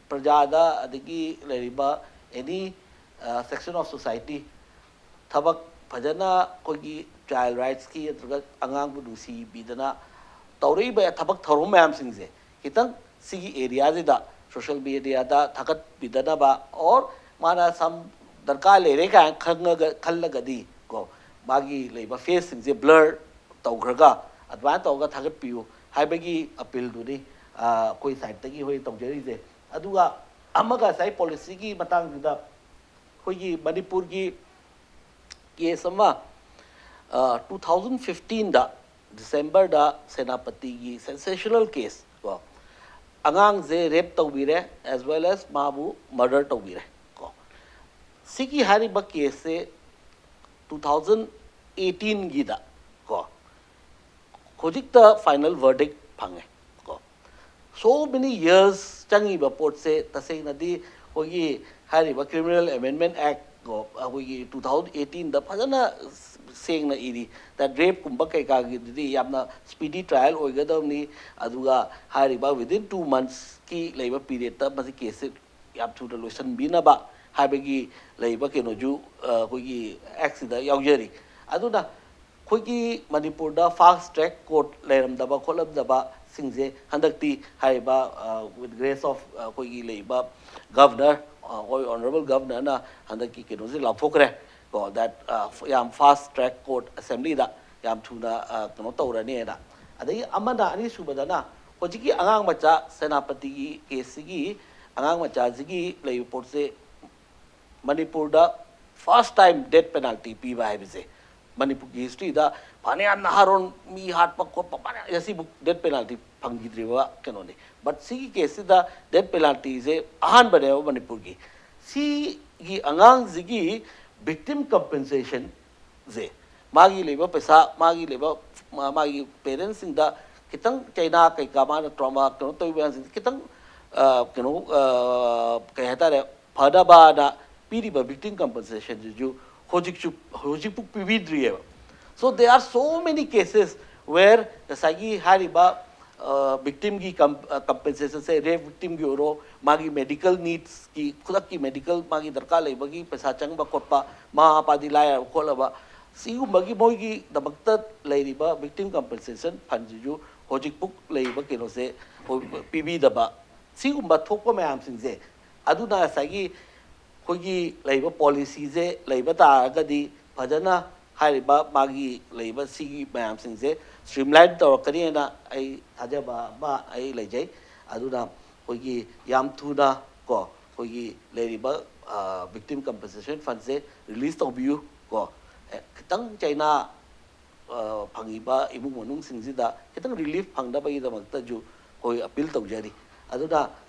ꯄ꯭ꯔꯖꯥꯗ ꯑꯗꯒꯤ ꯂꯩꯔꯤꯕ any, ꯑ, section of society ꯊꯕꯛ ꯐꯖꯅ ꯑꯩꯈꯣꯏꯒꯤ child rights ꯀꯤ ꯅꯠꯇ꯭ꯔꯒ ꯑꯉꯥꯡꯕꯨ ꯅꯨꯡꯁꯤꯕꯤꯗꯅ ꯇꯧꯔꯛꯏꯕ ꯊꯕꯛ ꯊꯧꯔꯝ ꯃꯌꯥꯝꯁꯤꯡꯁꯦ ꯈꯤꯇꯪ ꯁꯤꯒꯤ area ꯁꯤꯗ ꯁꯣꯁꯤꯌꯦꯜ ꯃꯦꯗꯤꯌꯥꯗ ꯊꯥꯒꯠꯄꯤꯗꯅꯕ, ꯑꯣꯔ ꯃꯥꯅ ꯁꯝ ꯗꯔꯀꯥꯔ ꯂꯩꯔꯦ ꯀꯥꯏꯅ ꯈꯪꯉꯒ, ꯈꯜꯂꯒꯗꯤ ꯀꯣ, ꯃꯥꯒꯤ ꯂꯩꯕ ꯐꯦꯁꯁꯤꯡꯁꯦ ꯕ꯭ꯂꯔ ꯇꯧꯈ꯭ꯔꯒ ꯑꯗꯨꯃꯥꯏꯅ ꯇꯧꯔꯒ ꯊꯥꯒꯠꯄꯤꯌꯨ ꯍꯥꯏꯕꯒꯤ ꯑꯄꯤꯜꯗꯨꯅꯤ, ꯑ, ꯑꯩꯈꯣꯏ ꯁꯥꯏꯠꯇꯒꯤ ꯑꯩꯈꯣꯏ ꯇꯧꯖꯔꯤꯁꯦ꯫ ꯑꯗꯨꯒ ꯑꯃꯒ ꯉꯁꯥꯏ ꯄꯣꯂꯤꯁꯤꯒꯤ ꯃꯇꯥꯡꯁꯤꯗ ꯑꯩꯈꯣꯏꯒꯤ ꯃꯅꯤꯄꯨꯔꯒꯤ ꯀꯦꯁ ꯑꯃ, ꯇꯨ ꯊꯥꯎꯖꯟ ꯐꯤꯐꯇꯤꯟꯗ ꯗꯤꯁꯦꯝꯕꯔꯗ ꯁꯦꯅꯥꯄꯇꯤꯒꯤ ꯁꯦꯟꯁꯦꯁꯅꯦꯜ ꯀꯦꯁ ꯀꯣ, ꯑꯉꯥꯡꯁꯦ ꯔꯦꯞ ꯇꯧꯕꯤꯔꯦ, ꯑꯦꯁ ꯋꯦꯜ ꯑꯦꯁ ꯃꯥꯕꯨ ꯃꯔꯗꯔ ꯇꯧꯕꯤꯔꯦ ꯀꯣ꯫ ꯁꯤꯒꯤ ꯍꯥꯏꯔꯤꯕ ꯀꯦꯁꯁꯦ ꯇꯨ ꯊꯥꯎꯖꯟ ꯑꯦꯇꯤꯟꯒꯤꯗ ꯀꯣ, ꯍꯧꯖꯤꯛꯇ ꯐꯥꯏꯅꯦꯜ ꯚꯔꯗꯤꯛ ꯐꯪꯉꯦ ꯀꯣ꯫ So many years ꯆꯪꯉꯤꯕ ꯄꯣꯠꯁꯦ ꯇꯁꯦꯡꯅꯗꯤ ꯑꯩꯈꯣꯏꯒꯤ ꯍꯥꯏꯔꯤꯕ Criminal Amendment Act ꯀꯣ, ꯑꯩꯈꯣꯏꯒꯤ ꯇꯨ ꯊꯥꯎꯖꯟ ꯑꯦꯇꯤꯟꯗ ꯐꯖꯅ ꯁꯦꯡꯅ ꯏꯔꯤ꯫ ꯗꯦꯠ ꯔꯦꯞꯀꯨꯝꯕ ꯀꯩꯀꯥꯒꯤꯗꯨꯗꯤ ꯌꯥꯝꯅ ꯁ꯭ꯄꯤꯗꯤ ꯇ꯭ꯔꯥꯏꯌꯦꯜ ꯑꯣꯏꯒꯗꯕꯅꯤ, ꯑꯗꯨꯒ ꯍꯥꯏꯔꯤꯕ within two monthsꯀꯤ ꯂꯩꯕ ꯄꯤꯔꯤꯌꯠꯇ ꯃꯁꯤ ꯀꯦꯁꯁꯦ ꯌꯥꯝ ꯊꯨꯅ ꯂꯣꯏꯁꯤꯟꯕꯤꯅꯕ ꯍꯥꯏꯕꯒꯤ ꯂꯩꯕ ꯀꯩꯅꯣꯁꯨ, ꯑ, ꯑꯩꯈꯣꯏꯒꯤ ꯑꯦꯛꯁꯤꯗ ꯌꯥꯎꯖꯔꯤ꯫ ꯑꯗꯨꯅ ꯑꯩꯈꯣꯏꯒꯤ ꯃꯅꯤꯄꯨꯔꯗ ꯐꯥꯁ ꯇ꯭ꯔꯦꯛ ꯀꯣꯔꯠ ꯂꯩꯔꯝꯗꯕ ꯈꯣꯠꯂꯝꯗꯕꯁꯤꯡꯁꯦ ꯍꯟꯗꯛꯇꯤ ꯍꯥꯏꯔꯤꯕ, ꯑ, with grace of, ꯑ, ꯑꯩꯈꯣꯏꯒꯤ ꯂꯩꯔꯤꯕ ꯒꯚꯔꯅꯔ, ꯑ, ꯑꯩꯈꯣꯏ ꯑꯣꯅꯔꯦꯕꯜ ꯒꯚꯔꯅꯔꯅ ꯍꯟꯗꯛꯀꯤ ꯀꯩꯅꯣꯁꯦ ꯂꯥꯎꯊꯣꯛꯈ꯭ꯔꯦ ꯀꯣ, ꯗꯦꯠ, ꯑ, ꯌꯥꯝ ꯐꯥꯁ ꯇ꯭ꯔꯦꯛ ꯀꯣꯔꯠ ꯑꯦꯁꯦꯝꯕ꯭ꯂꯤꯗ ꯌꯥꯝ ꯊꯨꯅ, ꯑ, ꯀꯩꯅꯣ ꯇꯧꯔꯅꯤꯅ꯫ ꯑꯗꯒꯤ ꯑꯃꯅ, ꯑꯅꯤꯁꯨꯕꯗꯅ ꯍꯧꯖꯤꯛꯀꯤ ꯑꯉꯥꯡ ꯃꯆꯥ ꯁꯦꯅꯥꯄꯇꯤꯒꯤ ꯀꯦꯁꯁꯤꯒꯤ ꯑꯉꯥꯡ ꯃꯆꯥꯁꯤꯒꯤ ꯂꯩꯕ ꯄꯣꯠꯁꯦ ꯃꯅꯤꯄꯨꯔꯗ ꯐꯥꯔꯁ ꯇꯥꯏꯝ ꯗꯦꯠ ꯄꯦꯅꯥꯜꯇꯤ ꯄꯤꯕ ꯍꯥꯏꯕꯁꯦ ꯃꯅꯤꯄꯨꯔꯒꯤ ꯍꯤꯁꯇ꯭ꯔꯤꯗ ꯐꯅꯌꯥꯝ ꯅꯍꯥꯔꯣꯟ ꯃꯤ ꯍꯥꯠꯄ ꯈꯣꯠꯄ ꯐꯅꯌꯥꯝ, ꯉꯁꯤꯕꯨꯛ ꯗꯦꯠ ꯄꯦꯅꯥꯜꯇꯤ ꯐꯪꯈꯤꯗ꯭ꯔꯤꯕ ꯀꯩꯅꯣꯅꯤ꯫ But ꯁꯤꯒꯤ ꯀꯦꯁꯁꯤꯗ ꯗꯦꯠ ꯄꯦꯅꯥꯜꯇꯤꯁꯦ ꯑꯍꯥꯟꯕꯅꯦꯕ ꯃꯅꯤꯄꯨꯔꯒꯤ꯫ ꯁꯤꯒꯤ ꯑꯉꯥꯡꯁꯤꯒꯤ ꯚꯤꯛꯇꯤꯝ ꯀꯝꯄꯦꯟꯁꯦꯁꯟꯁꯦ, ꯃꯥꯒꯤ ꯂꯩꯕ ꯄꯩꯁꯥ, ꯃꯥꯒꯤ ꯂꯩꯕ, ꯃꯥ-, ꯃꯥꯒꯤ ꯄꯦꯔꯦꯟꯁꯁꯤꯡꯗ ꯈꯤꯇꯪ ꯆꯩꯅꯥ ꯀꯩꯀꯥ, ꯃꯥꯅ ꯇ꯭ꯔꯣꯃꯥ ꯀꯩꯅꯣ ꯇꯧꯕ ꯃꯌꯥꯝꯁꯤꯡꯁꯦ ꯈꯤꯇꯪ, ꯑ, ꯀꯩꯅꯣ, ꯑ, ꯀꯩ ꯍꯥꯏꯇꯥꯔꯦ, ꯐꯅꯕꯅ ꯄꯤꯔꯤꯕ ꯚꯤꯛꯇꯤꯝ ꯀꯝꯄꯦꯟꯁꯦꯁꯟꯁꯤꯁꯨ ꯍꯧꯖꯤꯛꯁꯨ, ꯍꯧꯖꯤꯛꯄꯨ ꯄꯤꯕꯤꯗ꯭ꯔꯤꯑꯕ꯫ So there are so many cases where ꯉꯁꯥꯏꯒꯤ ꯍꯥꯏꯔꯤꯕ, ꯑ, ꯚꯤꯛꯇꯤꯝꯒꯤ ꯀꯝ-, ꯑ, ꯀꯝꯄꯦꯟꯁꯦꯁꯟꯁꯦ, ꯔꯦꯞ ꯚꯤꯛꯇꯤꯝꯒꯤ ꯑꯣꯏꯔꯣ, ꯃꯥꯒꯤ ꯃꯦꯗꯤꯀꯦꯜ ꯅꯤꯗꯁꯀꯤ, ꯈꯨꯗꯛꯀꯤ ꯃꯦꯗꯤꯀꯦꯜ ꯃꯥꯒꯤ ꯗꯔꯀꯥꯔ ꯂꯩꯕꯒꯤ ꯄꯩꯁꯥ ꯆꯪꯕ ꯈꯣꯠꯄ, ꯃꯃꯥ ꯃꯄꯥꯗꯤ ꯂꯥꯏꯔꯕ ꯈꯣꯠꯂꯕ, ꯁꯤꯒꯨꯝꯕꯒꯤ ꯃꯣꯏꯒꯤꯗꯃꯛꯇ ꯂꯩꯔꯤꯕ ꯚꯤꯛꯇꯤꯝ ꯀꯝꯄꯦꯟꯁꯦꯁꯟ ꯐꯟꯁꯤꯁꯨ ꯍꯧꯖꯤꯛꯄꯨ ꯂꯩꯔꯤꯕ ꯀꯩꯅꯣꯁꯦ ꯄꯤꯕꯤꯗꯕ, ꯁꯤꯒꯨꯝꯕ ꯊꯣꯛꯄ ꯃꯌꯥꯝꯁꯤꯡꯁꯦ, ꯑꯗꯨꯅ ꯉꯁꯥꯏꯒꯤ ꯑꯩꯈꯣꯏꯒꯤ ꯂꯩꯔꯤꯕ ꯄꯣꯂꯤꯁꯤꯁꯦ ꯂꯩꯕ ꯇꯥꯔꯒꯗꯤ, ꯐꯖꯅ ꯍꯥꯏꯔꯤꯕ ꯃꯥꯒꯤ ꯂꯩꯔꯤꯕ ꯁꯤꯒꯤ ꯃꯌꯥꯝꯁꯤꯡꯁꯦ ꯁ꯭ꯇ꯭ꯔꯤꯝꯂꯥꯏꯟ ꯇꯧꯔꯛꯀꯅꯤꯅ ꯑꯩ ꯊꯥꯖꯕ ꯑꯃ ꯑꯩ ꯂꯩꯖꯩ꯫ ꯑꯗꯨꯅ ꯑꯩꯈꯣꯏꯒꯤ ꯌꯥꯝ ꯊꯨꯅ ꯀꯣ, ꯑꯩꯈꯣꯏꯒꯤ ꯂꯩꯔꯤꯕ ꯚꯤꯛꯇꯤꯝ ꯀꯝꯄꯦꯟꯁꯦꯁꯟ ꯐꯟꯁꯦ ꯔꯤꯂꯤꯁ ꯇꯧꯕꯤꯌꯨ ꯀꯣ꯫ ꯑꯦ, ꯈꯤꯇꯪ ꯆꯩꯅꯥ ꯑ, ꯐꯪꯉꯤꯕ ꯏꯃꯨꯡ ꯃꯅꯨꯡꯁꯤꯡꯁꯤꯗ ꯈꯤꯇꯪ ꯔꯤꯂꯤꯐ ꯐꯪꯅꯕꯒꯤꯗꯃꯛꯇꯁꯨ ꯑꯩꯈꯣꯏ ꯑꯄꯤꯜ ꯇꯧꯖꯔꯤ꯫ ꯑꯗꯨꯅ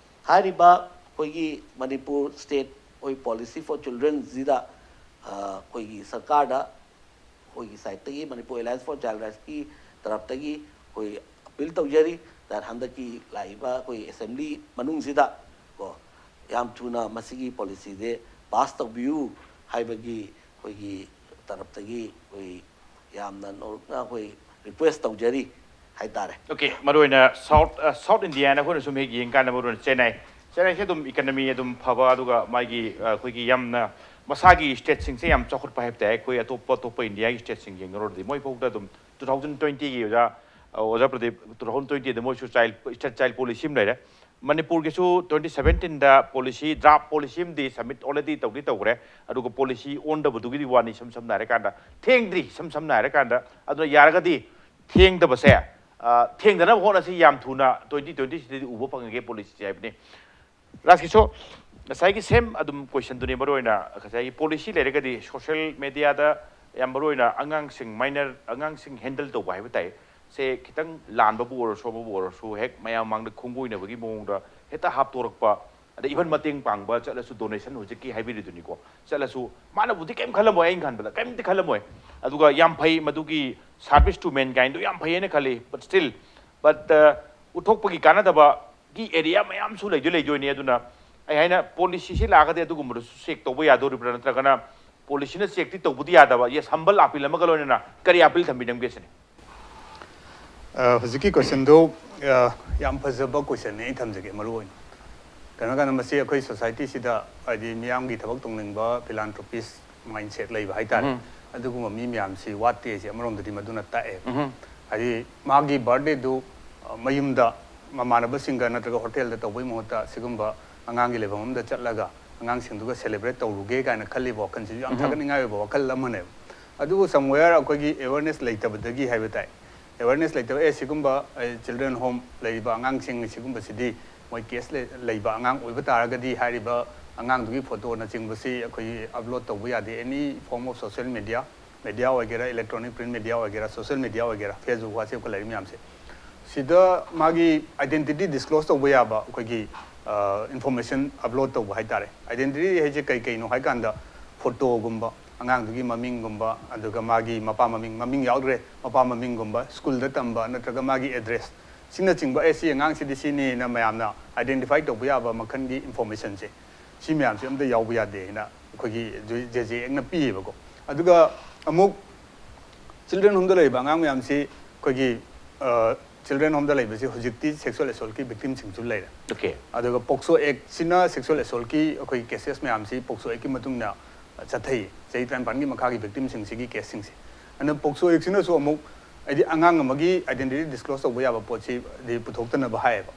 ꯍꯥꯏꯔꯤꯕ ꯑꯩꯈꯣꯏꯒꯤ ꯃꯅꯤꯄꯨꯔ ꯁ꯭ꯇꯦꯠ ꯑꯩꯈꯣꯏ ꯄꯣꯂꯤꯁꯤ ꯐꯣꯔ ꯆꯤꯜꯗ꯭ꯔꯦꯟꯁꯤꯗ, ꯑ, ꯑꯩꯈꯣꯏꯒꯤ ꯁꯔꯀꯥꯔꯗ ꯑꯩꯈꯣꯏꯒꯤ ꯁꯥꯏꯠꯇꯒꯤ, ꯃꯅꯤꯄꯨꯔ ꯑꯦꯂꯥꯏꯟꯁ ꯐꯣꯔ ꯆꯥꯏꯜ ꯔꯥꯏꯠꯁꯀꯤ ꯇꯔꯞꯇꯒꯤ ꯑꯩꯈꯣꯏ ꯑꯄꯤꯜ ꯇꯧꯖꯔꯤ꯫ ꯍꯟꯗꯛꯀꯤ ꯂꯥꯛꯏꯕ ꯑꯩꯈꯣꯏ ꯑꯦꯁꯦꯝꯕ꯭ꯂꯤ ꯃꯅꯨꯡꯁꯤꯗ ꯀꯣ, ꯌꯥꯝ ꯊꯨꯅ ꯃꯁꯤꯒꯤ ꯄꯣꯂꯤꯁꯤꯁꯦ ꯄꯥꯁ ꯇꯧꯕꯤꯌꯨ ꯍꯥꯏꯕꯒꯤ ꯑꯩꯈꯣꯏꯒꯤ ꯇꯔꯞꯇꯒꯤ ꯑꯩꯈꯣꯏ ꯌꯥꯝꯅ ꯅꯧꯔꯛꯅ ꯑꯩꯈꯣꯏ ꯔꯤꯀ꯭ꯋꯦꯁ ꯇꯧꯖꯔꯤ ꯍꯥꯏꯇꯥꯔꯦ꯫ ꯑꯣꯀꯦ, ꯃꯔꯨꯑꯣꯏꯅ ꯁꯥꯎꯠ ꯁꯥꯎꯠ ꯏꯟꯗꯤꯌꯥꯅ ꯑꯩꯈꯣꯏꯅ ꯁꯨꯝ ꯍꯦꯛ ꯌꯦꯡꯀꯥꯟꯗ, ꯃꯔꯨꯑꯣꯏꯅ ꯆꯦꯟꯅꯥꯏ ꯆꯦꯟꯅꯥꯏꯁꯦ ꯑꯗꯨꯝ ꯏꯀꯅꯃꯤ ꯑꯗꯨꯝ ꯐꯕ, ꯑꯗꯨꯒ ꯃꯥꯒꯤ ꯑ, ꯑꯩꯈꯣꯏꯒꯤ ꯌꯥꯝꯅ ꯃꯁꯥꯒꯤ ꯁ꯭ꯇꯦꯠꯁꯤꯡꯁꯦ ꯌꯥꯝ ꯆꯥꯎꯈꯠꯄ ꯍꯥꯏꯕ ꯇꯥꯏ꯫ ꯑꯩꯈꯣꯏ ꯑꯇꯣꯞꯄ ꯑꯇꯣꯞꯄ ꯏꯟꯗꯤꯌꯥꯒꯤ ꯁ꯭ꯇꯦꯠꯁꯤꯡ ꯌꯦꯡꯅꯔꯨꯔꯗꯤ ꯃꯣꯏ ꯐꯥꯎꯗ ꯑꯗꯨꯝ two thousand twentyꯒꯤ ꯑꯣꯖꯥ ꯑ, ꯑꯣꯖꯥ ꯄ꯭ꯔꯗꯤꯞ, two thousand twentyꯗ ꯃꯣꯏꯁꯨ ꯆꯥꯏꯜ ꯁ꯭ꯇꯦꯠ ꯆꯥꯏꯜ ꯄꯣꯂꯤꯁꯤ ꯑꯃ ꯂꯩꯔꯦ꯫ ꯃꯅꯤꯄꯨꯔꯒꯤꯁꯨ twenty seventeenꯗ ꯄꯣꯂꯤꯁꯤ, ꯗ꯭ꯔꯥꯐ ꯄꯣꯂꯤꯁꯤ ꯑꯃꯗꯤ ꯁꯕꯃꯤꯠ ꯑꯣꯜꯔꯦꯗꯤ ꯇꯧꯗꯤ ꯇꯧꯈ꯭ꯔꯦ꯫ ꯑꯗꯨꯒ ꯄꯣꯂꯤꯁꯤ ꯑꯣꯟꯗꯕꯗꯨꯒꯤꯗꯤ ꯋꯥꯅꯤ, ꯏꯁꯝ ꯁꯝꯅ ꯍꯥꯏꯔꯀꯥꯟꯗ ꯊꯦꯡꯗ꯭ꯔꯤ, ꯏꯁꯝ ꯁꯝꯅ ꯍꯥꯏꯔꯀꯥꯟꯗ꯫ ꯑꯗꯨꯅ ꯌꯥꯔꯒꯗꯤ ꯊꯦꯡꯗꯕꯁꯦ, ꯑ, ꯊꯦꯡꯗꯅꯕ ꯍꯣꯠꯅꯁꯤ꯫ ꯌꯥꯝ ꯊꯨꯅ twenty twentyꯁꯤꯗꯗꯤ ꯎꯕ ꯐꯪꯉꯒꯦ ꯄꯣꯂꯤꯁꯤꯁꯦ ꯍꯥꯏꯕꯅꯤ꯫ ꯔꯥꯖꯀꯤꯁꯣꯔ, ꯉꯁꯥꯏꯒꯤ ꯁꯦꯝ ꯑꯗꯨꯝ ꯀꯣꯏꯁꯟꯗꯨꯅꯤ꯫ ꯃꯔꯨꯑꯣꯏꯅ ꯉꯁꯥꯏꯒꯤ ꯄꯣꯂꯤꯁꯤ ꯂꯩꯔꯒꯗꯤ ꯁꯣꯁꯤꯌꯦꯜ ꯃꯦꯗꯤꯌꯥꯗ ꯌꯥꯝ ꯃꯔꯨꯑꯣꯏꯅ ꯑꯉꯥꯡꯁꯤꯡ, ꯃꯥꯏꯅꯔ ꯑꯉꯥꯡꯁꯤꯡ ꯍꯦꯟꯗꯜ ꯇꯧꯕ ꯍꯥꯏꯕ ꯇꯥꯏ, ꯁꯦ ꯈꯤꯇꯪ ꯂꯥꯟꯕꯕꯨ ꯑꯣꯏꯔꯁꯨ ꯑꯃꯕꯨ ꯑꯣꯏꯔꯁꯨ ꯍꯦꯛ ꯃꯌꯥꯝ ꯃꯥꯡꯗ ꯈꯣꯡꯒꯣꯏꯅꯕꯒꯤ ꯃꯑꯣꯡꯗ ꯍꯦꯛꯇ ꯍꯥꯞꯇꯣꯔꯛꯄ, ꯑꯗꯩ ꯏꯚꯟ ꯃꯇꯦꯡ ꯄꯥꯡꯕ ꯆꯠꯂꯁꯨ, ꯗꯣꯅꯦꯁꯟ ꯍꯧꯖꯤꯛꯀꯤ ꯍꯥꯏꯕꯤꯔꯤꯗꯨꯅꯤꯀꯣ, ꯆꯠꯂꯁꯨ ꯃꯥꯅꯕꯨꯗꯤ ꯀꯩꯝ ꯈꯜꯂꯝꯃꯣꯏ, ꯑꯩꯅ ꯈꯟꯕꯗ ꯀꯩꯝꯇ ꯈꯜꯂꯝꯃꯣꯏ꯫ ꯑꯗꯨꯒ ꯌꯥꯝ ꯐꯩ, ꯃꯗꯨꯒꯤ ꯁꯥꯔꯚꯤꯁ ꯇꯨ ꯃꯦꯟꯀꯥꯏꯟꯗꯣ ꯌꯥꯝ ꯐꯩ ꯍꯥꯏꯅ ꯈꯜꯂꯤ꯫ But still, but, ꯑ, ꯎꯠꯊꯣꯛꯄꯒꯤ ꯀꯥꯟꯅꯗꯕꯒꯤ ꯑꯦꯔꯤꯌꯥ ꯃꯌꯥꯝꯁꯨ ꯂꯩꯗꯤ ꯂꯩꯗꯣꯏꯅꯤ꯫ ꯑꯗꯨꯅ ꯑꯩ ꯍꯥꯏꯅ ꯄꯣꯂꯤꯁꯤꯁꯤ ꯂꯥꯛꯑꯒꯗꯤ ꯑꯗꯨꯒꯨꯝꯕꯗꯨꯁꯨ ꯆꯦꯛ ꯇꯧꯕ ꯌꯥꯗꯣꯔꯤꯕ꯭ꯔꯥ, ꯅꯠꯇ꯭ꯔꯒꯅ ꯄꯣꯂꯤꯁꯤꯅ ꯆꯦꯛꯇꯤ ꯇꯧꯕꯗꯤ ꯌꯥꯗꯕ? ꯌꯦꯁ, ꯍꯝꯕꯜ ꯑꯥꯄꯤꯜ ꯑꯃꯒ ꯂꯣꯏꯅꯅ ꯀꯔꯤ ꯑꯥꯄꯤꯜ ꯊꯝꯕꯤꯅꯤꯡꯒꯦ ꯁꯤꯅꯤ꯫ ꯑ, ꯍꯧꯖꯤꯛꯀꯤ ꯀꯣꯏꯁꯟꯗꯨ, ꯑ, ꯌꯥꯝ ꯐꯖꯕ ꯀꯣꯏꯁꯟꯅꯤ꯫ ꯑꯩ ꯊꯝꯖꯒꯦ꯫ ꯃꯔꯨ ꯑꯣꯏꯅ ꯀꯩꯅꯣ ꯀꯥꯟꯗ ꯃꯁꯤ ꯑꯩꯈꯣꯏ ꯁꯣꯁꯥꯏꯇꯤꯁꯤꯗ, ꯍꯥꯏꯗꯤ ꯃꯤꯌꯥꯝꯒꯤ ꯊꯕꯛ ꯇꯧꯅꯤꯡꯕ ꯐꯤꯂꯥꯟꯊ꯭ꯔꯣꯄꯤꯁ ꯃꯥꯏꯟꯁꯦꯠ ꯂꯩꯕ ꯍꯥꯏꯇꯥꯔꯦ꯫ ꯑꯗꯨꯒꯨꯝꯕ ꯃꯤ ꯃꯌꯥꯝꯁꯤ ꯋꯥꯠꯇꯦ ꯍꯥꯏꯁꯦ ꯑꯃꯔꯣꯝꯗꯗꯤ ꯃꯗꯨꯅ ꯇꯥꯛꯑꯦ꯫ ꯍꯥꯏꯗꯤ ꯃꯥꯒꯤ ꯕꯥꯔꯗꯦꯗꯨ, ꯑ, ꯃꯌꯨꯝꯗ ꯃꯃꯥꯟꯅꯕꯁꯤꯡꯒ ꯅꯠꯇ꯭ꯔꯒ ꯍꯣꯇꯦꯜꯗ ꯇꯧꯕꯩ ꯃꯍꯨꯠꯇ ꯁꯤꯒꯨꯝꯕ ꯑꯉꯥꯡꯒꯤ ꯂꯩꯐꯝ ꯑꯃꯗ ꯆꯠꯂꯒ ꯑꯉꯥꯡꯁꯤꯡꯗꯨꯒ celebrate ꯇꯧꯔꯨꯒꯦ ꯀꯥꯏꯅ ꯈꯜꯂꯤꯕ ꯋꯥꯈꯜꯁꯤꯁꯨ ꯌꯥꯝ ꯊꯥꯒꯠꯅꯤꯡꯉꯥꯏ ꯑꯣꯏꯕ ꯋꯥꯈꯜ ꯑꯃꯅꯦꯕ꯫ ꯑꯗꯨꯕꯨ somewhere ꯑꯩꯈꯣꯏꯒꯤ awareness ꯂꯩꯇꯕꯗꯒꯤ ꯍꯥꯏꯕ ꯇꯥꯏ꯫ Awareness ꯂꯩꯇꯕ, ꯑꯦ, ꯁꯤꯒꯨꯝꯕ, ꯑꯦ, children home ꯂꯩꯔꯤꯕ ꯑꯉꯥꯡꯁꯤꯡ ꯁꯤꯒꯨꯝꯕꯁꯤꯗꯤ ꯃꯣꯏ case ꯂꯩ-, ꯂꯩꯕ ꯑꯉꯥꯡ ꯑꯣꯏꯕ ꯇꯥꯔꯒꯗꯤ ꯍꯥꯏꯔꯤꯕ ꯑꯉꯥꯡꯗꯨꯒꯤ ꯐꯣꯇꯣꯅꯆꯤꯡꯕꯁꯤ ꯑꯩꯈꯣꯏꯒꯤ upload ꯇꯧꯕ ꯌꯥꯗꯦ, any form of social media, media ꯑꯣꯏꯒꯦꯔꯥ, electronic print media ꯑꯣꯏꯒꯦꯔꯥ, social media ꯑꯣꯏꯒꯦꯔꯥ, Facebook, WhatsApp ꯂꯩꯔꯤ ꯃꯌꯥꯝꯁꯦ꯫ ꯁꯤꯗ ꯃꯥꯒꯤ identity disclose ꯇꯧꯕ ꯌꯥꯕ ꯑꯩꯈꯣꯏꯒꯤ, ꯑ, information upload ꯇꯧꯕ ꯍꯥꯏꯇꯥꯔꯦ꯫ Identity ꯍꯥꯏꯁꯦ ꯀꯩ ꯀꯩꯅꯣ ꯍꯥꯏ ꯀꯥꯟꯗ, ꯐꯣꯇꯣꯒꯨꯝꯕ, ꯑꯉꯥꯡꯗꯨꯒꯤ ꯃꯃꯤꯡꯒꯨꯝꯕ, ꯑꯗꯨꯒ ꯃꯥꯒꯤ ꯃꯄꯥ ꯃꯃꯤꯡ, ꯃꯃꯤꯡ ꯌꯥꯎꯗ꯭ꯔꯦ, ꯃꯄꯥ ꯃꯃꯤꯡꯒꯨꯝꯕ, ꯁ꯭ꯀꯨꯜꯗ ꯇꯝꯕ ꯅꯠꯇ꯭ꯔꯒ ꯃꯥꯒꯤ address, ꯁꯤꯅꯆꯤꯡꯕ, "ꯑꯦ, ꯁꯤ ꯑꯉꯥꯡꯁꯤꯗꯤ ꯁꯤꯅꯤꯅ" ꯃꯌꯥꯝꯅ identify ꯇꯧꯕ ꯌꯥꯕ ꯃꯈꯜꯒꯤ informationꯁꯦ, ꯁꯤ ꯃꯌꯥꯝꯁꯦ ꯑꯝꯇ ꯌꯥꯎꯕ ꯌꯥꯗꯦ ꯍꯥꯏꯅ ꯑꯩꯈꯣꯏꯒꯤ ꯖꯦ-, JJ Actꯅ ꯄꯤꯌꯦꯕꯀꯣ꯫ ꯑꯗꯨꯒ ꯑꯃꯨꯛ children homeꯗ ꯂꯩꯕ ꯑꯉꯥꯡ ꯃꯌꯥꯝꯁꯤ ꯑꯩꯈꯣꯏꯒꯤ, ꯑ, children homeꯗ ꯂꯩꯕꯁꯤ ꯍꯧꯖꯤꯛꯇꯤ sexual assaultꯀꯤ victimꯁꯤꯡꯁꯨ ꯂꯩꯔꯦ꯫ Okay. ꯑꯗꯨꯒ POCSO Actꯁꯤꯅ sexual assaultꯀꯤ ꯑꯩꯈꯣꯏ casesꯃꯌꯥꯝꯁꯤ POCSO Actꯀꯤ ꯃꯇꯨꯡ ꯏꯟꯅ ꯆꯠꯊꯩ꯫ ꯆꯍꯤ ꯇꯔꯥꯅꯤꯄꯥꯟꯒꯤ ꯃꯈꯥꯒꯤ victimꯁꯤꯡꯁꯤꯒꯤ caseꯁꯤꯡꯁꯦ꯫ ꯑꯗꯨꯅ POCSO Actꯁꯤꯅꯁꯨ ꯑꯃꯨꯛ ꯍꯥꯏꯗꯤ ꯑꯉꯥꯡ ꯑꯃꯒꯤ identity disclose ꯇꯧꯕ ꯌꯥꯕ ꯄꯣꯠꯁꯤ ꯍꯥꯏꯗꯤ ꯄꯨꯊꯣꯛꯇꯅꯕ ꯍꯥꯏꯌꯦꯕ꯫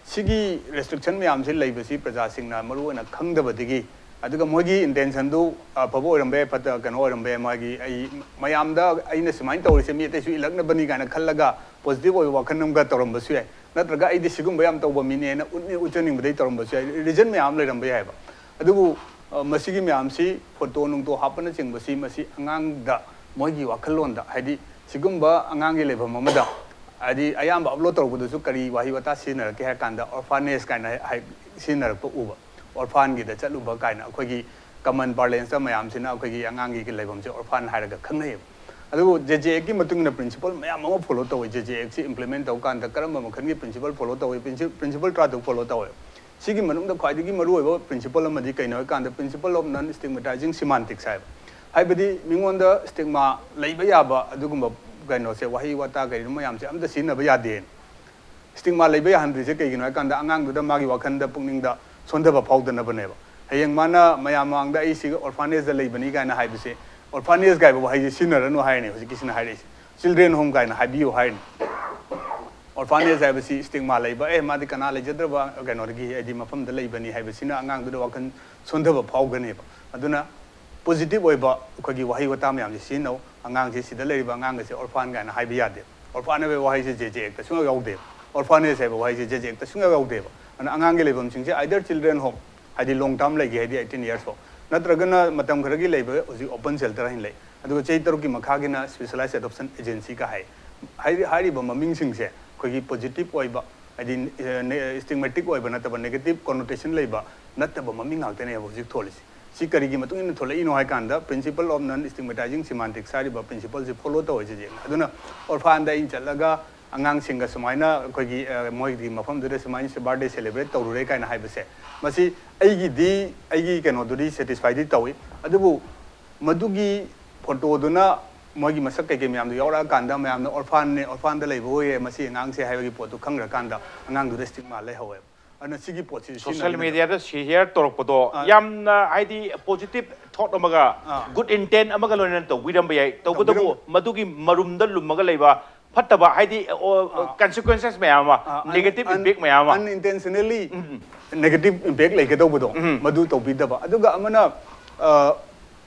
ꯁꯤꯒꯤ restriction ꯃꯌꯥꯝꯁꯤ ꯂꯩꯕꯁꯤ ꯄ꯭ꯔꯖꯥꯁꯤꯡꯅ ꯃꯔꯨꯑꯣꯏꯅ ꯈꯪꯗꯕꯗꯒꯤ, ꯑꯗꯨꯒ ꯃꯣꯏꯒꯤ intentionꯗꯨ ꯑꯐꯕ ꯑꯣꯏꯔꯝꯕ ꯌꯥꯏ, ꯐꯠꯇ-, ꯀꯩꯅꯣ ꯑꯣꯏꯔꯝꯕ ꯌꯥꯏ, ꯃꯥꯒꯤ ꯑꯩ ꯃꯌꯥꯝꯗ ꯑꯩꯅ ꯁꯨꯃꯥꯏꯅ ꯇꯧꯔꯤꯁꯦ ꯃꯤ ꯑꯇꯩꯁꯨ ꯏꯜꯂꯛꯅꯕꯅꯤ ꯀꯥꯏꯅ ꯈꯜꯂꯒ positive ꯑꯣꯏꯕ ꯋꯥꯈꯜ ꯑꯃꯒ ꯇꯧꯔꯝꯕꯁꯨ ꯌꯥꯏ, ꯅꯠꯇ꯭ꯔꯒ ꯑꯩꯗꯤ ꯁꯤꯒꯨꯝꯕ ꯌꯥꯝ ꯇꯧꯕ ꯃꯤꯅꯦꯅ ꯎꯠꯅꯤ-, ꯎꯠꯆꯅꯤꯡꯕꯗꯩ ꯇꯧꯔꯝꯕꯁꯨ ꯌꯥꯏ, reason ꯃꯌꯥꯝ ꯑꯃ ꯂꯩꯔꯝꯕ ꯌꯥꯏꯕ꯫ ꯑꯗꯨꯕꯨ, ꯑ, ꯃꯁꯤꯒꯤ ꯃꯌꯥꯝꯁꯤ, ꯐꯣꯇꯣ ꯅꯨꯡꯇꯣ ꯍꯥꯞꯄꯅꯆꯤꯡꯕꯁꯤ, ꯃꯁꯤ ꯑꯉꯥꯡꯗ ꯃꯣꯏꯒꯤ ꯋꯥꯈꯜꯂꯣꯟꯗ, ꯍꯥꯏꯗꯤ ꯁꯤꯒꯨꯝꯕ ꯑꯉꯥꯡꯒꯤ ꯂꯩꯐꯝ ꯑꯃꯗ, ꯍꯥꯏꯗꯤ ꯑꯌꯥꯝꯕ upload ꯇꯧꯔꯛꯄꯗꯁꯨ ꯀꯔꯤ ꯋꯥꯍꯩ ꯋꯥꯇꯥ ꯁꯤꯖꯤꯟꯅꯔꯛꯀꯦ ꯍꯥꯏꯔ ꯀꯥꯟꯗ, orphanage ꯀꯥꯏꯅ ꯍꯥꯏ-, ꯍꯥꯏ-, ꯁꯤꯖꯤꯟꯅꯔꯛꯄ ꯎꯕ, orphanꯒꯤꯗ ꯆꯠꯂꯨꯕ ꯀꯥꯏꯅ꯫ ꯑꯩꯈꯣꯏꯒꯤ common parlanceꯇ ꯃꯌꯥꯝꯁꯤꯅ ꯑꯩꯈꯣꯏꯒꯤ ꯑꯉꯥꯡꯒꯤ ꯂꯩꯐꯝꯁꯦ orphan ꯍꯥꯏꯔꯒ ꯈꯪꯅꯩꯌꯦꯕ꯫ ꯑꯗꯨꯕꯨ JJ Actꯀꯤ ꯃꯇꯨꯡ ꯏꯟꯅ principle ꯃꯌꯥꯝ ꯑꯃ follow ꯇꯧꯋꯤ꯫ JJ Actꯁꯤ implement ꯇꯧꯕ ꯀꯥꯟꯗ ꯀꯔꯝꯕ ꯃꯈꯜꯒꯤ principle follow ꯇꯧꯋꯤ? Princi-, principle ꯇꯔꯥ ꯇꯔꯨꯛ follow ꯇꯧꯋꯦ꯫ ꯁꯤꯒꯤ ꯃꯅꯨꯡꯗ ꯈ꯭ꯋꯥꯏꯗꯒꯤ ꯃꯔꯨꯑꯣꯏꯕ principle ꯑꯃꯗꯤ ꯀꯩꯅꯣ ꯍꯥꯏ ꯀꯥꯟꯗ, principle of non stigmatizing semantics ꯍꯥꯏꯕ꯫ ꯍꯥꯏꯕꯗꯤ ꯃꯤꯉꯣꯟꯗ stigma ꯂꯩꯕ ꯌꯥꯕ ꯑꯗꯨꯒꯨꯝꯕ ꯀꯩꯅꯣꯁꯦ, ꯋꯥꯍꯩ ꯋꯥꯇꯥ ꯀꯩꯅꯣ ꯃꯌꯥꯝꯁꯦ ꯑꯝꯇ ꯁꯤꯖꯤꯟꯅꯕ ꯌꯥꯗꯦ꯫ Stigma ꯂꯩꯕ ꯌꯥꯍꯟꯗ꯭ꯔꯤꯁꯦ ꯀꯩꯒꯤꯅꯣ ꯍꯥꯏ ꯀꯥꯟꯗ, ꯑꯉꯥꯡꯗꯨꯗ ꯃꯥꯒꯤ ꯋꯥꯈꯜꯗ, ꯄꯨꯛꯅꯤꯡꯗ ꯁꯣꯟꯊꯕ ꯐꯥꯎꯗꯅꯕꯅꯦꯕ꯫ ꯍꯌꯦꯡ ꯃꯥꯅ ꯃꯌꯥꯝ ꯃꯃꯥꯡꯗ "ꯑꯩ ꯁꯤꯒ orphanageꯇ ꯂꯩꯕꯅꯤ" ꯀꯥꯏꯅ ꯍꯥꯏꯕꯁꯦ, orphanage ꯀꯥꯏꯕ ꯋꯥꯍꯩꯁꯦ ꯁꯤꯖꯤꯟꯅꯔꯅꯨ ꯍꯥꯏꯔꯅꯤ ꯍꯧꯖꯤꯛꯀꯤꯁꯤꯅ ꯍꯥꯏꯔꯛꯏꯁꯦ꯫ "Children home" ꯀꯥꯏꯅ ꯍꯥꯏꯕꯤꯌꯨ ꯍꯥꯏꯔꯅꯤ꯫ Orphanage ꯍꯥꯏꯕꯁꯤ stigma ꯂꯩꯕ, ꯑꯦ, ꯃꯥꯗꯤ ꯀꯅꯥ ꯂꯩꯖꯗ꯭ꯔꯕ ꯀꯩꯅꯣꯗꯒꯤ, ꯍꯥꯏꯗꯤ ꯃꯐꯝꯗ ꯂꯩꯕꯅꯤ ꯍꯥꯏꯕꯁꯤꯅ ꯑꯉꯥꯡꯗꯨꯗ ꯋꯥꯈꯜ ꯁꯣꯟꯊꯕ ꯐꯥꯎꯒꯅꯦꯕ꯫ ꯑꯗꯨꯅ positive ꯑꯣꯏꯕ ꯑꯩꯈꯣꯏꯒꯤ ꯋꯥꯍꯩ ꯋꯥꯇꯥ ꯃꯌꯥꯝꯁꯦ ꯁꯤꯖꯤꯟꯅꯧ꯫ ꯑꯉꯥꯡꯁꯦ ꯁꯤꯗ ꯂꯩꯔꯤꯕ ꯑꯉꯥꯡ ꯑꯁꯦ orphan ꯀꯥꯏꯅ ꯍꯥꯏꯕ ꯌꯥꯗꯦ꯫ Orphan ꯍꯥꯏꯕ ꯋꯥꯍꯩꯁꯦ JJ Act ꯇꯁꯨ ꯌꯥꯎꯗꯦꯕ꯫ Orphanage ꯍꯥꯏꯕ ꯋꯥꯍꯩꯁꯦ JJ Act ꯇꯁꯨ ꯌꯥꯎꯗꯦꯕ꯫ ꯑꯗꯨꯅ ꯑꯉꯥꯡꯒꯤ ꯂꯩꯐꯝꯁꯤꯡꯁꯦ either children home, ꯍꯥꯏꯗꯤ long term ꯂꯩꯒꯦ ꯍꯥꯏꯗꯤ eighteen years ꯐꯥꯎ, ꯅꯠꯇ꯭ꯔꯒꯅ ꯃꯇꯝ ꯈꯔꯒꯤ ꯂꯩꯕ ꯍꯧꯖꯤꯛ open shelter ꯍꯥꯏꯅ ꯂꯩ꯫ ꯑꯗꯨꯒ ꯆꯍꯤ ꯇꯔꯨꯛꯀꯤ ꯃꯈꯥꯒꯤꯅ Specialized Adoption Agency ꯀ ꯍꯥꯏ꯫ ꯍꯥꯏꯔꯤ-, ꯍꯥꯏꯔꯤꯕ ꯃꯃꯤꯡꯁꯤꯡꯁꯦ ꯑꯩꯈꯣꯏꯒꯤ positive ꯑꯣꯏꯕ, ꯍꯥꯏꯗꯤ, ꯑ, ꯅꯦ-, stigmatic ꯑꯣꯏꯕ ꯅꯠꯇꯕ, negative connotation ꯂꯩꯕ ꯅꯠꯇꯕ ꯃꯃꯤꯡ ꯉꯥꯛꯇꯅꯦꯕ ꯍꯧꯖꯤꯛ ꯊꯣꯜꯂꯤꯁꯦ꯫ ꯁꯤ ꯀꯔꯤꯒꯤ ꯃꯇꯨꯡ ꯏꯟꯅ ꯊꯣꯛꯂꯛꯏꯅꯣ ꯍꯥꯏ ꯀꯥꯟꯗ, Principle of Non Stigmatizing Semantics ꯍꯥꯏꯔꯤꯕ principle ꯁꯦ follow ꯇꯧꯋꯦ ꯁꯤꯁꯦ꯫ ꯑꯗꯨꯅ orphan ꯗ ꯑꯩꯅ ꯆꯠꯂꯒ ꯑꯉꯥꯡꯁꯤꯡꯒ ꯁꯨꯃꯥꯏꯅ ꯑꯩꯈꯣꯏꯒꯤ, ꯑ, ꯃꯣꯏꯒꯤ ꯃꯐꯝꯗꯨꯗ ꯁꯨꯃꯥꯏꯅ birthday celebrate ꯇꯧꯔꯨꯔꯦ ꯀꯥꯏꯅ ꯍꯥꯏꯕꯁꯦ, ꯃꯁꯤ ꯑꯩꯒꯤꯗꯤ, ꯑꯩꯒꯤ ꯀꯩꯅꯣꯗꯨꯗꯤ satisfy ꯗꯤ ꯇꯧꯏ꯫ ꯑꯗꯨꯕꯨ ꯃꯗꯨꯒꯤ photo ꯗꯨꯅ ꯃꯣꯏꯒꯤ ꯃꯁꯛ ꯀꯩꯀꯩ ꯃꯌꯥꯝꯗꯣ ꯌꯥꯎꯔꯛꯑꯀꯥꯟꯗ ꯃꯌꯥꯝꯅ orphan ꯅꯦ, orphan ꯗ ꯂꯩꯕ ꯑꯣꯏꯌꯦ ꯃꯁꯤ ꯑꯉꯥꯡꯁꯦ ꯍꯥꯏꯕꯒꯤ ꯄꯣꯠꯇꯨ ꯈꯪꯈ꯭ꯔꯀꯥꯟꯗ ꯑꯉꯥꯡꯗꯨꯗ stigma ꯂꯩꯍꯧꯋꯦꯕ꯫ ꯑꯗꯨꯅ ꯁꯤꯒꯤ ꯄꯣꯠꯁꯤ social ꯁꯤꯖꯤꯟꯅꯕꯤꯒꯗꯕ꯫ Media ꯗ share ꯇꯧꯔꯛꯄꯗꯣ ꯑꯥ꯫ ꯌꯥꯝꯅ ꯍꯥꯏꯗꯤ positive thought ꯑꯃꯒ ꯑꯥ꯫ Good intent ꯑꯃꯒ ꯂꯣꯏꯅꯅ ꯇꯧꯕꯤꯔꯝꯕ ꯌꯥꯏ꯫ ꯇꯧꯕꯇꯕꯨ ꯇꯧꯕꯤꯔꯝꯕ- ꯃꯗꯨꯒꯤ ꯃꯔꯨꯝꯗ ꯂꯨꯝꯃꯒ ꯂꯩꯕ ꯐꯠꯇꯕ ꯍꯥꯏꯗꯤ, ꯑꯣ, ꯑꯥ꯫ Consequences ꯃꯌꯥꯝ ꯑꯃ, ꯑꯥ, un-, negative un-, impact ꯃꯌꯥꯝ ꯑꯃ꯫ Unintentionally negative impact ꯂꯩꯒꯗꯧꯕꯗꯣ, ꯎꯝ꯫ ꯃꯗꯨ ꯇꯧꯕꯤꯗꯕ꯫ ꯑꯗꯨꯒ ꯑꯃꯅ, ꯑ,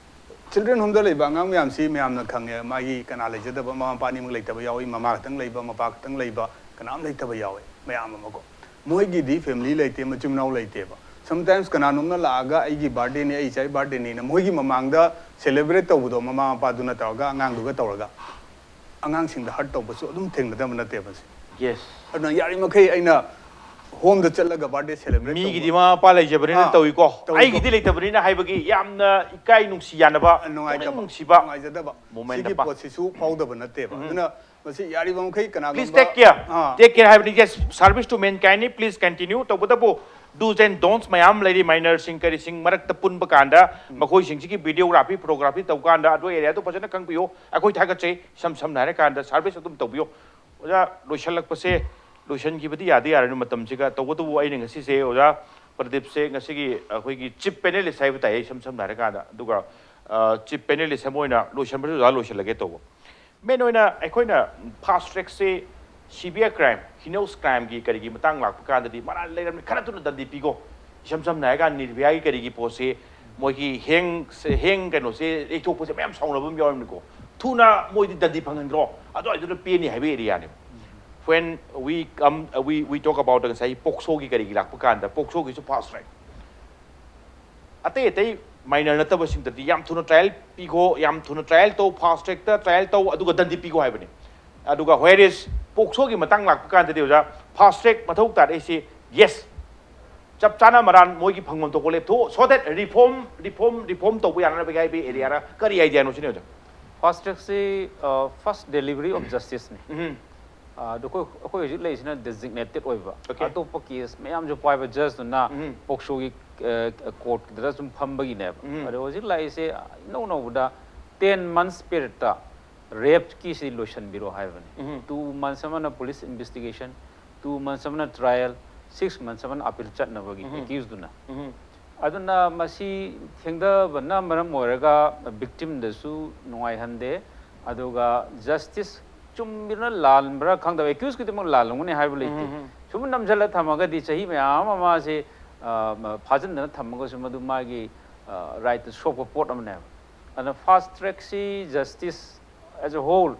children home ꯗ ꯂꯩꯕ ꯑꯉꯥꯡ ꯃꯌꯥꯝꯁꯤ ꯃꯌꯥꯝꯅ ꯈꯪꯉꯦ, ꯃꯥꯒꯤ ꯀꯅꯥ ꯂꯩꯖꯗꯕ, ꯃꯃꯥ ꯃꯄꯥ ꯑꯅꯤꯃꯛ ꯂꯩꯇꯕ ꯌꯥꯎꯏ, ꯃꯃꯥ ꯈꯛꯇꯪ ꯂꯩꯕ, ꯃꯄꯥ ꯈꯛꯇꯪ ꯂꯩꯕ, ꯀꯅꯥꯝ ꯂꯩꯇꯕ ꯌꯥꯎꯏ, ꯃꯌꯥꯝ ꯑꯃꯀꯣ꯫ ꯃꯣꯏꯒꯤꯗꯤ family ꯂꯩꯇꯦ, ꯃꯆꯤꯟ ꯃꯅꯥꯎ ꯂꯩꯇꯦꯕ꯫ Sometimes ꯀꯅꯥꯅꯣꯝꯅ ꯂꯥꯛꯑꯒ ꯑꯩꯒꯤ birthday ꯅꯤ, ꯑꯩ ꯏꯆꯥꯒꯤ birthday ꯅꯤꯅ ꯃꯣꯏꯒꯤ ꯃꯃꯥꯡꯗ celebrate ꯇꯧꯕꯗꯣ ꯃꯃꯥ ꯃꯄꯥꯗꯨꯅ ꯇꯧꯔꯒ, ꯑꯉꯥꯡꯗꯨꯒ ꯇꯧꯔꯒ, ꯑꯉꯥꯡꯁꯤꯡꯗ hurt ꯇꯧꯕꯁꯨ ꯑꯗꯨꯝ ꯊꯦꯡꯅꯗꯕ ꯅꯠꯇꯦꯕ ꯁꯤ꯫ Yes꯫ ꯑꯗꯨꯅ ꯌꯥꯔꯤꯃꯈꯩ ꯑꯩꯅ home ꯗ ꯆꯠꯂꯒ birthday celebrate ꯃꯤꯒꯤꯗꯤ ꯇꯧꯕ꯫ ꯃꯃꯥ ꯃꯄꯥ ꯂꯩꯖꯕꯅꯤꯅ ꯑꯥ, ꯇꯧꯏꯀꯣ, ꯇꯧꯏꯀꯣ꯫ ꯑꯩꯒꯤꯗꯤ ꯂꯩꯇꯕꯅꯤꯅ ꯍꯥꯏꯕꯒꯤ ꯌꯥꯝꯅ ꯏꯀꯥꯏ ꯅꯨꯡꯁꯤ ꯌꯥꯅꯕ, ꯅꯨꯡꯉꯥꯏꯇꯕ, ꯄꯨꯛꯅꯤꯡ ꯅꯨꯡꯁꯤꯕ ꯅꯨꯡꯉꯥꯏꯖꯗꯕ꯫ ꯃꯣꯃꯦꯟ ꯁꯤꯒꯤ ꯑꯃ꯫ ꯄꯣꯠꯁꯤꯁꯨ ꯐꯥꯎꯗꯕ ꯅꯠꯇꯦꯕ꯫ ꯑꯗꯨꯅ ꯃꯁꯤ ꯌꯥꯔꯤꯕ ꯃꯈꯩ ꯀꯅꯥꯒꯨꯝꯕ Please take care꯫ Ah, Take care ꯍꯥꯏꯕꯅꯤ꯫ Yes, service to mankind ꯅꯤ, please continue꯫ ꯇꯧꯕꯇꯕꯨ do's and don'ts ꯃꯌꯥꯝ ꯂꯩꯔꯤ꯫ Minor ꯁꯤꯡ ꯀꯔꯤꯁꯤꯡ ꯃꯔꯛꯇ ꯄꯨꯟꯕ ꯀꯥꯟꯗ ꯃꯈꯣꯏꯁꯤꯡꯁꯤꯒꯤ videography, photography ꯇꯧ ꯀꯥꯟꯗ ꯑꯗꯨ area ꯗꯨ ꯐꯖꯅ ꯈꯪꯕꯤꯌꯨ꯫ ꯑꯩꯈꯣꯏ ꯊꯥꯒꯠꯆꯩ꯫ ꯏꯁꯝ ꯁꯝꯅ ꯍꯥꯏꯔꯀꯥꯟꯗ service ꯑꯗꯨꯝ ꯇꯧꯕꯤꯌꯨ꯫ ꯑꯣꯖꯥ, ꯂꯣꯏꯁꯤꯜꯂꯛꯄꯁꯦ, ꯂꯣꯏꯁꯤꯟꯈꯤꯕꯗꯤ ꯌꯥꯗꯤ ꯌꯥꯔꯅꯤ ꯃꯇꯝꯁꯤꯒ꯫ ꯇꯧꯕꯇꯕꯨ ꯑꯩꯅ ꯉꯁꯤꯁꯦ ꯑꯣꯖꯥ ꯄ꯭ꯔꯗꯤꯞꯁꯦ ꯉꯁꯤꯒꯤ ꯑꯩꯈꯣꯏꯒꯤ chief panelist ꯍꯥꯏꯕ ꯇꯥꯏ, ꯑꯩ ꯏꯁꯝ ꯁꯝꯅ ꯍꯥꯏꯔꯀꯥꯟꯗ꯫ ꯑꯗꯨꯒ, ꯑ, chief panelist ꯑꯃ ꯑꯣꯏꯅ ꯂꯣꯏꯁꯤꯟꯕꯁꯨ ꯑꯣꯖꯥ ꯂꯣꯏꯁꯤꯜꯂꯒꯦ ꯇꯧꯕ꯫ Main ꯑꯣꯏꯅ ꯑꯩꯈꯣꯏꯅ fast track ꯁꯤ ꯁꯤꯚꯤꯌꯔ ꯀ꯭ꯔꯥꯏꯝ, ꯍꯤꯅꯣꯁ ꯀ꯭ꯔꯥꯏꯝꯒꯤ ꯀꯔꯤꯒꯤ ꯃꯇꯥꯡ ꯂꯥꯛꯄ ꯀꯥꯟꯗꯗꯤ ꯃꯔꯥꯜ ꯂꯩꯔꯝꯃꯤ, ꯈꯔ ꯊꯨꯅ ꯗꯟꯗꯤ ꯄꯤꯈꯣ꯫ ꯏꯁꯝ ꯁꯝꯅ ꯍꯥꯏꯔꯀꯥꯟꯗ ꯅꯤꯔꯚꯌꯥꯒꯤ ꯀꯔꯤꯒꯤ ꯄꯣꯠꯁꯤ ꯃꯣꯏꯒꯤ ꯍꯦꯡ ꯍꯦꯡ ꯀꯩꯅꯣꯁꯦ ꯂꯩꯊꯣꯛꯄꯁꯦ ꯃꯌꯥꯝ ꯁꯥꯎꯅꯕ ꯑꯃ ꯌꯥꯎꯔꯝꯃꯤꯀꯣ꯫ ꯊꯨꯅ ꯃꯣꯏꯗꯤ ꯗꯟꯗꯤ ꯐꯪꯍꯟꯈ꯭ꯔꯣ, ꯑꯗꯨꯋꯥꯏꯗꯨꯗ ꯄꯦꯅꯤ ꯍꯥꯏꯕ ꯑꯦꯔꯤꯌꯥꯅꯦꯕ꯫ When we come, we, we talk about ꯉꯁꯥꯏ ꯄꯣꯛꯁꯣꯒꯤ ꯀꯔꯤꯒꯤ ꯂꯥꯛꯄ ꯀꯥꯟꯗ ꯄꯣꯛꯁꯣꯒꯤꯁꯨ ꯐꯥꯁ ꯇ꯭ꯔꯦꯛ, ꯑꯇꯩ ꯑꯇꯩ ꯃꯥꯏꯅꯔ ꯅꯠꯇꯕꯁꯤꯡꯗꯗꯤ ꯌꯥꯝ ꯊꯨꯅ ꯇ꯭ꯔꯥꯏꯌꯦꯜ ꯄꯤꯈꯣ, ꯌꯥꯝ ꯊꯨꯅ ꯇ꯭ꯔꯥꯏꯌꯦꯜ ꯇꯧ, ꯐꯥꯁ ꯇ꯭ꯔꯦꯛꯇ ꯇ꯭ꯔꯥꯏꯌꯦꯜ ꯇꯧ, ꯑꯗꯨꯒ ꯗꯟꯗꯤ ꯄꯤꯈꯣ ꯍꯥꯏꯕꯅꯤ꯫ ꯑꯗꯨꯒ whereas ꯄꯣꯛꯁꯣꯒꯤ ꯃꯇꯥꯡ ꯂꯥꯛꯄ ꯀꯥꯟꯗꯗꯤ ꯑꯣꯖꯥ, ꯐꯥꯁ ꯇ꯭ꯔꯦꯛ ꯃꯊꯧ ꯇꯥꯔꯛꯏꯁꯤ, ꯌꯦꯁ, ꯆꯞ ꯆꯥꯅ ꯃꯔꯥꯟ ꯃꯣꯏꯒꯤ ꯐꯪꯐꯝ ꯊꯣꯛꯄ ꯂꯦꯞꯊꯣꯛꯑꯣ, so that reform reform reform ꯇꯧꯕ ꯌꯥꯅꯅꯕꯒꯤ ꯍꯥꯏꯕ ꯑꯦꯔꯤꯌꯥꯔ ꯀꯔꯤ ꯑꯥꯏꯗꯤꯌꯥꯅꯣ ꯁꯤꯅꯤ ꯑꯣꯖꯥ? ꯐꯥꯁ ꯇ꯭ꯔꯦꯛꯁꯤ ꯐꯥꯁ ꯗꯦꯂꯤꯚꯔꯤ ꯑꯣꯐ ꯖꯁꯇꯤꯁꯅꯤ꯫ ꯎꯝ, ꯑꯗꯣ ꯑꯩꯈꯣꯏ ꯑꯩꯈꯣꯏ ꯍꯧꯖꯤꯛ ꯂꯩꯔꯤꯁꯤꯅ ꯗꯦꯖꯤꯒꯅꯦꯇꯦꯠ ꯑꯣꯏꯕ, Okay. ꯑꯇꯣꯞꯄ ꯀꯦꯁ ꯃꯌꯥꯝꯁꯨ ꯄꯥꯏꯕ ꯖꯁꯇꯨꯅ ꯎꯝ. ꯄꯣꯛꯁꯣꯒꯤ ꯀꯣꯔꯠꯇ ꯁꯨꯝ ꯐꯝꯕꯒꯤꯅꯦꯕ꯫ ꯎꯝ. ꯑꯗꯣ ꯍꯧꯖꯤꯛ ꯂꯥꯛꯏꯁꯦ ꯏꯅꯧ ꯅꯧꯕꯗ ꯇꯦꯟ ꯃꯟꯁ ꯄꯤꯔꯤꯌꯠꯇ ꯔꯦꯞꯀꯤꯁꯤ ꯂꯣꯏꯁꯤꯟꯕꯤꯔꯣ ꯍꯥꯏꯕꯅꯤ꯫ ꯎꯝ. ꯇꯨ ꯃꯟꯁ ꯑꯃꯅ ꯄꯨꯂꯤꯁ ꯏꯟꯚꯦꯁꯇꯤꯒꯦꯁꯟ, ꯇꯨ ꯃꯟꯁ ꯑꯃꯅ ꯇ꯭ꯔꯥꯏꯌꯦꯜ, ꯁꯤꯛꯁ ꯃꯟꯁ ꯑꯃꯅ ꯑꯄꯤꯜ ꯆꯠꯅꯕꯒꯤ ꯎꯝ. ꯑꯦꯀ꯭ꯌꯨꯁꯇꯨꯅ꯫ ꯎꯝ. ꯑꯗꯨꯅ ꯃꯁꯤ ꯊꯦꯡꯊꯕꯅ ꯃꯔꯝ ꯑꯣꯏꯔꯒ ꯚꯤꯛꯇꯤꯝꯗꯁꯨ ꯅꯨꯡꯉꯥꯏꯍꯟꯗꯦ, ꯑꯗꯨꯒ ꯖꯁꯇꯤꯁ ꯆꯨꯝꯕ꯭ꯔꯥ ꯂꯥꯟꯕ꯭ꯔꯥ ꯈꯪꯗꯕ, ꯑꯦꯀ꯭ꯌꯨꯁ ꯈꯨꯗꯤꯡꯃꯛ ꯂꯥꯜꯂꯝꯒꯅꯤ ꯍꯥꯏꯕ ꯂꯩꯇꯦ꯫ ꯎꯝ, ꯎꯝ. ꯁꯨꯝ ꯅꯝꯁꯤꯜꯂ ꯊꯝꯃꯒꯗꯤ ꯆꯍꯤ ꯃꯌꯥꯝ ꯑꯃ ꯃꯥꯁꯦ ꯐꯥꯖꯤꯟꯗꯅ ꯊꯝꯃꯒꯁꯨ ꯃꯗꯨ ꯃꯥꯒꯤ ꯔꯥꯏꯠꯇ ꯁꯣꯛꯄ ꯄꯣꯠ ꯑꯃꯅꯦꯕ꯫ ꯑꯗꯨꯅ ꯐꯥꯁ ꯇ꯭ꯔꯦꯛꯁꯤ ꯖꯁꯇꯤꯁ ꯑꯦꯖ ꯑ ꯍꯣꯜ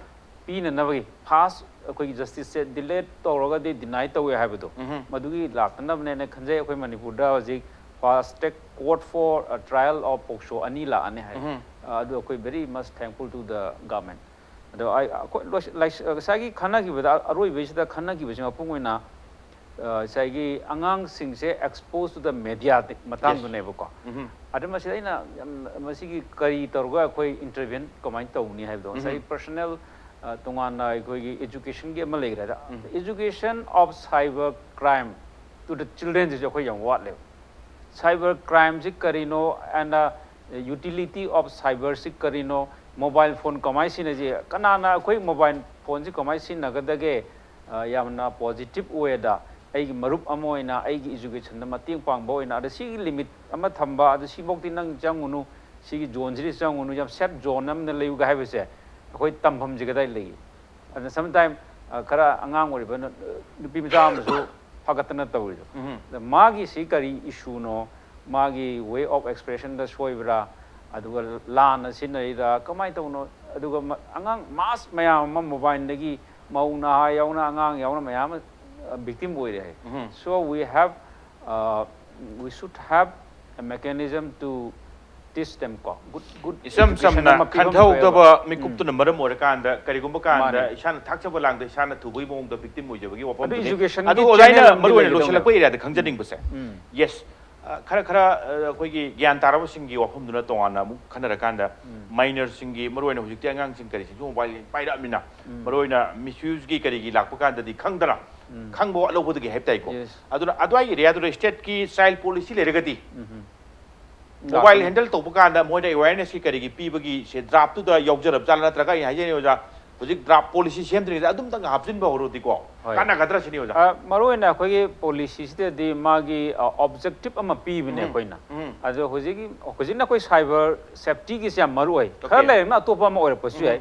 ꯄꯤꯅꯅꯕꯒꯤ, ꯐꯥꯁ ꯑꯩꯈꯣꯏꯒꯤ ꯖꯁꯇꯤꯁꯁꯦ ꯗꯤꯂꯦ ꯇꯧꯔꯒꯗꯤ ꯗꯤꯅꯥꯏ ꯇꯧꯋꯦ ꯍꯥꯏꯕꯗꯣ, ꯎꯝ. ꯃꯗꯨꯒꯤ ꯂꯥꯛꯇꯅꯕꯅꯦꯅ ꯈꯟꯖꯩ꯫ ꯑꯩꯈꯣꯏ ꯃꯅꯤꯄꯨꯔꯗ ꯍꯧꯖꯤꯛ fast track court for trial of POCSO ꯑꯅꯤ ꯂꯥꯛꯑꯅꯤ ꯍꯥꯏ꯫ ꯎꯝ. ꯑꯗꯨ ꯑꯩꯈꯣꯏ very much thankful to the government꯫ ꯑꯗꯣ ꯑꯩ ꯑꯩꯈꯣꯏ ꯂꯣꯏꯁ- ꯂꯥꯏꯁ- ꯉꯁꯥꯏꯒꯤ ꯈꯟꯅꯈꯤꯕꯗ, ꯑꯔꯣꯏꯕꯩꯁꯤꯗ ꯈꯟꯅꯈꯤꯕꯁꯤ ꯃꯄꯨꯡ ꯑꯣꯏꯅ ꯉꯁꯥꯏꯒꯤ ꯑꯉꯥꯡꯁꯤꯡꯁꯦ expose to the media ꯃꯇꯥꯡꯗꯨꯅꯦꯕꯀꯣ꯫ ꯎꯝ. ꯑꯗꯨ ꯃꯁꯤꯗ ꯑꯩꯅ ꯌꯥꯝ ꯃꯁꯤꯒꯤ ꯀꯔꯤ ꯇꯧꯔꯒ ꯑꯩꯈꯣꯏ ꯏꯟꯇꯔꯚꯦꯟ ꯀꯃꯥꯏꯅ ꯇꯧꯅꯤ ꯍꯥꯏꯕꯗꯣ, ꯉꯁꯥꯏꯒꯤ ꯎꯝ. ꯄꯔꯁꯅꯦꯜ ꯇꯣꯉꯥꯟꯅ ꯑꯩꯈꯣꯏꯒꯤ ꯑꯦꯖꯨꯀꯦꯁꯟꯒꯤ ꯑꯃ ꯂꯩꯈ꯭ꯔꯦꯗ꯫ ꯎꯝ. Education of cyber crime to the children ꯁꯤꯁꯨ ꯑꯩꯈꯣꯏ ꯌꯥꯝ ꯋꯥꯠꯂꯦꯕ꯫ ꯁꯥꯏꯕꯔ ꯀ꯭ꯔꯥꯏꯝꯁꯤ ꯀꯔꯤꯅꯣ and utility of cyber ꯁꯤ ꯀꯔꯤꯅꯣ, ꯃꯣꯕꯥꯏꯜ ꯐꯣꯟ ꯀꯃꯥꯏꯅ ꯁꯤꯖꯤꯟꯅꯁꯤ, ꯀꯅꯥꯅ ꯑꯩꯈꯣꯏ ꯃꯣꯕꯥꯏꯜ ꯐꯣꯟꯁꯤ ꯀꯃꯥꯏꯅ ꯁꯤꯖꯤꯟꯅꯒꯗꯒꯦ, ꯌꯥꯝꯅ ꯄꯣꯖꯤꯇꯤꯞ ꯋꯦꯗ ꯑꯩꯒꯤ ꯃꯔꯨꯞ ꯑꯃ ꯑꯣꯏꯅ, ꯑꯩꯒꯤ ꯏꯖꯨꯀꯦꯁꯟꯗ ꯃꯇꯦꯡ ꯄꯥꯡꯕ ꯑꯣꯏꯅ, ꯑꯗ ꯁꯤꯒꯤ ꯂꯤꯃꯤꯠ ꯑꯃ ꯊꯝꯕ, ꯑꯗ ꯁꯤꯐꯧꯗꯤ ꯅꯪ ꯆꯪꯉꯨꯅꯨ, ꯁꯤꯒꯤ ꯖꯣꯟꯁꯤꯗꯤ ꯆꯪꯉꯨꯅꯨ, ꯌꯥꯝ ꯁꯦꯐ ꯖꯣꯟ ꯑꯃꯗ ꯂꯩꯌꯨꯒ ꯍꯥꯏꯕꯁꯦ ꯑꯩꯈꯣꯏ ꯇꯝꯐꯝꯁꯤ ꯀꯗꯥꯏ ꯂꯩꯒꯦ? ꯑꯗ ꯁꯝꯇꯥꯏꯝ ꯑ, ꯈꯔ ꯑꯉꯥꯡ ꯑꯣꯏꯔꯤꯕ ꯅ-, ꯅꯨꯄꯤ ꯃꯆꯥ ꯑꯃꯁꯨ ꯐꯥꯒꯠꯇꯅ ꯇꯧꯔꯤꯗꯣ꯫ ꯑꯗ ꯃꯥꯒꯤꯁꯤ ꯀꯔꯤ ꯏꯁꯨꯅꯣ? ꯃꯥꯒꯤ ꯋꯦ ꯑꯣꯐ ꯑꯦꯛꯁꯄ꯭ꯔꯦꯁꯟꯗ ꯁꯣꯏꯕ꯭ꯔꯥ? ꯑꯗꯨꯒ ꯂꯥꯟꯅ ꯁꯤꯖꯤꯟꯅꯔꯤꯔꯥ? ꯀꯃꯥꯏꯅ ꯇꯧꯕꯅꯣ? ꯑꯗꯨꯒ ꯃ-, ꯑꯉꯥꯡ ꯃꯥꯁ ꯃꯌꯥꯝ ꯑꯃ, ꯃꯣꯕꯥꯏꯜꯗꯒꯤ ꯃꯧ ꯅꯍꯥ ꯌꯥꯎꯅ, ꯑꯉꯥꯡ ꯌꯥꯎꯅ ꯃꯌꯥꯝ ꯑꯃ, ꯑ, ꯚꯤꯛꯇꯤꯝ ꯑꯣꯏꯔꯦ ꯍꯥꯏ꯫ So we have, uh, we should have a mechanism to teach them ꯀꯣ꯫ Good, good ꯏꯆꯝ education ꯆꯝꯅ ꯑꯃ ꯄꯤꯐꯝ ꯈꯟꯊꯍꯧꯗꯕ ꯊꯣꯛꯑꯦꯕ꯫ ꯎꯝ꯫ ꯃꯤꯀꯨꯞꯇꯨꯅ ꯃꯔꯝ ꯑꯣꯏꯔꯀꯥꯟꯗ, ꯀꯔꯤꯒꯨꯝꯕ ꯀꯥꯟꯗ ꯃꯥꯅꯦ꯫ ꯏꯁꯥꯅ ꯊꯥꯛꯆꯕ ꯂꯥꯡꯗ ꯏꯁꯥꯅ ꯊꯨꯕꯒꯤ ꯃꯑꯣꯡꯗ ꯚꯤꯛꯇꯤꯝ ꯑꯣꯏꯖꯕꯒꯤ ꯋꯥꯐꯝꯗꯨꯅꯤ꯫ ꯑꯗꯨ educationꯒꯤ ꯑꯗꯨ ꯑꯣꯖꯥ, ꯑꯩꯅ channel ꯑꯃꯗꯤ ꯃꯔꯨ ꯑꯣꯏꯅ ꯂꯩꯒꯗꯧꯅꯦꯕ꯫ ꯂꯣꯏꯁꯤꯜꯂꯛꯄ ꯑꯦꯔꯤꯌꯥꯗ ꯈꯪꯖꯅꯤꯡꯕꯁꯦ, ꯎꯝ꯫ Yes, ꯑ, ꯈꯔ, ꯈꯔ, ꯑ, ꯑꯩꯈꯣꯏꯒꯤ ꯒ꯭ꯌꯥꯟ ꯇꯥꯔꯕꯁꯤꯡꯒꯤ ꯋꯥꯐꯝꯗꯨꯅ ꯇꯣꯉꯥꯟꯅ ꯑꯃꯨꯛ ꯈꯟꯅꯔꯀꯥꯟꯗ, ꯎꯝ꯫ ꯃꯥꯏꯅꯔꯁꯤꯡꯒꯤ, ꯃꯔꯨ ꯑꯣꯏꯅ ꯍꯧꯖꯤꯛꯇꯤ ꯑꯉꯥꯡꯁꯤꯡ ꯀꯔꯤꯁꯤꯡꯁꯨ ꯃꯣꯕꯥꯏꯜ ꯄꯥꯏꯔꯛꯑꯃꯤꯅ, ꯎꯝ꯫ ꯃꯔꯨ ꯑꯣꯏꯅ ꯃꯤꯁꯌꯨꯁꯀꯤ ꯀꯔꯤꯒꯤ ꯂꯥꯛꯄ ꯀꯥꯟꯗꯗꯤ ꯈꯪꯗꯅ, ꯎꯝ꯫ ꯈꯪꯕ ꯋꯥꯠꯍꯧꯕꯗꯒꯤ ꯍꯥꯏꯕ ꯇꯥꯏꯀꯣ꯫ Yes꯫ ꯑꯗꯨꯅ ꯑꯗꯨꯋꯥꯏꯒꯤ ꯑꯦꯔꯤꯌꯥꯗꯨꯗ ꯁ꯭ꯇꯦꯠꯀꯤ ꯆꯥꯏꯜ ꯄꯣꯂꯤꯁꯤ ꯂꯩꯔꯒꯗꯤ, ꯎꯝ꯫ ꯃꯣꯕꯥꯏꯜ ꯂꯥꯛꯀꯅꯤ꯫ ꯍꯦꯟꯗꯜ ꯇꯧꯕ ꯀꯥꯟꯗ ꯃꯣꯏꯗ ꯑꯦꯋꯦꯔꯅꯦꯁꯀꯤ ꯀꯔꯤꯒꯤ ꯄꯤꯕꯒꯤ ꯁꯦ ꯗ꯭ꯔꯥꯐꯇꯨꯗ ꯌꯥꯎꯖꯔꯕ ꯖꯥꯠꯂꯥ? ꯅꯠꯇ꯭ꯔꯒ ꯑꯩꯅ ꯍꯥꯏꯖꯔꯤꯅꯦ ꯑꯣꯖꯥ, ꯍꯧꯖꯤꯛ ꯗ꯭ꯔꯥꯐ ꯄꯣꯂꯤꯁꯤ ꯁꯦꯝꯗ꯭ꯔꯤꯉꯩꯗ ꯑꯗꯨꯝꯇꯪ ꯍꯥꯞꯆꯤꯟꯕ ꯍꯧꯔꯗꯤꯀꯣ, ꯍꯣꯏ꯫ ꯀꯥꯟꯅꯒꯗ꯭ꯔꯥ ꯁꯤꯅꯤ ꯑꯣꯖꯥ? ꯑ, ꯃꯔꯨꯑꯣꯏꯅ ꯑꯩꯈꯣꯏꯒꯤ ꯄꯣꯂꯤꯁꯤꯁꯤꯗꯗꯤ ꯃꯥꯒꯤ, ꯑ, ꯑꯣꯕꯖꯦꯛꯇꯤꯚ ꯑꯃ ꯄꯤꯕꯅꯦ ꯎꯝ, ꯑꯩꯈꯣꯏꯅ꯫ ꯎꯝ꯫ ꯑꯗꯣ ꯍꯧꯖꯤꯛꯀꯤ, ꯍꯧꯖꯤꯛꯅ ꯑꯩꯈꯣꯏ ꯁꯥꯏꯕꯔ ꯁꯦꯐꯇꯤꯒꯤꯁꯦ ꯌꯥꯝ ꯃꯔꯨ ꯑꯣꯏ꯫ ꯈꯔ OK꯫ ꯂꯩꯔꯒꯅ ꯑꯇꯣꯞꯄ ꯑꯃ ꯑꯣꯏꯔꯛꯄꯁꯨ ꯎꯝ꯫ ꯌꯥꯏ꯫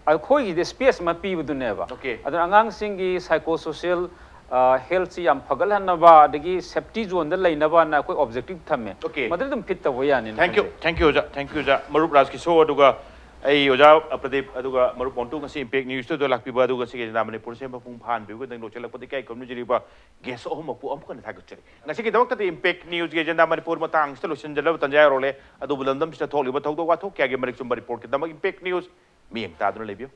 ꯑꯩꯈꯣꯏꯒꯤꯗꯤ ꯁ꯭ꯄꯦꯁ ꯑꯃ ꯄꯤꯕꯗꯨꯅꯦꯕ꯫ OK꯫ ꯑꯗꯨꯅ ꯑꯉꯥꯡꯁꯤꯡꯒꯤ psychosocial, ꯑ, ꯍꯦꯜꯊꯁꯤ ꯌꯥꯝ ꯐꯒꯠꯍꯟꯅꯕ, ꯑꯗꯒꯤ ꯁꯦꯐꯇꯤ ꯖꯣꯟꯗ ꯂꯩꯅꯕꯅ ꯑꯩꯈꯣꯏ ꯑꯣꯕꯖꯦꯛꯇꯤꯚ ꯊꯝꯃꯦ꯫ OK꯫ ꯃꯗꯨꯗ ꯑꯗꯨꯝ ꯐꯤꯠ ꯇꯧꯕ ꯌꯥꯅꯤꯅ ꯊꯦꯡꯀ꯭ꯌꯨ, ꯈꯟꯖꯩ꯫ ꯊꯦꯡꯀ꯭ꯌꯨ ꯑꯣꯖꯥ, ꯊꯦꯡꯀ꯭ꯌꯨ ꯑꯣꯖꯥ꯫ ꯃꯔꯨꯞ ꯔꯥꯖ ꯀꯤꯁꯣꯔ ꯑꯗꯨꯒ ꯑꯩ ꯑꯣꯖꯥ ꯄ꯭ꯔꯗꯤꯞ ꯑꯗꯨꯒ ꯃꯔꯨꯞ ꯃꯣꯟꯇꯨ ꯉꯁꯤ ꯏꯝꯄꯦꯛ ꯅ꯭ꯌꯨꯁꯇꯨꯗ ꯂꯥꯛꯄꯤꯕ, ꯑꯗꯨꯒ ꯉꯁꯤꯒꯤ ꯑꯦꯖꯦꯟꯗꯥ ꯃꯅꯤꯄꯨꯔ ꯁꯦꯝꯕ ꯃꯄꯨꯡ ꯐꯥꯍꯟꯕꯤꯕꯒꯤꯗꯃꯛ ꯂꯣꯏꯁꯤꯜꯂꯛꯄꯗ ꯏꯀꯥꯏ ꯈꯨꯝꯅꯖꯔꯤꯕ ꯒꯦꯁ ꯑꯍꯨꯝꯃꯛꯄꯨ ꯑꯃꯨꯛ ꯍꯟꯅ ꯊꯥꯒꯠꯆꯔꯤ꯫ ꯉꯁꯤꯒꯤꯗꯃꯛꯇꯗꯤ ꯏꯝꯄꯦꯛ ꯅ꯭ꯌꯨꯁꯀꯤ ꯑꯦꯖꯦꯟꯗꯥ ꯃꯅꯤꯄꯨꯔ ꯃꯇꯥꯡꯁꯤꯗ ꯂꯣꯏꯁꯤꯟꯖꯅꯕ ꯇꯟꯖꯥ ꯌꯧꯔꯛꯂꯦ꯫ ꯑꯗꯨꯕꯨ ꯂꯝꯗꯝꯁꯤꯗ ꯊꯣꯛꯂꯤꯕ ꯊꯧꯗꯣꯛ ꯋꯥꯊꯣꯛ ꯀꯌꯥꯒꯤ ꯃꯔꯤꯛ ꯆꯨꯝꯕ ꯔꯤꯄꯣꯔꯠꯀꯤꯗꯃꯛ ꯏꯝꯄꯦꯛ ꯅ꯭ꯌꯨꯁ ꯃꯤꯠꯌꯦꯡ ꯇꯥꯗꯨꯅ ꯂꯩꯕꯤꯌꯨ꯫